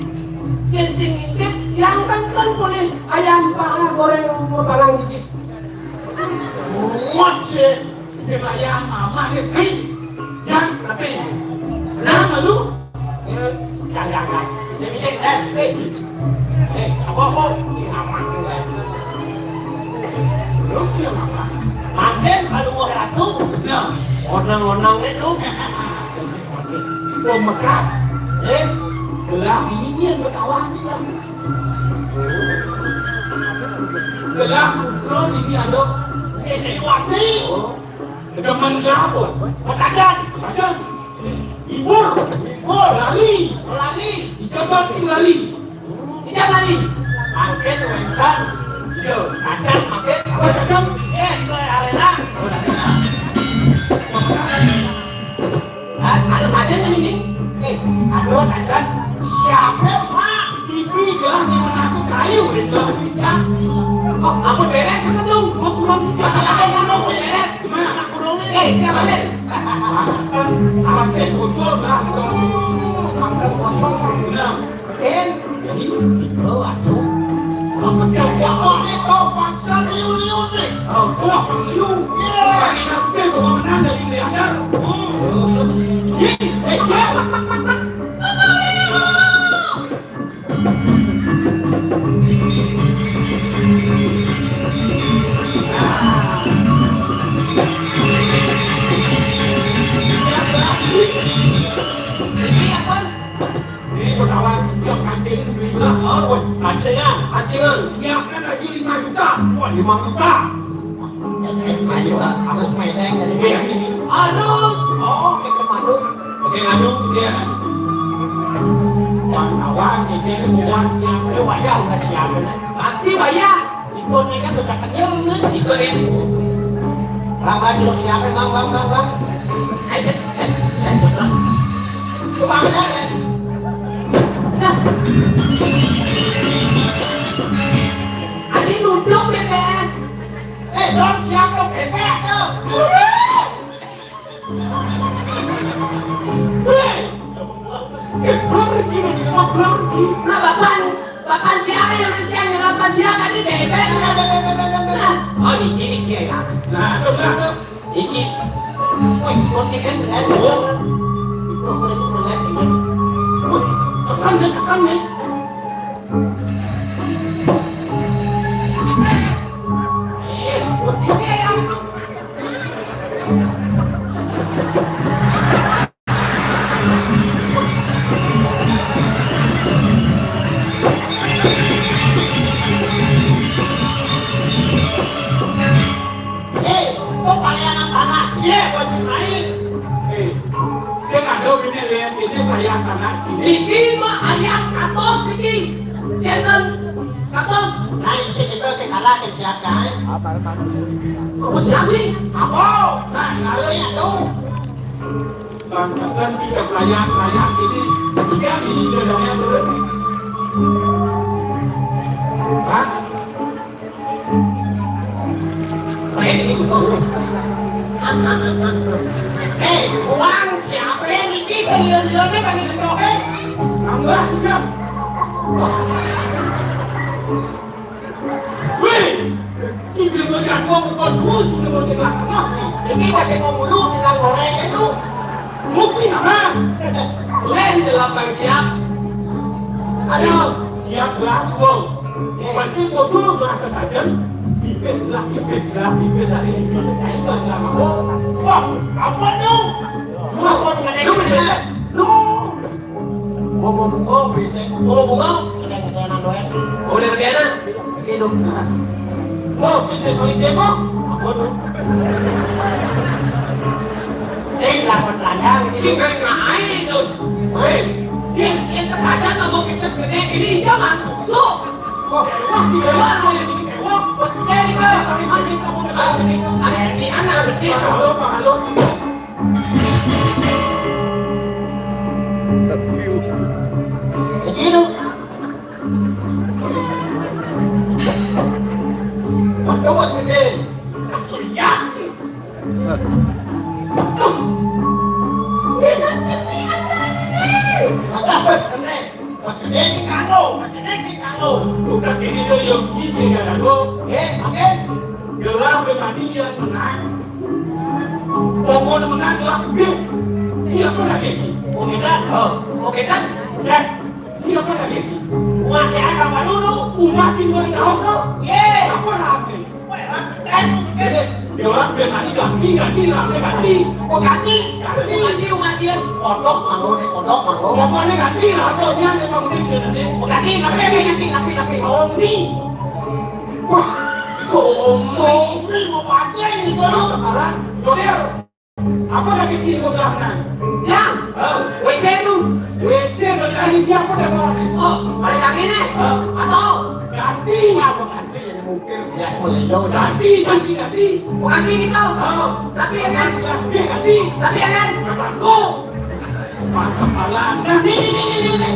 Yang sing ngintip, yang tonton boleh ayam paha goreng mau barang gigis. Muat sih. Sejak ayam mama nih, hei. Yang, tapi, nama lu? Eh, enggak, enggak, enggak. Dia bisa, eh, eh. Eh, apa, apa? Ini aman juga. Terus dia apa? Makin kalau mau ratu. Ya. Onang-onang itu. Pemekas. Eh? Belah ini dia berkawan juga. Belah putra ini ada. Eh, saya wakil. Oh. Teman ke apa? Petajan. Petajan. Hibur. Hibur. Lali. Melali. Ikan batu lali. Ikan lali. Angket wénten. Iya. Tajan angket. Apa tajan? Iya, itu arena. Ah, ada tajan ini. Eh, aduh, tajan. Siapa, Pak? Ibu jalan yang menakut kayu, itu bisa. Oh, ampun beres itu tuh. Mau kurang bisa. Masalah apa yang mau beres? Gimana? Eh, jangan, Ben. Akan saya bocor, Bang. Akan bocor. Nah. Eh, jadi, itu, aduh. Orang pecah. Ya, oh, ini kau paksa liu-liu nih. Oh, wah, liu. Iya. Ini nasib gua menang dari Leander. Hmm. Ih, eh, ya. Ini kawan, ini kawan siap kancing ini beli lah. Oh, kancingan, kancingan. Siapkan lagi lima juta. Wah, lima juta. Ayo, harus main yang ini. Iya, ini. Harus. Oh, kita madu. Oke, ngadu, ya. Bang Awan, ini bukan siapa? Lu bayar nggak siapa, kan? Pasti bayar. Ikutnya kan udah kenyal, kan? Ikut, ya. Bang, Bang, lu siapa, Bang, Bang, Bang, Bang? Ayo, tes, tes, tes, tes, Bang. Coba, Bang, ya. Nah. Adi duduk, Jeblok iki, jeblok iki. Nah, Bapak, Bapak dia ayo nanti yang nyerap siapa di bebek. Nah, oh, di sini dia ya. Nah, tuh, nah, tuh. Iki. Wih, kok ini kan benar, benar. Itu, itu benar, benar. Wih, sekan deh, sekan deh. Eh, kok ini yang itu? Eh, kok palianan tanah cie, bocil lain? Eh, saya nggak tahu ini, lihat ini palianan tanah cie. Iki mah ayam katos iki. Enten katos. Nah, isi kita sing kalah ke siapa, eh? Apa, apa? Oh, siapa sih? Apa? Nah, lalu ya tuh. Bangsakan kita pelayan-pelayan ini, tiga ini jodohnya turun. Hah? Keren ini, betul. Eh, uang siapa yang ini? Seliur-liurnya pada ngedoke. Nambah, bisa. Wih, cicil bocah gua bukan gua, cicil bocah gua. Ini masih mau bulu, bilang goreng itu. Mungkin apa? Lain di lapang siap. Aduh, siap gua, gua. Masih mau dulu gua akan tajam. Pipis lah, pipis lah, pipis hari ini. Saya nggak mau. Wah, apa tuh? Lu apa lu ngedekin? Lu. Gua mau bungo, berisik. Gua mau bungo? Ada yang ngedeanan doang. Oh, udah ngedeanan? Hidup. Mau, berisik, mau ide, mau? Apa tuh? Sing, lawan tanya, gitu. Sing, kayak ngain, tuh. Hei, yang, yang ketajan sama bisnis gede, ini jangan susuk. Wah, wah, gila. Wah, wah, ini kayak, wah, bos gede nih, Kak. Ada, ada, ada, ada, ada. Halo, Pak, halo. Begitu. Waduh, Bos Gede. Aku yakin. Tuh. Ini Mas Gede ada ini. Masa Bos Gede? Bos Gede sih kanggo, Bos Gede sih kanggo. Udah gini tuh, yang gini gak ada tuh. Eh, makin. Gelar pribadi yang menang. Pokoknya menang kelas B. Siapa lagi? Oke kan? Oh, oke kan? Cek. Siapa lagi? Umat yang apa dulu? Umat yang boleh tahu, bro. Ye. Apa lagi? Wah, kan? Jadi, dia orang biar tadi ganti, ganti, rame ganti. Oh, ganti. Ganti. Ganti umat dia. Kodok, malu nih, kodok, malu. Pokoknya ganti lah, pokoknya dia mau ganti, ganti. Oh, ganti, tapi, tapi, tapi, tapi. Sony. Wah, Sony. Sony mau pakai gitu, lu. Sekarang, Jodir. Apa lagi di gudangnya? Yang? Hah? W C itu. W C berkali dia apa dah, Bang? Oh, balik lagi nih. Hah? Atau? Ganti. Apa ganti? Ini mungkin bias melejau. Ganti, ganti, ganti. Bukan ini kau. Hah? Tapi yang kan? Ganti, ganti. Tapi yang kan? Aku. Masa malam. Nah, ini, ini, ini, ini.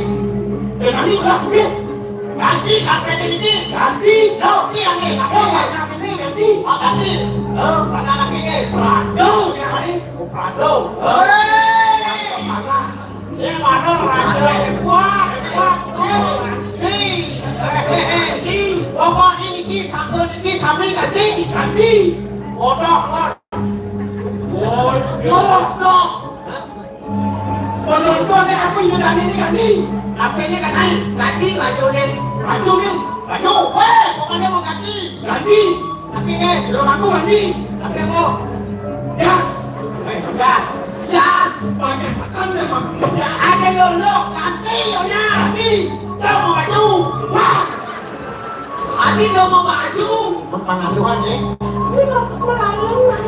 Jangan ini kelas B. Ganti, ganti, ganti, ganti. Ganti. Loh, iya nih, ganti. Oh, ganti, ganti. Oh, ganti. Oh, mana lagi nih? Prado, ya, ini. Oh, Prado. Hei. Mana? Ini mana Raja hebat, hebat. Hei. Hei. Pokoknya niki, satu niki, sami ganti. Ganti. Bodoh, Lor. Bodoh. Penontonnya aku itu tadi ini ganti. Tapi ini kan naik, ganti baju nih. Baju nih. Baju, weh, bukannya mau ganti. Ganti. Tapi eh, belum aku ganti. Tapi aku. Jas. Eh, jas. Jas. Pakai sekan deh, Bang. Ya, ada lo, lo, ganti, yonya. Ganti. Lo mau baju. Wah. Adi udah mau maju. Pengaluan, ya. Sih, mau pengaluan.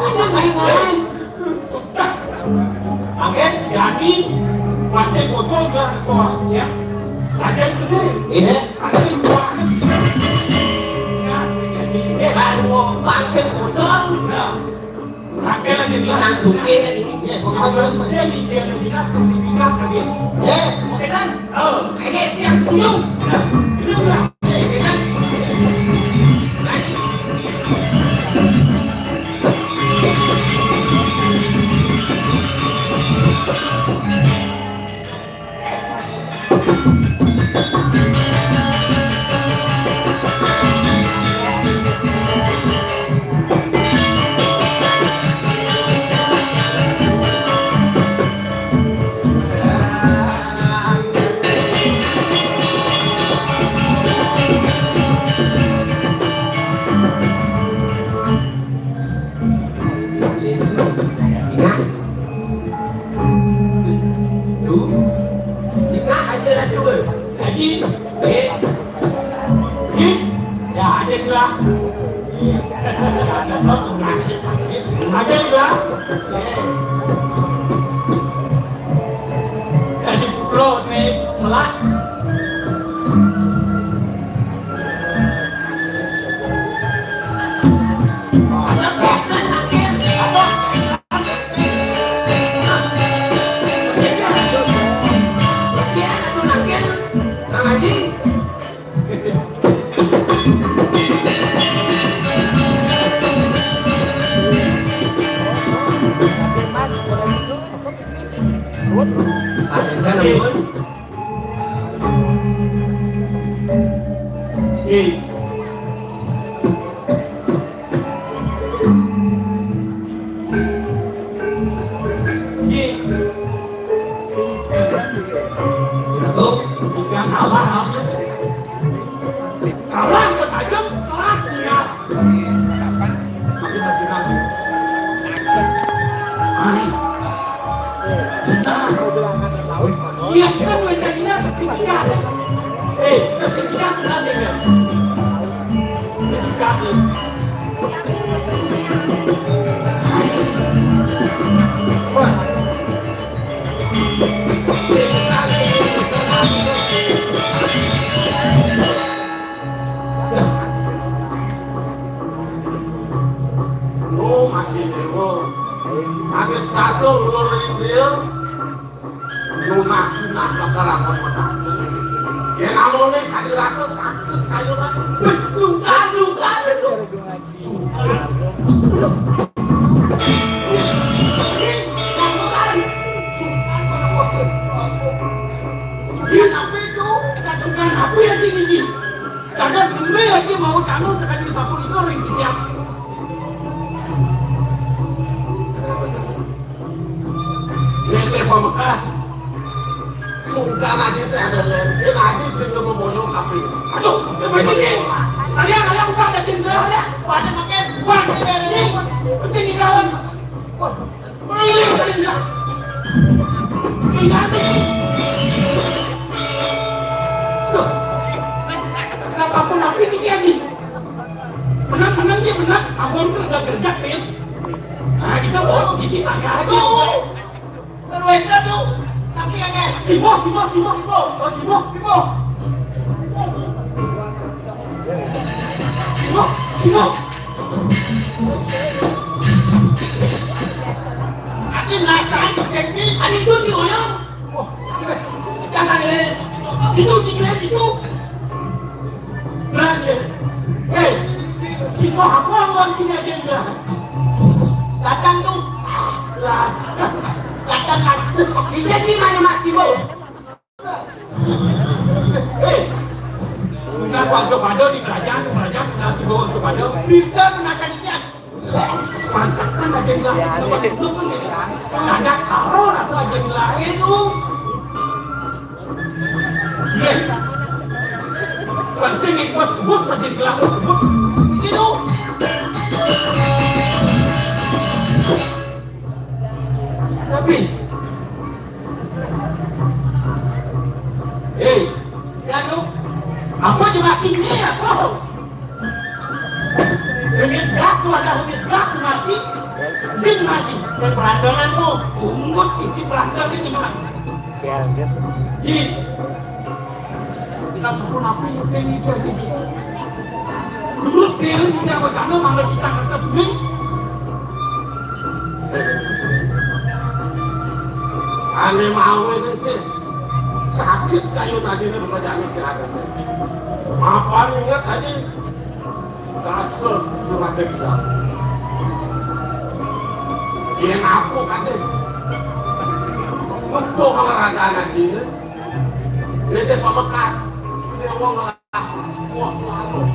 Ini main-main. Oke, jadi masih bocor ke tua, ya. Ada yang gede. Iya. Ada yang tua. Ya, jadi. Ini baru mau masih bocor. Nah. Rakyat lagi bilang, "Nang sugih ini." Iya, pokoknya belum. Saya mikir lebih langsung di bidang lagi. Iya. Oke kan? Oh. Ini yang setuju. Iya. Iya. Oke kan? Baik. Cingak. Tuh. Cingak aja dah tuh. Lagi. Eh. Ih. Ya, ada gua. Iya. Ada gua tuh nasib. Ada gua. Eh. Jadi pro nih, melas. Kalah bertajam, kalah tinggal. Iya, kita dua jadinya sertifikat. Eh, sertifikat berhasil ya. Sertifikat. Wah. Oh, masih dewa. Habis tato ulur dia. Lunas-lunas bakal apa menang. Ya namanya kali rasa sakit kayu kan. Suka, suka, suka. Suka. Suka. Suka apa itu? Suka apa yang tinggi? Karena sebenarnya dia mau tanam sekali sapu itu orang kejam. Ini teh pamekasé. Sungkan aja saya ada lain. Ini aja sih nggak mau bodoh tapi. Aduh, ini. Kalian, kalian buka ada jendela ya. Pada pakai buat ini. Mesti di dalam. Wah, ini jendela. Ini ada. Tuh. Kenapa pun aku ini lagi? Menang, menang dia menang. Abang tuh udah kerja, Pin. Nah, kita mau di sini aja. Tuh. Terus itu tuh. Tapi ya, guys. Simo, Simo, Simo. Oh, Simo. Simo. Simo, Simo. Nanti penasaran terjadi. Ada itu si Oyong. Oh, jangan, eh. Itu, itu, itu. Nah, ya. Eh, si Moh aku amun sini aja udah. Datang tuh. Lah. Datang kan. Dia sih mana Mak Simo? Eh. Udah Wong Sopada di kerajaan, kerajaan, udah si Wong Sopada. Bisa penasaran dia. Pantesan aja nggak, ya, itu kan jadi anak saro rasa aja nggak itu. Iya. Pancing bos bos aja nggak bos bos. Begitu. Tapi, eh, ya tuh, apa aja makin nih ya kok? Ini gas tuh ada, ini gas tuh mati. Ini mati. Ini perandangan tuh. Ungut ini perandangan ini mah. Ya, gitu. Di. Kita sepuluh apa yang pengen jadi. Terus dia kita bercanda malah kita kertas nih. Aneh mau itu sih. Sakit kayu tadi ini bukan jadi istirahat. Apa ingat tadi? Dasar kurang ajar. Dia ngaku katanya. Betul olahraga anak ini. Nete pamekas. Dewa ngelah. Wah, wah, wah.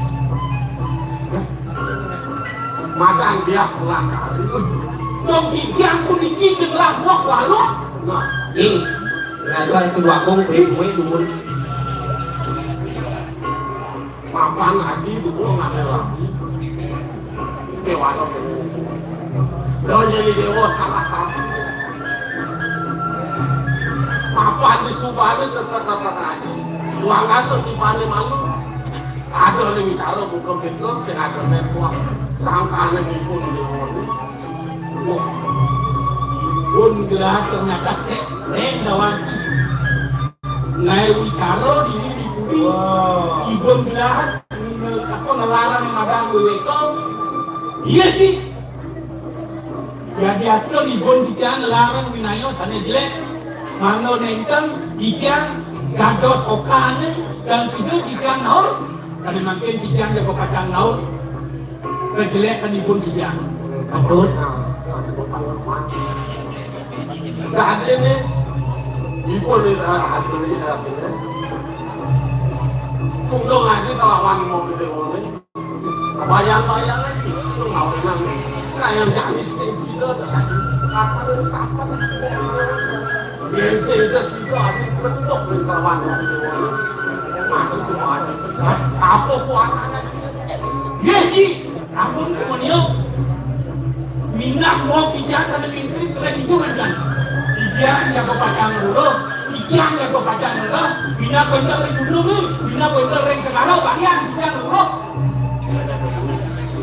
Madan dia pulang kali. Dong titiang pun dikit gelah wah, wah, wah. Nah, ing. Ngadu itu wakung, wih, wih, dumun. Mapan aji dulu ngambil lagi. Dewa lo. Lo jadi dewa salah paham. Mapan di Subali tetap tetap aji. Tuang kasut di Bali malu. Ada nih bicara buka pintu, sing ada network. Sangka aneh itu di dewa. Pun gelah ternyata sek reng dawan. Nai wicara dini di bumi. Wah. Ibun gelah, apa, ngelarang magang weweka. Iya, Ji. Jadi, asal ibun titiang ngelarang winaya sane jelek. Mangda nenten titiang dados okane dan sida titiang naur. Sane mangkin titiang jaga pacang naur kejelekan ibun titiang. Betul. Dadi nih, ibun nih, ah, asli, asli. Tunggu aja kelawan mau gede oleh. Bayang-bayang aja, lu ngawenan. Kayak jadi sing sida dah. Kata lu sapa? Yen sing sida ati ketok ning kawan. Masuk semua aja. Apa ku anaknya? Nggih, Ji. Ampun semuanya. Minat mau pikiran sampai mimpi keren itu kan. Pikiran jago pacang dulu. Pikiran jago pacang dulu. Bina bentar di gunung ni. Bina bentar di segala bagian pikiran dulu.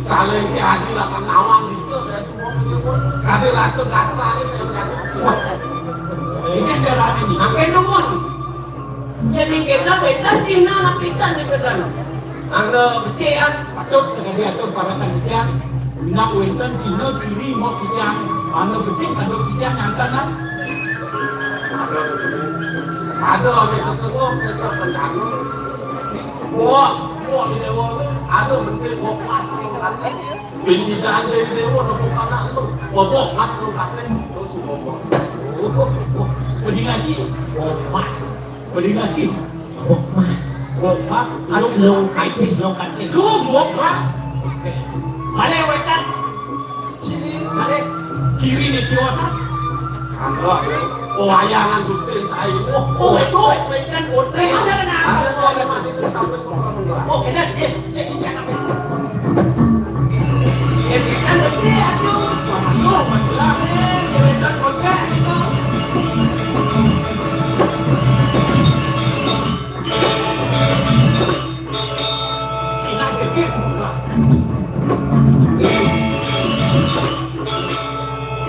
Saling ke haji lapan nawang gitu. Tapi langsung kata lagi. Ini jalan ini. Makin dumun. Jadi kita beda Cina nak pikan ni kita. Angga becik ah. Patut sekali atur parakan kita. Nak wenten Cina ciri mau kita. Angga becik ada kita nyangka nak. Ada ada kita semua kita rencana. Buat buat kita buat ada menteri buat pas. Pimpinan jadi dewa, nak buka nak lu. Bobok mas lu kate. Terus bobok. Pedih lagi. Bobok mas. Pedih lagi. Bobok mas. Bobok mas. Anu long kate, long kate. Lu bobok mas. Balik wetan. Sini, balik. Kiri ni kiwasa. Angga ya. Oh, wayangan Gusti Cai. Oh, oh, itu. Wetan, wetan. Ada kok ada mati tu sampai kok orang. Oh, kena dia.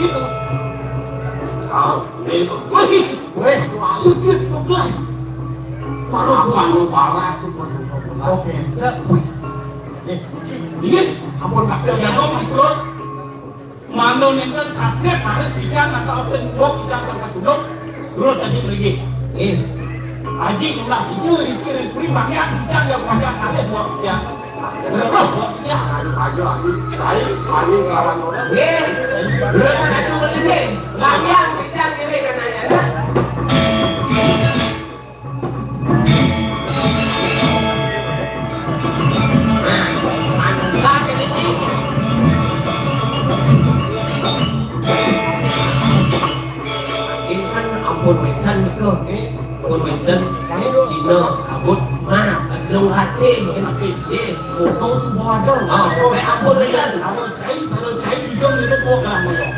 Itu. Kau, itu. Wih, wih, sujud, pelan. Parah, parah, parah, semua. Oke, enggak, wih. Nggih, ampun, Pak. Ya, ya, Pak. Mano nenten kasep harus ikan atau sendok ikan ke sudok. Terus aja lagi. Nggih. Aji ulah situ, iki, iki, beri banyak ikan yang banyak kali buat ikan. Berapa buat ikan? Ayo, ayo, ayo. Saya, kami lawan orang. Nggih. Terus aja lagi. Banyak ikan ini kan aja. Inten ampun wénten nika. Ampun wénten Cina kabut mas, adlung kathé. Nggih. Foto semua ada. Oh, ampun wénten. Kalau cai, kalau cai juga mirip program ya.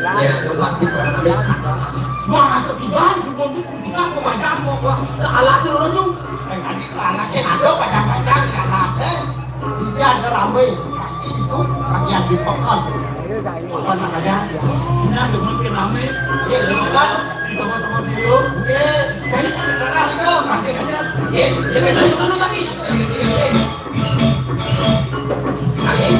Ya, itu pasti pernah ada. Wah, sekiban semua itu. Kenapa badan mau gua? Ke alasnya dulu, Jung. Eh, tadi ke alasnya ada badan-badan di alasnya. Dia ada ramai. Pasti itu bagian di pekan. Apa namanya? Senang demen ke ramai. Iya, di pekan. Di toko-toko video. Iya. Jadi pada darah itu. Masih aja. Iya, iya, iya, dulu lagi. Iya, iya, iya. Lagi.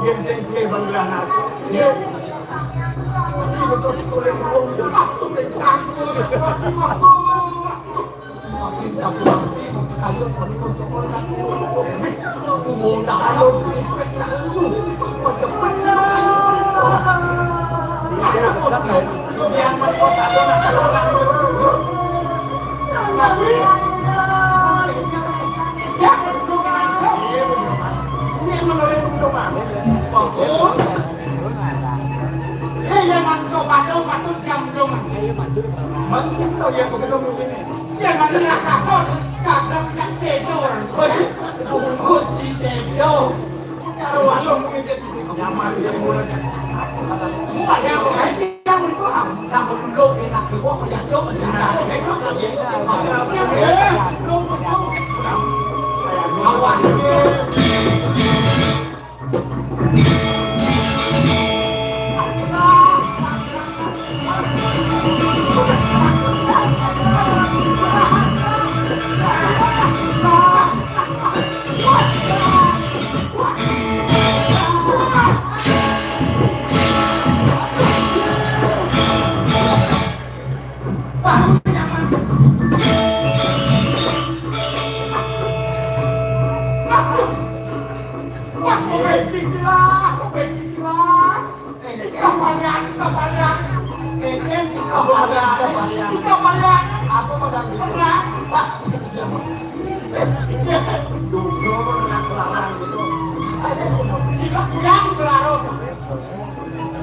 Yen sing duwe panggilan aku. Iya. Iki betul-betul wong aku ning aku. Makin satu makin kayu perlu sekolah aku. Mau dah ayo sih. Mau cepet sih.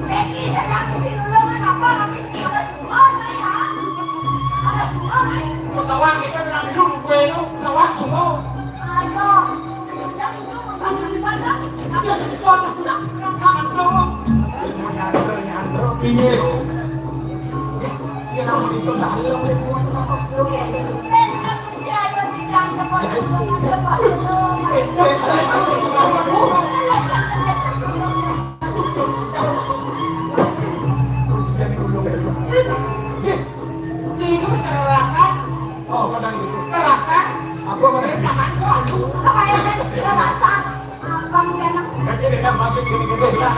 Becky sedang disilulungan apa lagi? Ada semua, ya? Ada semua, ya? Kawan kita dalam hidup gue itu, kawan semua. Ayo, yang itu bukan tempat, kan? Apa yang itu, orang kawan dong. Semua nyantro, nyantro, piye? Dia nama itu dalam, semua itu apa, seluruh. Apa mana? Apa mana? Kamu enak. Jadi dia masuk gini-gini lah.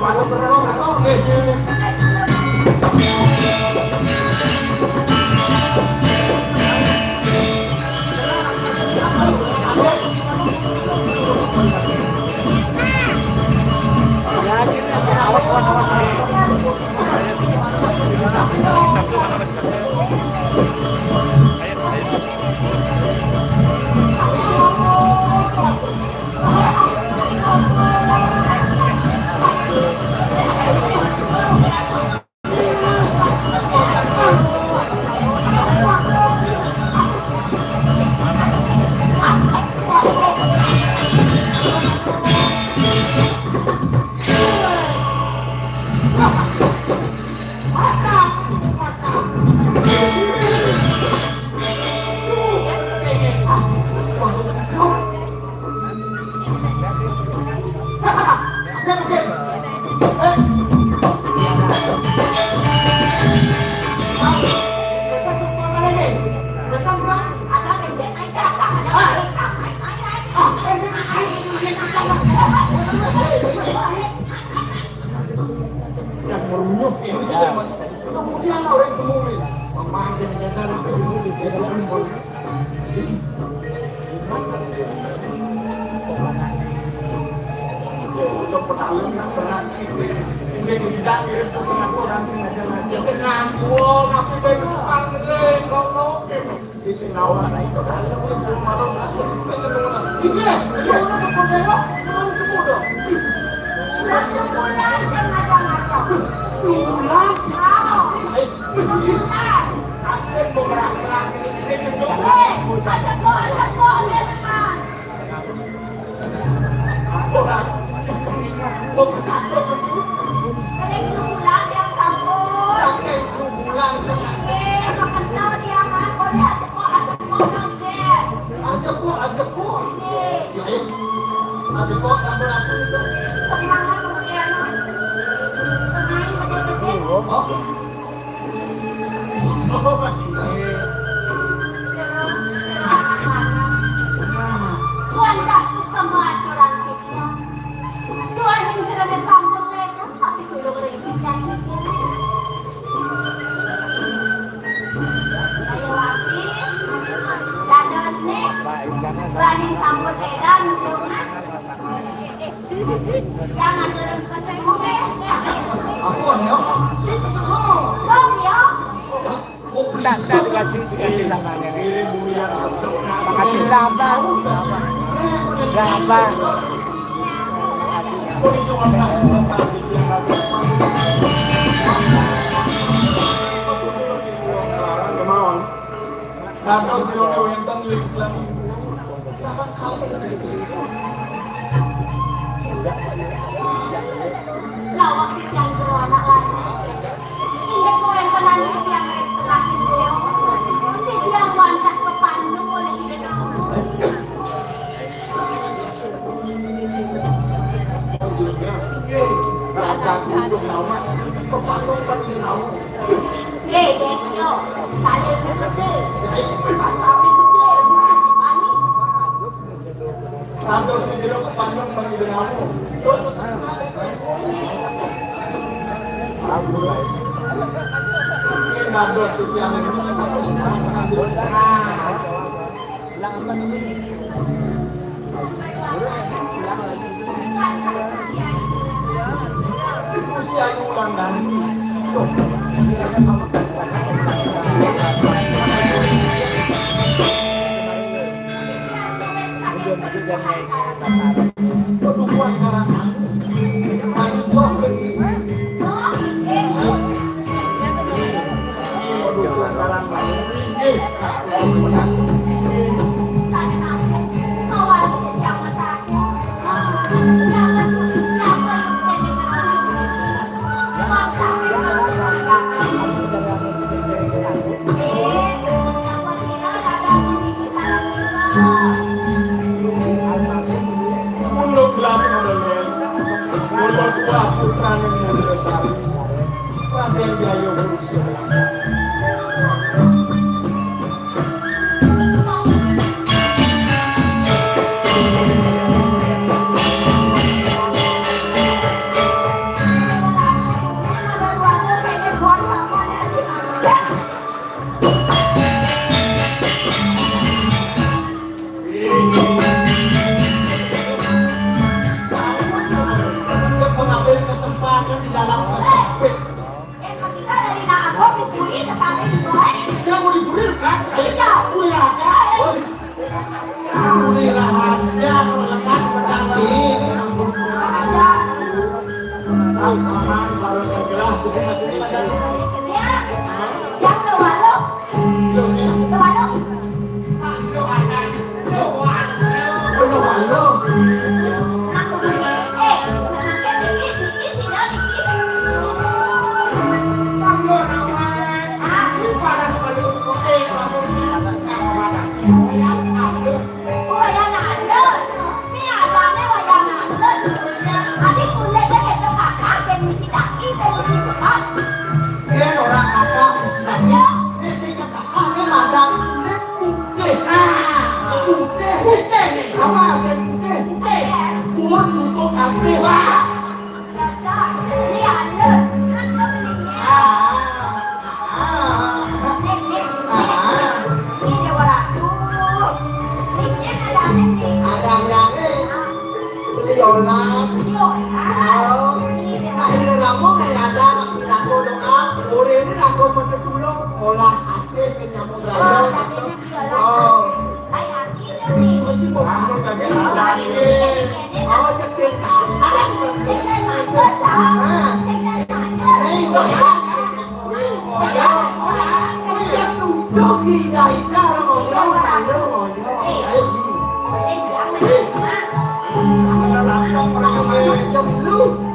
Malu berapa? Oke. Ya, sini, sini. Awas, awas, awas. Yang merunyuh ini. Kemudian orang kemudian memanggil mereka. Pedalem nak beraci. Nggih, ngidak ngirim pesen aku orang sengaja-ngaja. Kenapa? Aku baru kangen, kok, kok. Sisi nawar, pedalem, ngirim malam, aku suka ngedengar. Iya, iya, udah, udah, udah, udah, udah, udah. Udah, udah, udah, sengaja-ngaja. Ulang, sih. Asik, mau berang-berang, ini, ini, ini. Eh, ajak gua, ajak gua, biar tenang. Tuan dah susah mati orang kita. Tuan yang jerone sambut ledan, tapi tulung rezeki yang mikir. Ayo, Abi. Dados nih. Berani sambut ledan, tulung, nah. Jangan turun ke semua, ya. Aku, ya. Situ semua. Dong, ya. Ndak, ndak dikasih, dikasih samanya nih. Makasih, ndak apa. Ndak apa. Dados di wonten ling-, ling-, Lawang titiang jero anak lanang. Inggih kawéntenan titiang ring tengahipun. Titiang wantah kepandung olih Ida Dawa. Nggih, datang untuk nama, kepandung kan di nama. Nggih, Dék, yo. Kali gedé. Pasawi gedé. Wani. Dados ning jero kepandung bagi dengamu. Yen dados titiang satu setengah sekali. Gusti Ayu Wulandari. Loh. Kedukuhan karangan. Anu tuah. Kedukuhan karangan. Mula gelas modelen, mula tuah putraning Mundra Sari, Raden Jaya Wangsa. Mengambil kesempatan di dalam kesempit. Eh, kita dari nak abang dibully, tetapi dibaik. Dia mau dibully, kan? Iya. Bully, kan? Bully rahasia, kalau lekat, pedang di, ampun. Iya. Laksaman, baru gelah, kita masih di mana? Ya. Yang tu malu. Tuh, anu. Tuh, anu. Aku beli. Eh, makan dikit, dikit, sini dikit. Ah. Wayah nandus. Ni adané wayah nandus. Adi kulitné kéto kakah, kén misi daki, kén misi sepat. Kén ora kakah misi daki. Iya. Né sing kakah né madan kulit putih. Ah, putih. Putih né. Apa artiné putih? Putih. Pun buku kabéh. Wah. Cocok. Ni halus. Halus ni, ya. Ah, ah. Nih, nih, nih, nih. Nih, Déwa Ratu. Nih, nih, ada nih, nih. Ada yang nih. Ah. Liolas. Liolas. Olah asih ke nyamuk. Oh, gaya. Tadi ini dia lah. Oh. Kayak gini nih. Oh, si Bang Anu tadi. Oh, dia sing tahan. Sing tahan mampus, ah. Ah. Sing tahan mampus. Eh, udah. Udah. Udah. Udah. Udah. Udah. Udah. Udah. Udah. Udah. Udah. Udah.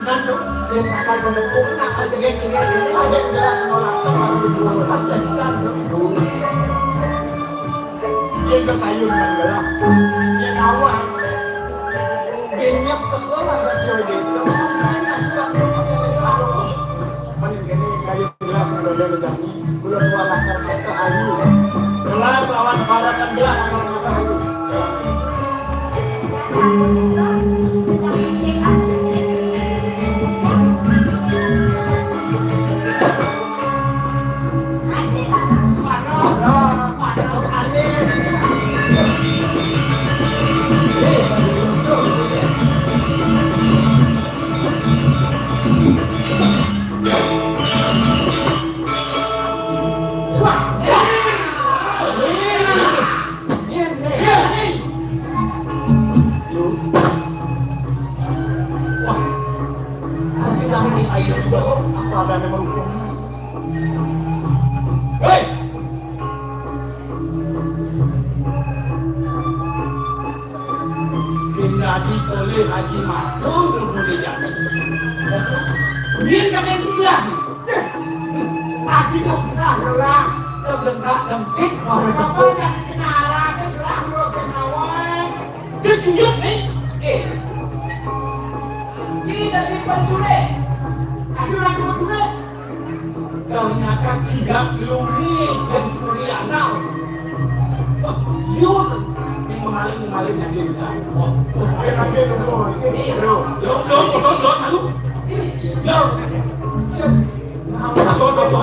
Kan tuh, dia sakal menepuk, nak aja dia tinggal, dia aja bilang menolak, kan baru dijual, kan jadi kan tuh. Dia ke kayu kan gelah. Dia awal. Dia nyep kesel, ada si Odi. Dia main, main, main, main, main, main. Mending gini, kayu gelas, kalau dia udah Kula tualakan kata ayu. Telah lawan barakan belah antara kata ayu. Wah, ya. Ini, ini. Ini. Wah, tapi nanti ayo juga, oh, apa ada yang merukung, Mas? Hei! Sing dadi tole Haji Mabrur dulu ya. Biar kalian tinggal. Adi kok pernah ngelah, ngeblengkak-blengkik, baru apa tepuk. Yang dikenal, setelah lo senawan. Dia tuyul nih. Eh. Jadi dari penculik. Tapi orang penculik. Ternyata tidak lumi pencuri anak. Yun, ini maling-maling yang dia minta. Oh, saya lagi nunggu. Iya. Bro. Yo, yo, yo, yo, lalu. Sini. Yo. Cek. Nah, tuh, tuh, tuh.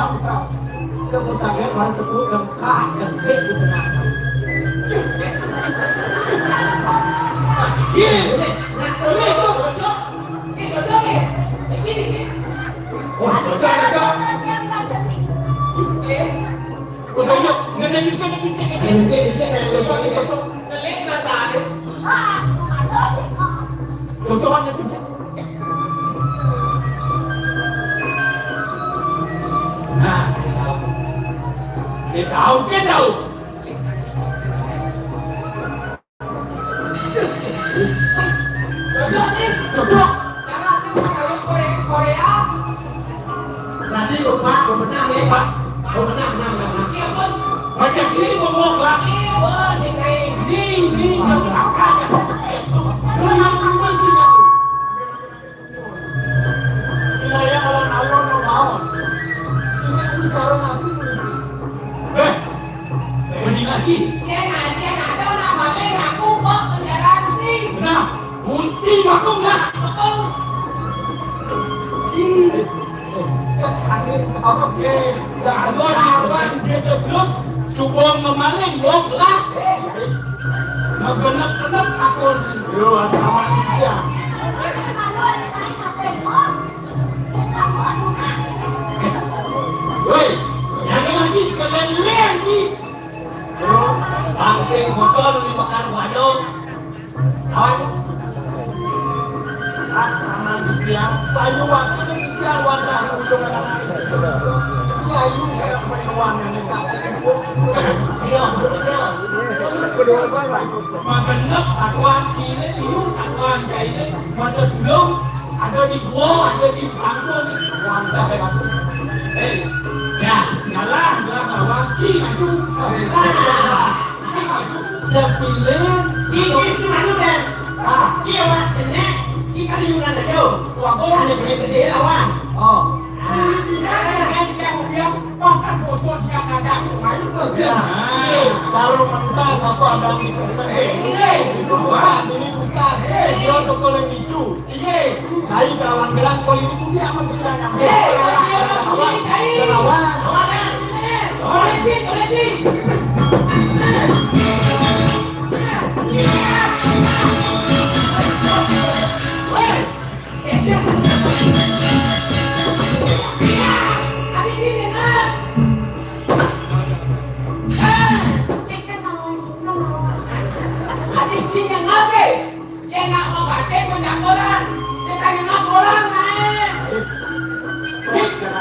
Kamu sangat baru tepuk dengkak, dengkik di tengah. Iya. Nah, ini tuh, cocok. Ini cocok, ya? Ini, ini. Wah, cocok, cocok. Oke. Udah, yuk. Nggak ada bisa, nggak bisa, nggak ada. Nggak bisa, nggak bisa, nggak bisa. Cocok, cocok. Ngeling bahasa ada. Cocok, nggak bisa. Nah, dia tahu, dia tahu. Cocok nih. Cocok. Cara aku kalau Korea, Korea. Berarti lu pas, lu menang ya. Pas. Lu menang, menang, menang, menang. Iya, Bun. Macam ini mau, mau, Bang. Iya, Bun, ini kayak ini, ini, yang apa ya? Ini, ini, ini, ini. Wilayah alon-alon no baos. Ini aku cara aku. Eh, mending lagi. Dia nanti ada orang balik ngaku kok penjara Gusti. Benar. Gusti bakung lah. Bakung. Cih. Cek angin oke. Gak ada orang dia terus. Coba memaling, wong lah. Ngebenek-benek akun. Yo, sama dia. Woi, yang lagi kalian lihat nih. Bro, bangsa motor di Mekar Wadong. Aduh. Asana dia, saya waktu dia wadah ujung anak. Ya, ini saya penyewan yang sakit. Iya, betul, iya. Kedua saya. Magenep satuan kini, iu satuan kaini, mata dulung, ada di gua, ada di panggung. Mantap, Pak. Hei, ya, kalah, kalah, kalah. Cing, aduh. Cing, aduh. Dia pilih. Ini cuma lu, Ben. Ah. Dia orang jenek, kita liuran aja. Wah, gua hanya boleh gede lawan. Oh. Cara mentas apa ada di kertas? Ini bukan, ini bukan. Dia toko yang lucu. Saya kawan bilang kalau ini tuh dia sama sebenarnya. Lawan. Lawan.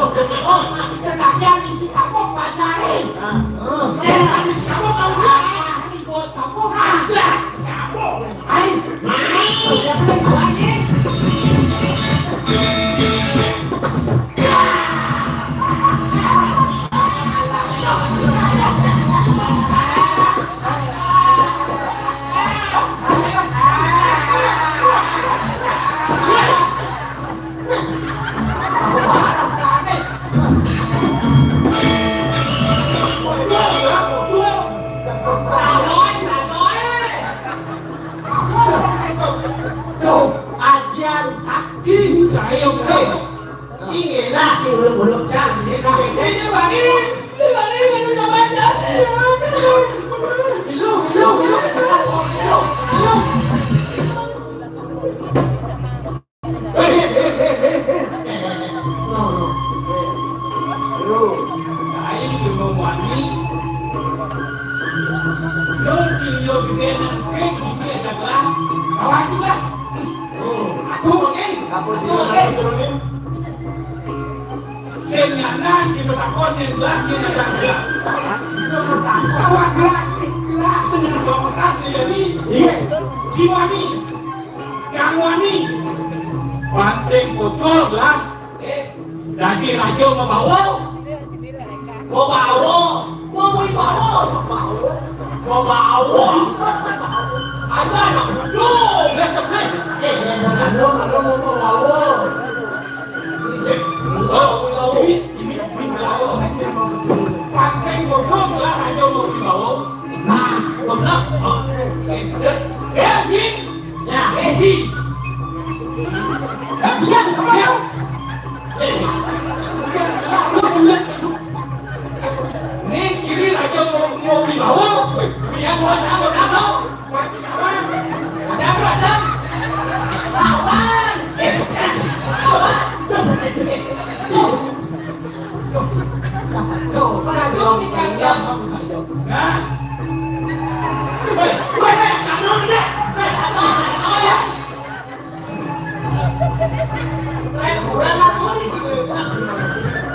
Oh, tetapi yang isi sabuk pasare. Nah. Yang isi sabuk kalau nggak, ah, ini buat sabuk. Ada sabuk. Ayo, ayo, yang penting awalnya. Tuh, ajian sakti. Ayo, ayo. Cing enak, cing uluk-uluk, cang. Ini bagi, ini bagi, ini bagi, ini bagi. Ilu, ilu, ilu. Ilu. Hei, hei, hei, hei, hei, hei. No, no. Yo, ai, yo, mo, wani. Yo, si, yo, gede, nang, kek, gede, ada, lah. Kawan juga. Oh, atuh, oke. Sapa sih? Atuh, oke. Sing nyana, si betakon, yang gelap, yang ada, gelap. Yo, betakon, kawan, gelap, gelap. Sing nyana, bawa bekas, nih, jadi. Iya. Si wani. Jang wani. Pancing pocol lah. Eh, dadi raja mabawa. Mabawa. Mawi bawa. Mabawa. Mabawa. Ada anak bodoh. Eh, yang benar, lo, lo mau mabawa. Ini, ini, ini mabawa. Pancing bodoh lah raja mawi bawa. Nah, benar. Oh, eh, eh, eh, Ya, eh, si. Ya, ya, ya. Eh, ini kiri raja mau, mau dibawa. Dia buat apa, apa? Ada apa, ada? Lawan. Eh, lawan.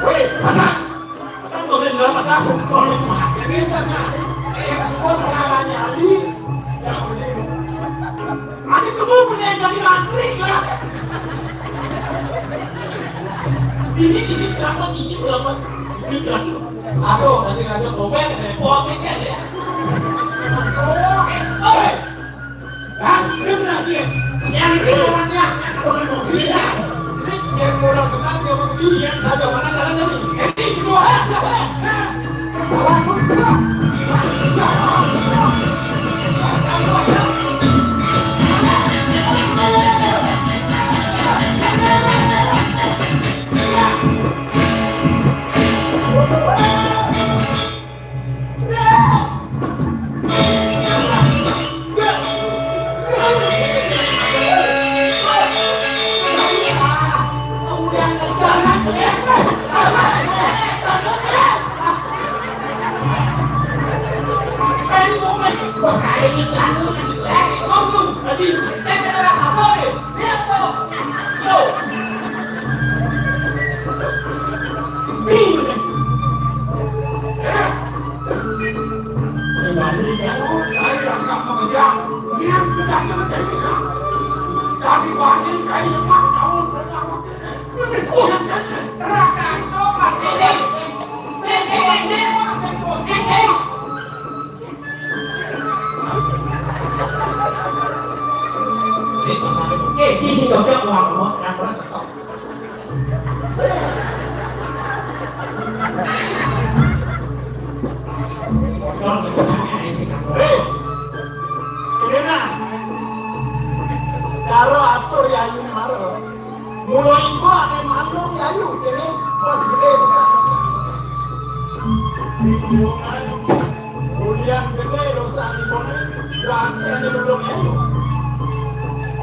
Weh, pasang. Pasang tuh, dia nggak pasang. Ini sana. Yang semua serangannya Ali. Yang ini. Adi kamu punya yang jadi mantri, ya? Ini, ini kenapa, ini kenapa, ini kenapa? Aduh, tadi ngajak Robert, repot ini ya. Oh, eh, oh, eh. Hah? Dia pernah dia? Yang itu orangnya, yang orang mau sini. Ini yang orang kenal, dia mau begini, yang saja mana jalan tadi. Ini kedua. Hah? Hah? Eh, di sini udah keluar, keluar, keluar, stop. Hei! Ini nah. Cara atur ya, ini marah. Mula iku ane manuk yayu, kene pas gede besar. Sing buangan, kemudian gede dosa di kono, berarti ane belum yayu.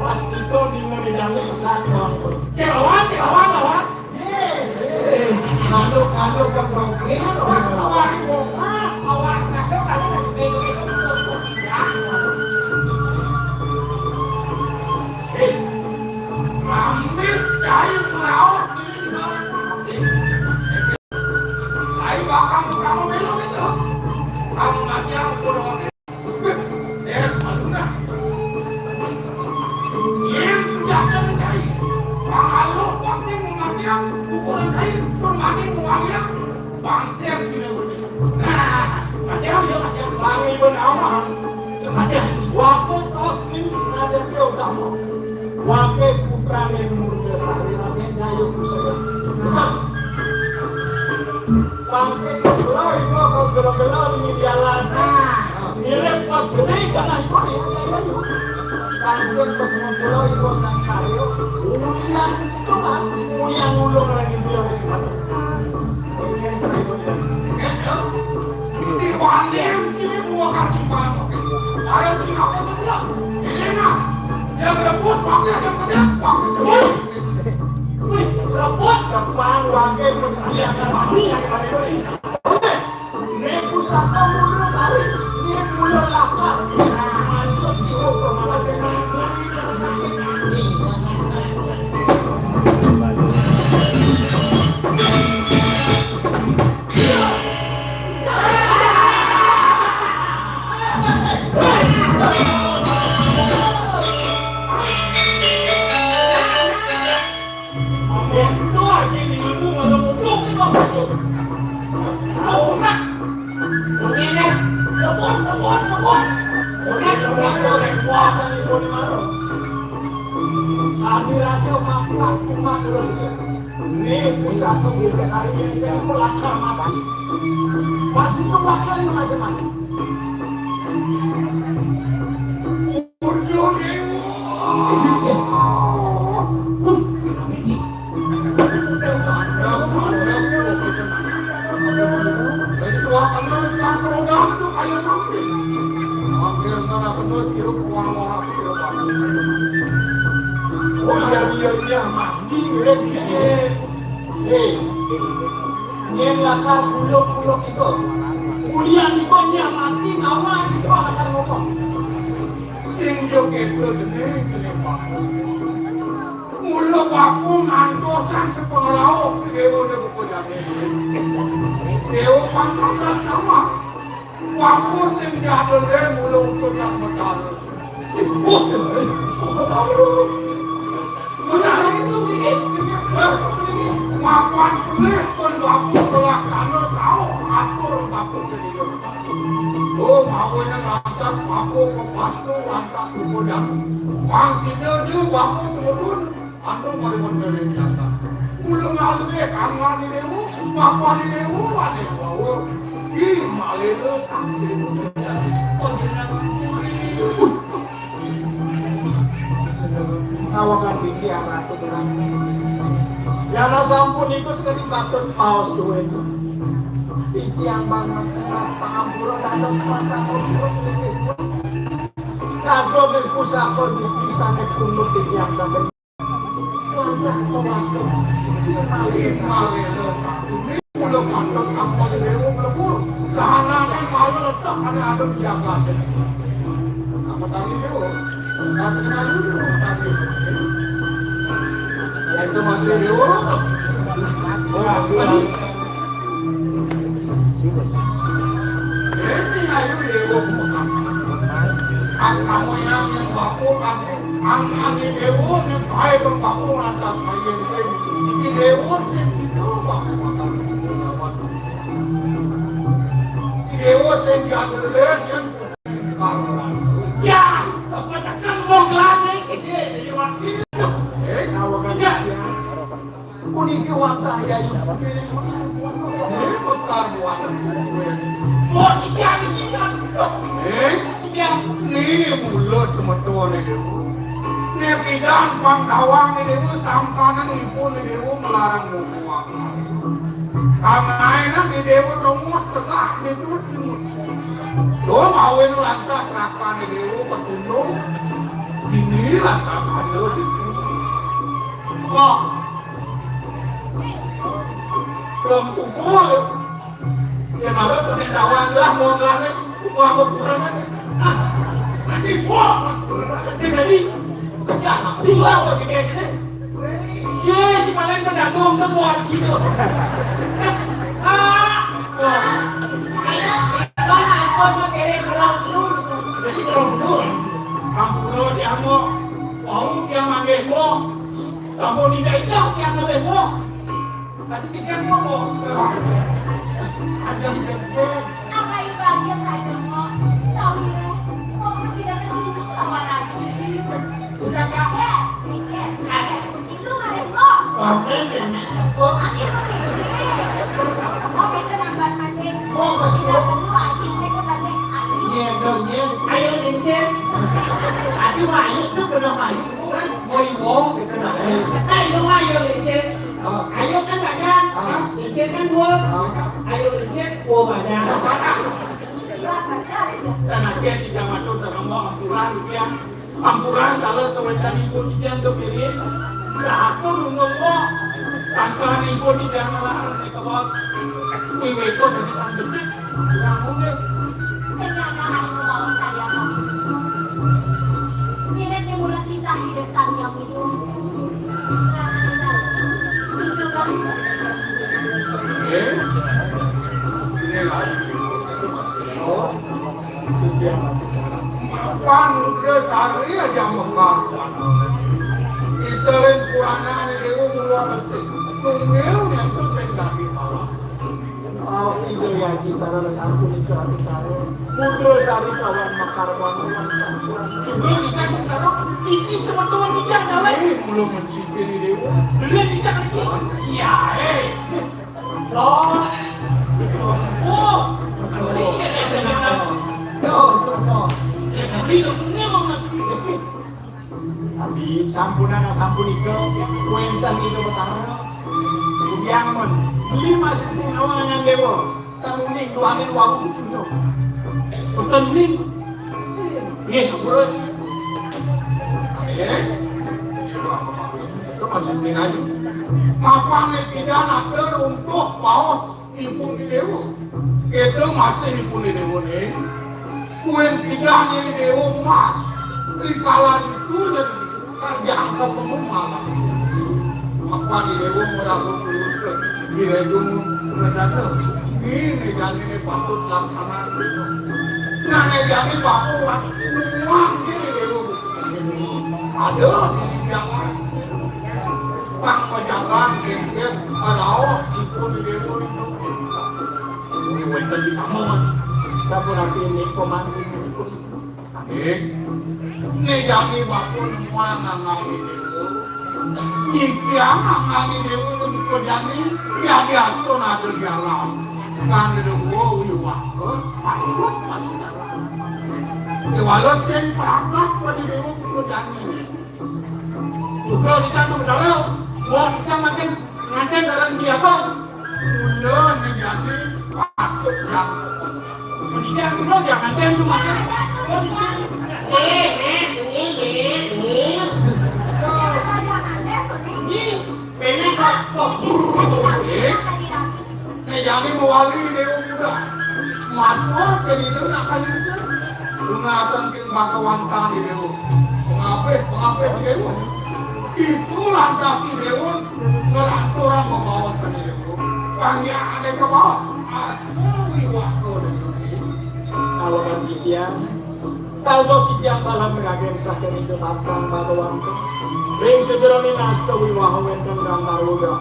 Pas di Dina di dalam pesan, Bang. Oke, lawan, oke, lawan, lawan. Yeay. Ngaduk, ngaduk, Bang Robi. Pas keluar di bongkar, awak sasok, kalau nggak gitu, gitu, gitu. Ya. Eh, Ramis, cai, raos, ini di bawah. Cai, bakal, kamu belok itu. Kamu nanti aku udah Eh, malu dah. Yang sudah ada cai. Kalau waktu mau matian, ukuran kain, pun mati mau wangian. Bangkian tidak boleh. Nah, matian ya, matian. Kami bernama. Matian. Waktu kosmin saja dia udah mau. Wakil putrane Murda Sari, raden Jayo Kusuma. Betul. Pangsit gelo iku kok gelo-gelo ning India Lasa. Mirip pos gede kena iku. Pangsit pos gelo iku sang sayo. Ulian itu kan, ulian ulung lagi dia wis mati. Mungkin terima. Di Bandung sini gua kasih paham. Ayo sih apa sebelah? Ini nah. Dia berebut pakai yang gede, pakai semua. Wih, rebut, gampang, wangke, biasa, mami, yang mana itu nih? Oke, ini pusaka Murda Sari, ini mulut lakar, mancung, jiwa, permainan, Kami rasa makan umat terus. Ini pusaka Murda Sari yang saya pelakar mati. Pas itu wakil ini masih mati. Udah, Dewa. Suara kan roda tuh kayak mati. Hampir nggak bener sih, lu keluar-luar sih, lu. Oh, iya, iya, iya, mati, mirip dia. Hei, nyen lakar buluk-buluk iko. Kuliah iko nyen mati, ngawa iko lakar ngomong. Sing yo keto jeneng, jeneng bagus. Mula baku ngantosan sepengerauh, dewa de buku jadi. Dewa pangkatas nama. Baku sing diadol mula utusan Betara. Benar itu, ini. Mapan pelih pun baku pelaksana sauh atur baku jadi. Oh, mawene lantas baku ke pastu lantas kemudian. Bang sida je baku temudun. Anu mari menteri jatah. Ulung alih kamar di dewu, mapan di dewu, alih bawa. Ih, malih lo sakti. Awakan titiang Ratu Tenang. Yana sampun iku sekali patut paos duwe. Titiang banget ras pangampura dados pasang urut niki. Kasdo wis pusaka niki sanget kunut titiang sanget. Wadah pewas. Malih, malih, lo sakti. Ulo patut apa dewa mlebu. Sahanane malu letak ane adem jagat. Apa tadi dewa? Tadi tadi tadi. Itu masih dewa. Ini ayo dewa bukas. Ang sama yang yang baku kan. Ang ang dewa ni pai bang baku lantas pai yang sing. Di dewa sing situ baku makan. Dewa sing jago lagi. Ya, apa tekan wong lagi? Eh, nawa kan ya. Puniki wantah ya. Ini mekar buat. Mau iki anu iki kan. Eh, ya. Ini mulo semetone dewa. Ini bidang pangkawang ini dewa sangkanan ipun ini dewa melarang mau. Kamaenan di dewa tongos tengah mitut timut. Dong awin lantas rakane dewa petundung. Inilah rasanya. Wah. Belum subuh. Ya, malu pakai tawang lah, mau ngelarang, mau apa kurang kan? Ah, nanti gua sih jadi, ya, sih gua apa gini, gini. Ye, di mana pendagang kan buat situ. Ah, wah. Ayo, kalau aku mau kere kalau dulu, jadi kalau dulu. Ampun, dia mau, mau dia manggil mau. Sampun tidak itu dia manggil mau. Tadi pikir mau, mau. Ada yang apa ibaratnya saja mau? Tahu, mau tidak terjadi apa lagi? Udah, Kak. Eh, eh, eh, itu nggak ada yang mau. Oke, ini. Oh, aku mau ini. Oke, itu nambah masih. Oh, masih. Tidak perlu lagi, itu tadi. Ayo. Iya, dong, iya. Ayo, Lincin. Aduh, ayo, tuh, belum ayo. Kan, mau iwo, gitu, nah. Ayo, ayo, Lincin. Oh, ayo kan banyak. Ah. Lincin kan dua. Ah. Ayo, Lincin, dua banyak. Dan akhirnya tidak masuk sama Bang Suran, dia Ampura, kalau kawitanipun titiang kepiring, sahasa nunggul, sangkanipun titiang ngelarang nika, Bos. Wiwito sakit becik. Ramun, deh. Sing nyana anu baos tadi apa? Nilai mula titah di desa yang hidup. Eh? Ini lagi. Oh. Mapan Mudra Sari aja mekar. Kita lain purana ni dewa mula resik. Tunggil nyentuh sing dadi malas. Awas Indra Yaji, tara sampun Indra Utara. Mudra Sari kawan mekar, kawan mekar. Sebelum ikan mekar, iki semeton ikan, kawan. Eh, belum mencipir ni dewa. Belum ikan lagi. Iya, eh. Loh. Oh. Tapi sampunana sampunika, wénten Ida Betara. Rumiang men, beli masih sing awang dengan dewa. Kamu nih, tuanin warung sudah. Betul nih. Nggih, terus. Nggih. Itu masih mending aja. Mapan nek pidan ada runtuh paos ipun di dewa. Itu masih ipun di dewa nih. Kuwi pidan di dewa emas. Rikala itu jadi kerjaan ketemu malam. Apa di dewa meragu terus ke di dewa mendadak. Ini jadi ini patut laksanakan. Nah, ini jadi patut nuang di dewa. Ada di jalan. Pang pejabat, kengken, raos, ipun, ipun, ipun. Ini wénten di Samoa. Sampun aku ini komandan. Eh, ini jani bakun semua ngangali dewa. Niki ngangali dewa untuk jani, ya diastun ada di alas. Kan dewa, wiwah, takut pasti. Dewa lo sing peragat pada dewa untuk jani. Sudah ditanam dalam, buat kita makin nganten dalam biato. Mula ni jati patut yang pendidikan semua dia nganten tu makin. Eh, eh, ini, ini, ini. Ini. Ini kok, kok. Eh. Nek jani mewali dewa muda. Matur ke dina nak kanyusen. Lungasan king bagawantan di dewa. Pengapih, pengapih di dewa. Itu lantas si dewa ngelanturan membawa seni dewa. Panjang ada ke bawah. Asa wiwah ko dewa. Kalau kan jijian, kalau jijian malam ragen sakit itu batang bagawantan. Ring sejerone nasta wiwah wénten gambar wiwah.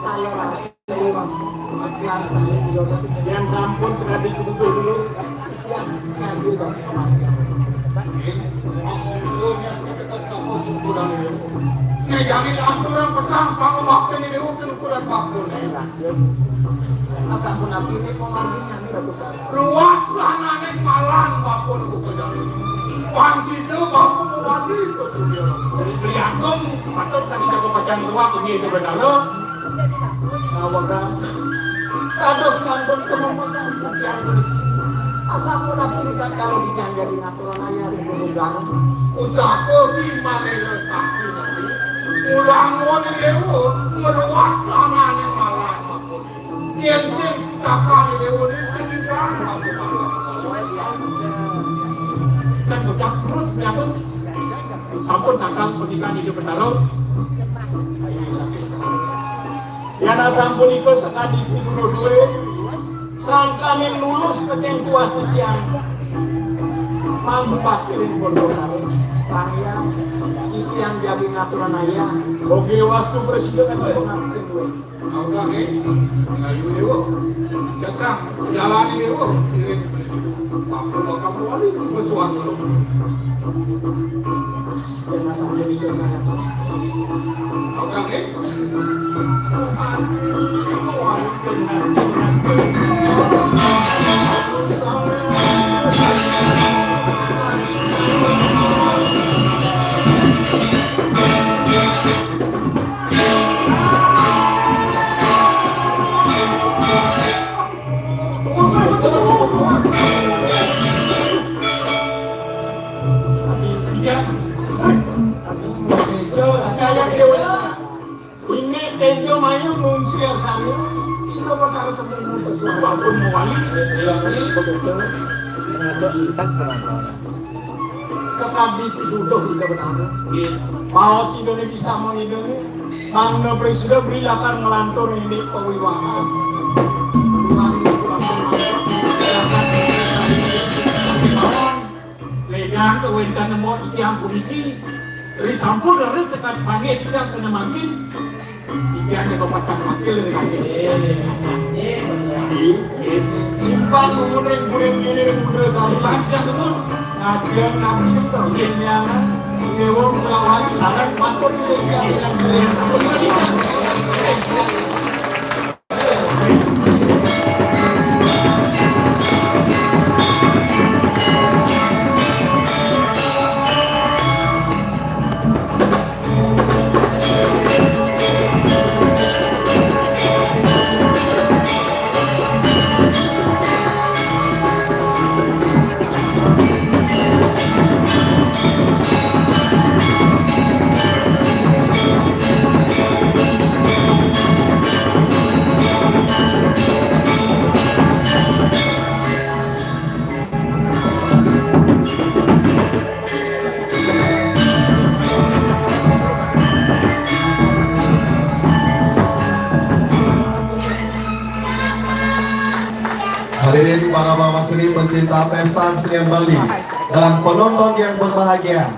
Kalau ras Yang sampun sekali kumpul dulu. Yang nganggur bagi kematian. Nek jani aturan pesang, pangobakti ini dewa kena ukuran bakul. Asal pun nabi ini pemarginya ini udah bukan. Ruwet sahanane malan bakul bukan jani. Pan sida bakul wali pesulia. Beli agung, patut tadi jago pacang ruwet ini itu benar. Nawagang. Kados kantun kemumekan titiang puniki. Sampun aku dekat karo dijanjaki ngaturan ayah di Gunung Gareng. Pusaka Bimalela Sakti niki. Ulangon dewa meluat sanane malah makoni. Yen sing sakane dewa ni sing ingkang aku malah. Dan bocah terus menyambut. Sampun sangkal pendidikan hidup Betara. Yana sampun iku sekadi guru duwe. Sangkane lulus keting kuas titiang. Mampat kiring bondo karo tanian. Titiang jadi ngaturan ayah. Oke, wastu bersih dengan pengantin duwe. Oke, ngayu dewa. Datang, jalani dewa. Kiring. Aku bakal wali kesuatu. Iya. Tejo, Tejo, Tejo, Tejo, Tejo, Mayu, Nungsi, Arsani, Iko Betara Sentrum Pesua. Sampun mewali. Ngajak kita penonton. Sekadi pituduh Iko Betara. Nggih. Baos Idone bisa mengidone. Mangda prisuda beri lakar ngelantur ini pewiwahan. Tuhan Yesus langsung masuk. Legang kewenten nemu titiang puniki. Ri sampun leres sekad panggih titiang sane mangkin. Titiang nika pacang wakil ri kaki. Simpan nuwun ring kuring kene ring Mundra Sari. Simpan titiang nuwun. Ngajeng napi to? Nggih. Nyaman. Ngewo kelawan sareng matur nuwun titiang. Nggih. Sampun titiang. Hadirin para paman seni, pencinta pesta kesenian Bali, dan penonton yang berbahagia,